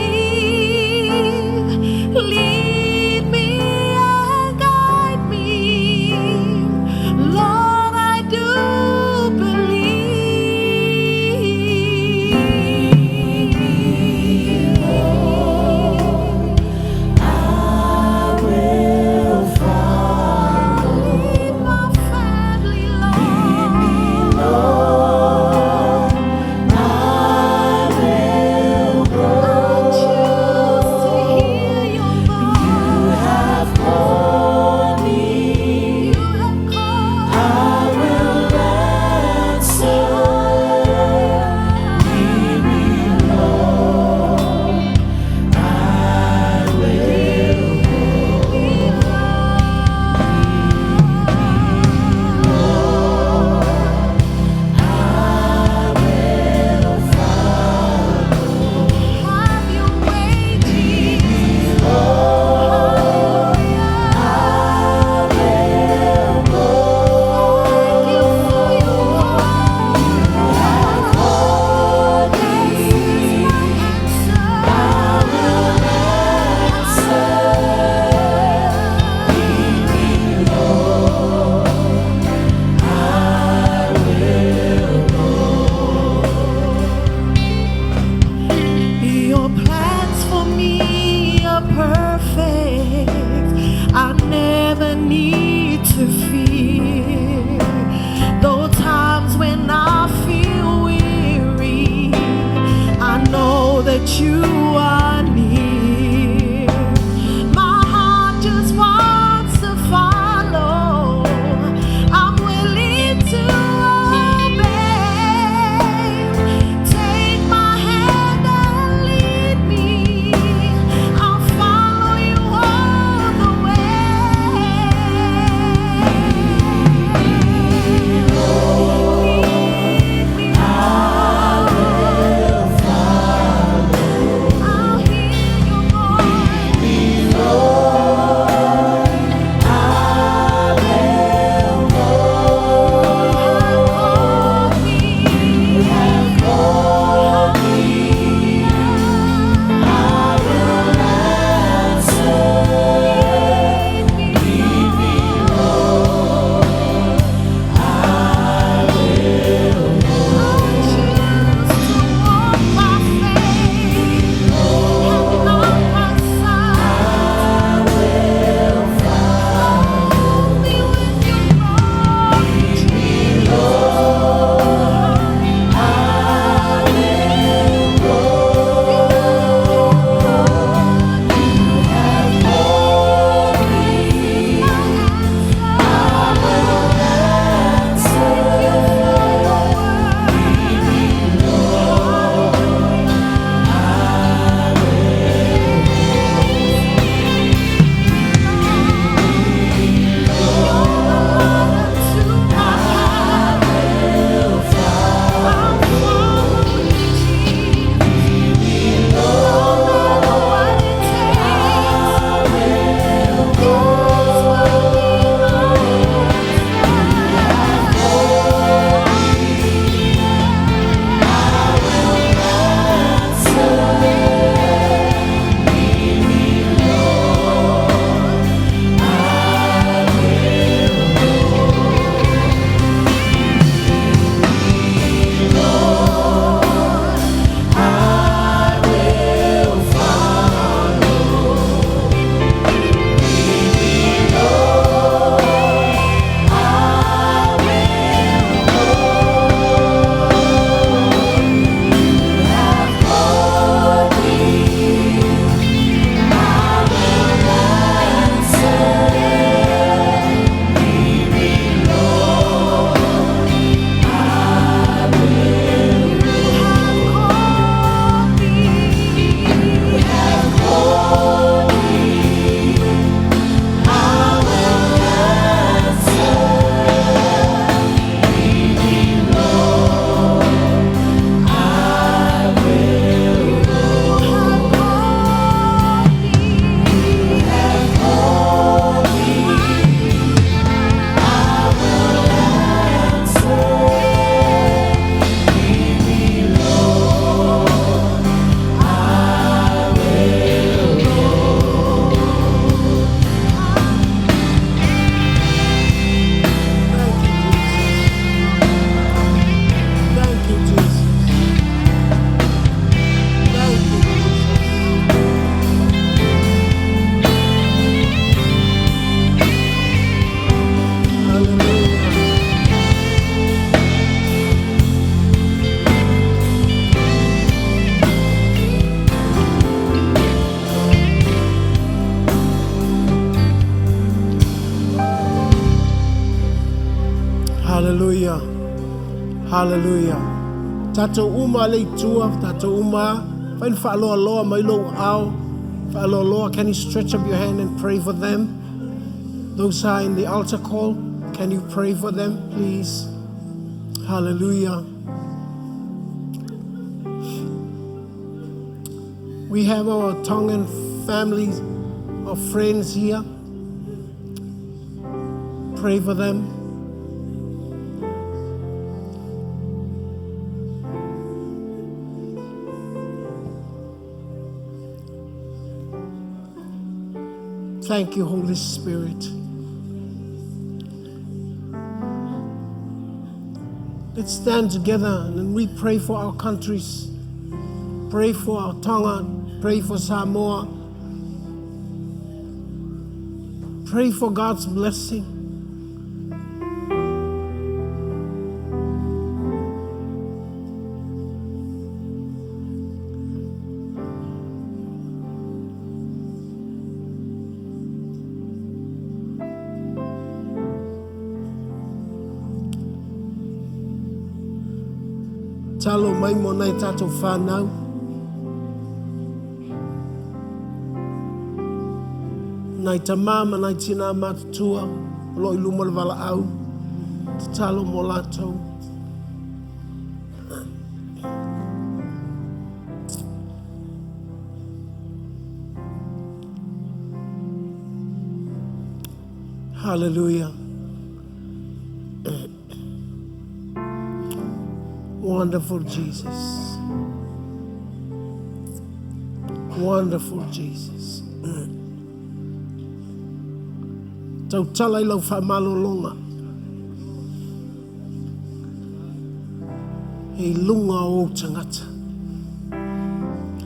Lead me and guide me, Lord, I do believe. I will follow. Lead my family. Hallelujah. Hallelujah. Tatou uma le itua, tatou uma, fai whaaloa mai lou ao, whaaloa, can you stretch up your hand and pray for them? Those who are in the altar call, can you pray for them, please? Hallelujah. We have our Tongan families, our friends here. Pray for them. Thank you, Holy Spirit. Let's stand together and we pray for our countries. Pray for our Tonga. Pray for Samoa. Pray for God's blessing. Talo mai mo nei tātou whānau. Nai tamā ma nai tina matutua, lo i luma le vala au, te talo mo lātou. Hallelujah. Wonderful Jesus. Wonderful Jesus. Tau tala i lau whaamalolonga. E lunga o tangata.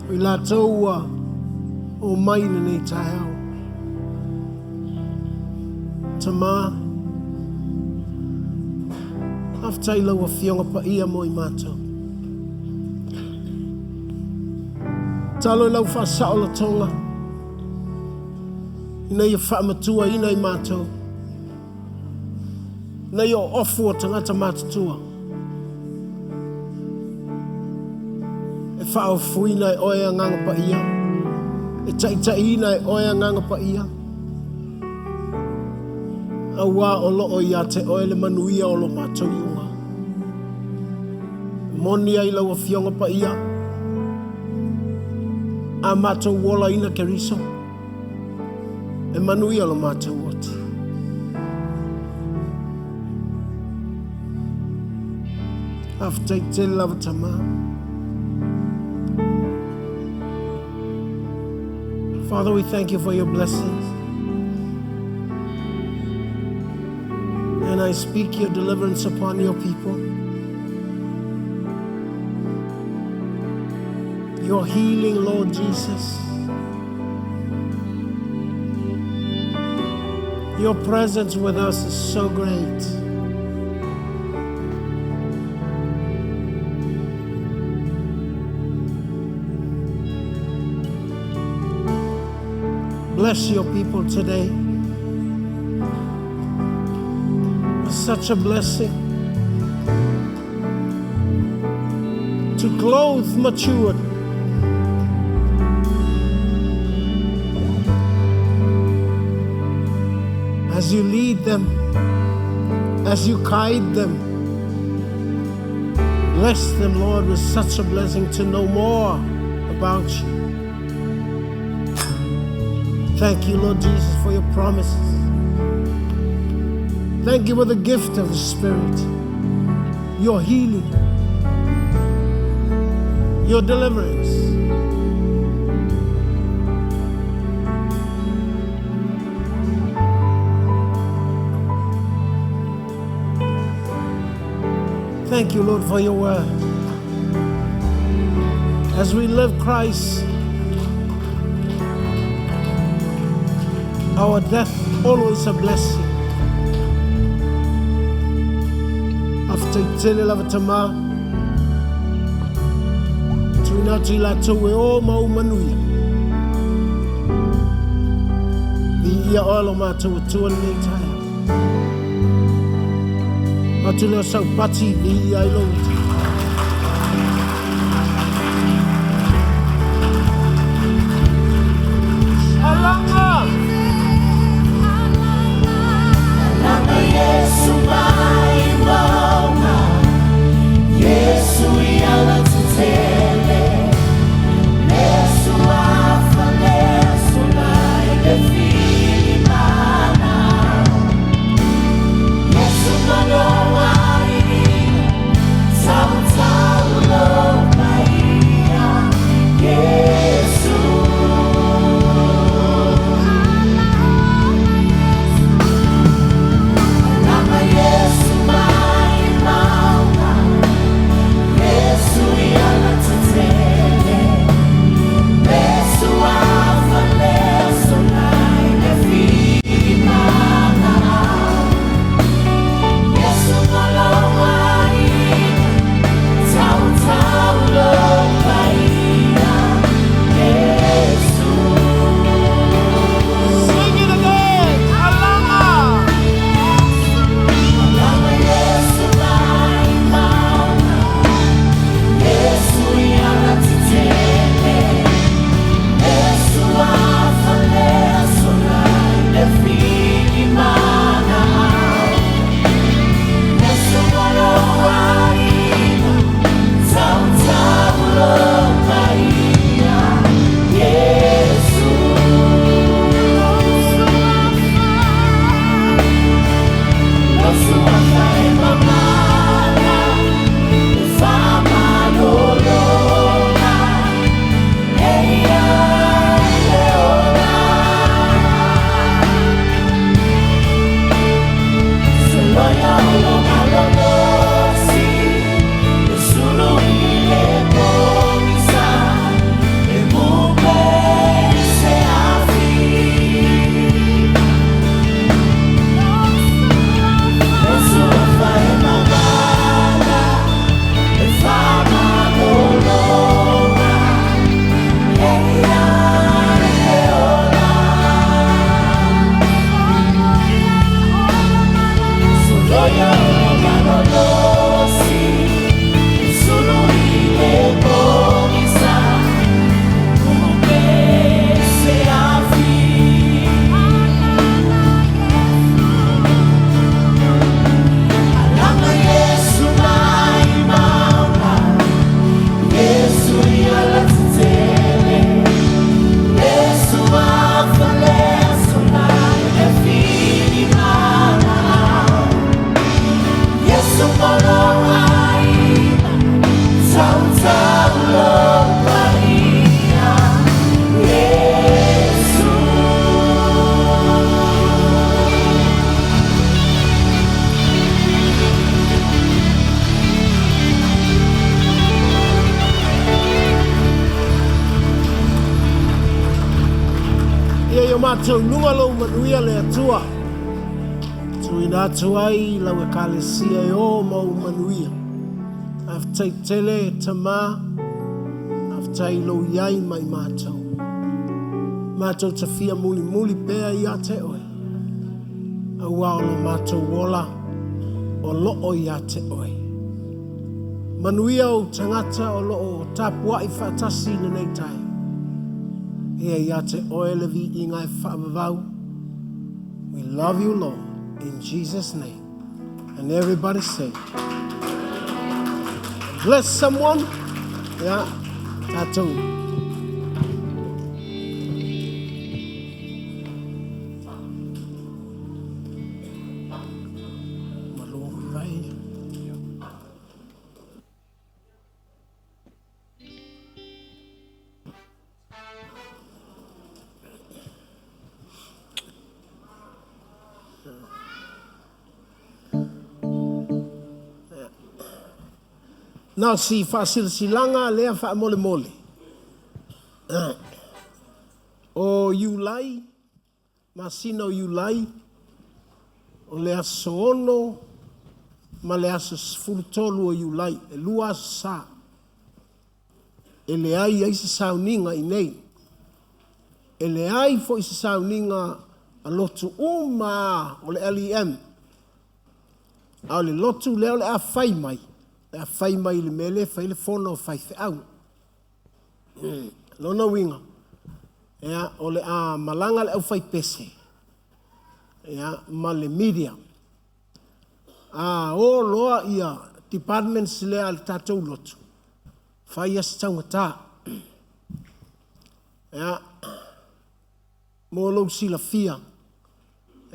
O i lātou ua o mai nei taeao. Tama, aftai lau afioga pa ia mo i mātou. Talo i lau whaasao la tonga. Ina ia whaamatua ina i mātou. Ina ia o ofu o tangata mātutua. E whaofuina e oe a nganga pa ia. E taitaina e oe a nganga pa ia. Aua o loo ia te oe le manuia o lo mātou i unga. Moni ai lau afioga pa ia. A mātou wola ina keriso. E manuia lo mātou oti. Aftai te lava tama. Father, we thank you for your blessings. And I speak your deliverance upon your people. Your healing, Lord Jesus. Your presence with us is so great. Bless your people today. Such a blessing to clothe matured. As you lead them, as you guide them, bless them, Lord, with such a blessing to know more about you. Thank you, Lord Jesus, for your promises. Thank you for the gift of the Spirit, your healing, your deliverance. Thank you, Lord, for your word. As we live Christ, our death always a blessing. After tele lava tama, tuina atu i lātou e o mau manuia. I ia oe lo mātou atua nei taeao. Avatu lea o sau pati, viia ai lou. Alaga! Alaga Yesu mai mauga, Yesu i ala tetele, Lesu afa lesu lai le filimana. Yesu manoai, tau tau lo paia, Yesu. Alaga Yesu mai mauga, Yesu i ala tetele, Lesu afa lesu lai le filimana. Yesu manoai, tau tau lo paia, Yesu. Sing it again! Alaga! Alaga Yesu mai mauga, Yesu i ala tetele, Lesu afa lesu lai le filimana. Yesu manoai, tau tau lo paia, Yesu. Losu afa e mamana, e whamalolona, eia e leona. Soloia o lo malolosi, e sulu i le pongisa, e mupe se afi. Lesu afa e mamana, e whamalolona, eia e leona. Soloia o lo malolosi, e sulu i le pongisa, mupe se afi. Alaga Yesu mai mauga, Yesu i ala tetele, Lesu afa lesu lai le filimana. Yesu manoai, tau tau lo paia, Yesu. Ia i o matou luga lou manuia le Atua. Tuuina atu ai lau ekalesia e o ma ou manuia. Faafetai tele Tamā, faafetai i lou iai ma i matou. Matou te fia mulimuli pea ia te oe. Auā o lo matou ola o loo ia te oe. Manuia ou tagata o loo tapuai faatasi i lenei taeao. Ia ia te oe le viiga e faavavau. We love you, Lord, in Jesus' name. And everybody say, bless someone. Yeah, tatou. Malo vai. Na o si faasilasilaga lea faamolemole. O Iulai, masina o Iulai, o le aso 6 ma le aso 13 o Iulai, e 2 aso sa. E leai ai se sauniga i nei. E leai foi se sauniga a lotu uma o le LEM. A o le lotu lea o le a fai mai, o le a fai mai i le mea lea e fai ai le fono a faifeau. Lona uiga, ia, o le a malaga le aufaipese, ia, ma le media. A o loa ia departments lea a le tatou lotu, fai lava si taugata. Ia, mo lou silafia,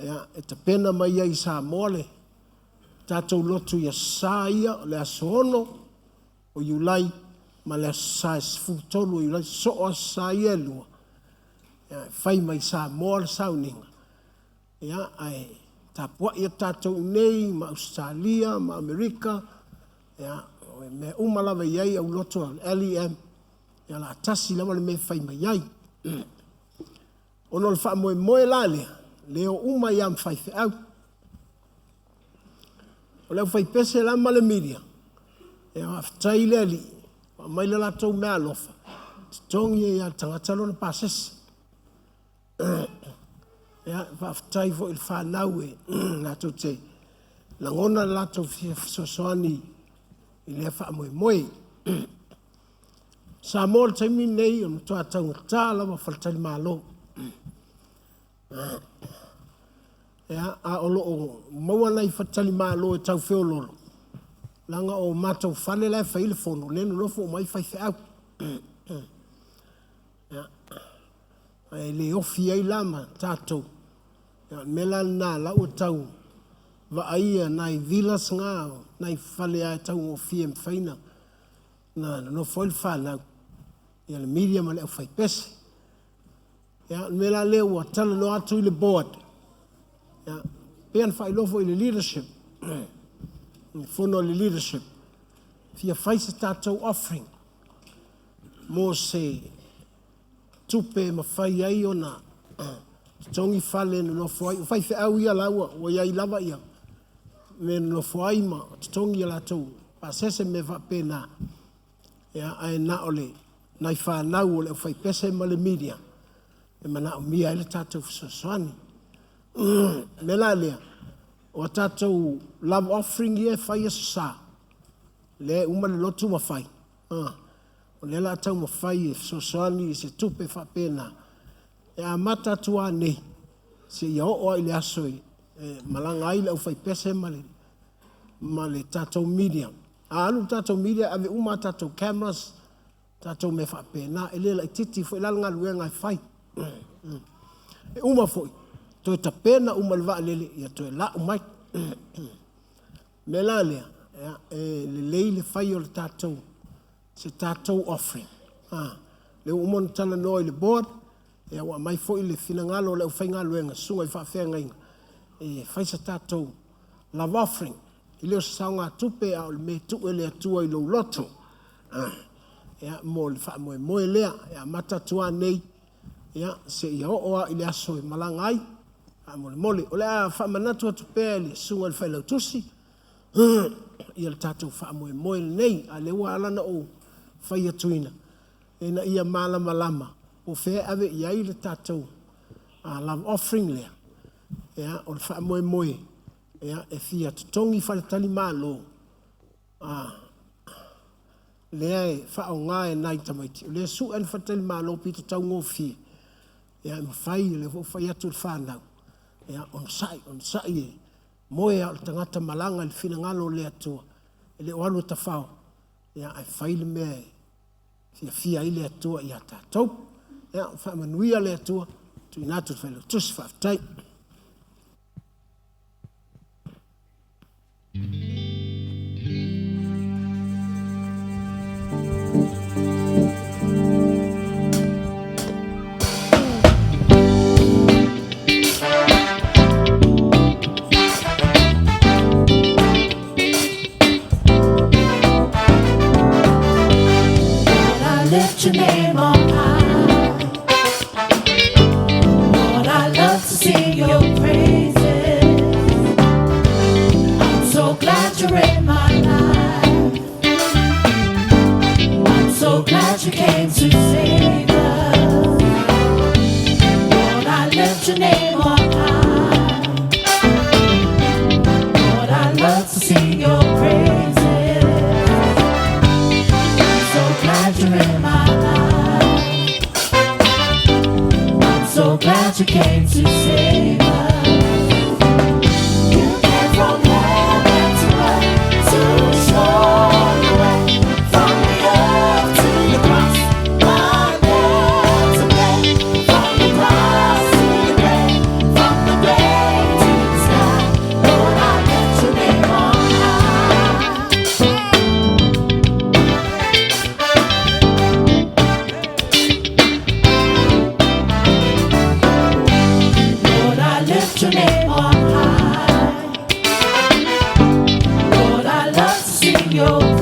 ia, e tapena mai ai i Samoa le tatou lotu i Aso Sa ia, o le aso 6 o Iulai ma le Aso Sa e 13 o Iulai, sosoo Aso Sa ia e lua, ia, e fai mai Samoa le sauniga, ia, ae tapuai atu tatou i inei ma Ausetalia ma Amerika, ia, o mea uma lava e i ai aulotu a le LEM, ia o le a tasi lava le mea e fai mai ai. Ona o le faamoemoe la lea, le o uma ai lava ma faifeau. O le aufaipese la ma le media, ia faafetai i le Alii ua aumai le latou meaalofa, e totogi ai lava e le tagata lona pasese. Ia, faafetai foi i le fanau e latou te lagona le latou fia fesoasoani i lea faamoemoe. O Samoa i le taimi lenei, ua matua taugata lava faletalimalo. Ia, a o lo o maua nai faletalimalo e tau feoloolo, leaga o matou fale la e fai ai le fono, lea e nonofo uma ai faifeau. Ia, e le ofi ai la ma tatou. Ia, o le mea la lena o la ua tau vaaia nai villas na, nai fale lava e taugofie e mafai ona nonofo ai le fanau, ia le media ma le aufaipese. Ia, o le mea la lea ua talanoa atu i le board, ia, pei ona faailoa foi i le leadership, le fono a le leadership, e fia fai se tatou offering mo se tupe e mafai ai ona totogi fale e nonofo ai. O faifeau ia la ua i ai lava ia mea e nonofo ai ma totogi a latou pasese ma mea faapena, ia, ae na o le nai fanau o le aufaipese ma le media e manaomia ai le tatou fesoasoani. O le mea la lea, o a tatou love offering ia e fai i Aso Sa, lea e uma le lotu ma fai, o lea o le a taumafai e fesoasoani i se tupe faapena e amata atu lava nei seia oo lava i le aso e malaga ai le aufaipese ma le tatou media. A alu le tatou media e ave uma a tatou cameras, tatou mea faapena. E le laitiiti foi la le galuega e fai. E uma foi, toe tapena uma i le vaalele, ia toe lau mai. O le mea la lea, e lelei le fai o le tatou, se tatou offering. Lea ua uma ona talanoa i le board, ia ua aumai foi le finagalo o le aufaigaluega, susuga i faafeagaiga, e fai se tatou love offering. E le o se saogatupe a o le mea e tuu e le Atua i lou loto. Ia, mo le faamoemoe lea, e amata atu lava nei, ia, seia oo lava i le aso e malaga ai, faamolemole. O le a faamanatu atu pea e le Susuga i le Failautusi ia le tatou faamoemoe lenei, a o lea ua ala ona ou fai atuina, ina ia malamalama po o fea e ave i ai le tatou love offering lea. Ia, o le faamoemoe, ia, e fia totogi faletalimalo lea e faaaoga e nai tamaiti, o lea e sue le faletalimalo pito taugofie, ia e mafai, o lea foi ua fai atu i le fanau, ia onosai, onosai e moe lava o le tagata malaga i le finagalo o le Atua, e le o alu e tafao, ia ae fai le mea e fiafia ai le Atua ia tatou. Ia faamanuia le Atua, tuuina atu i le Failautusi. Faafetai. Lord, I lift your name on high. Lord, I love to sing your praises. I'm so glad you're in my life. I'm so glad you came to save us. Lord, I lift your name on high. Lord, I love to Glad you came to save us. You came from heaven to earth to show the way. From the earth to the cross, my debt to pay. From the cross to the grave, from the grave to the sky. Lord, I lift your name on high. Lord, I lift your name on high. Lord, I love to sing your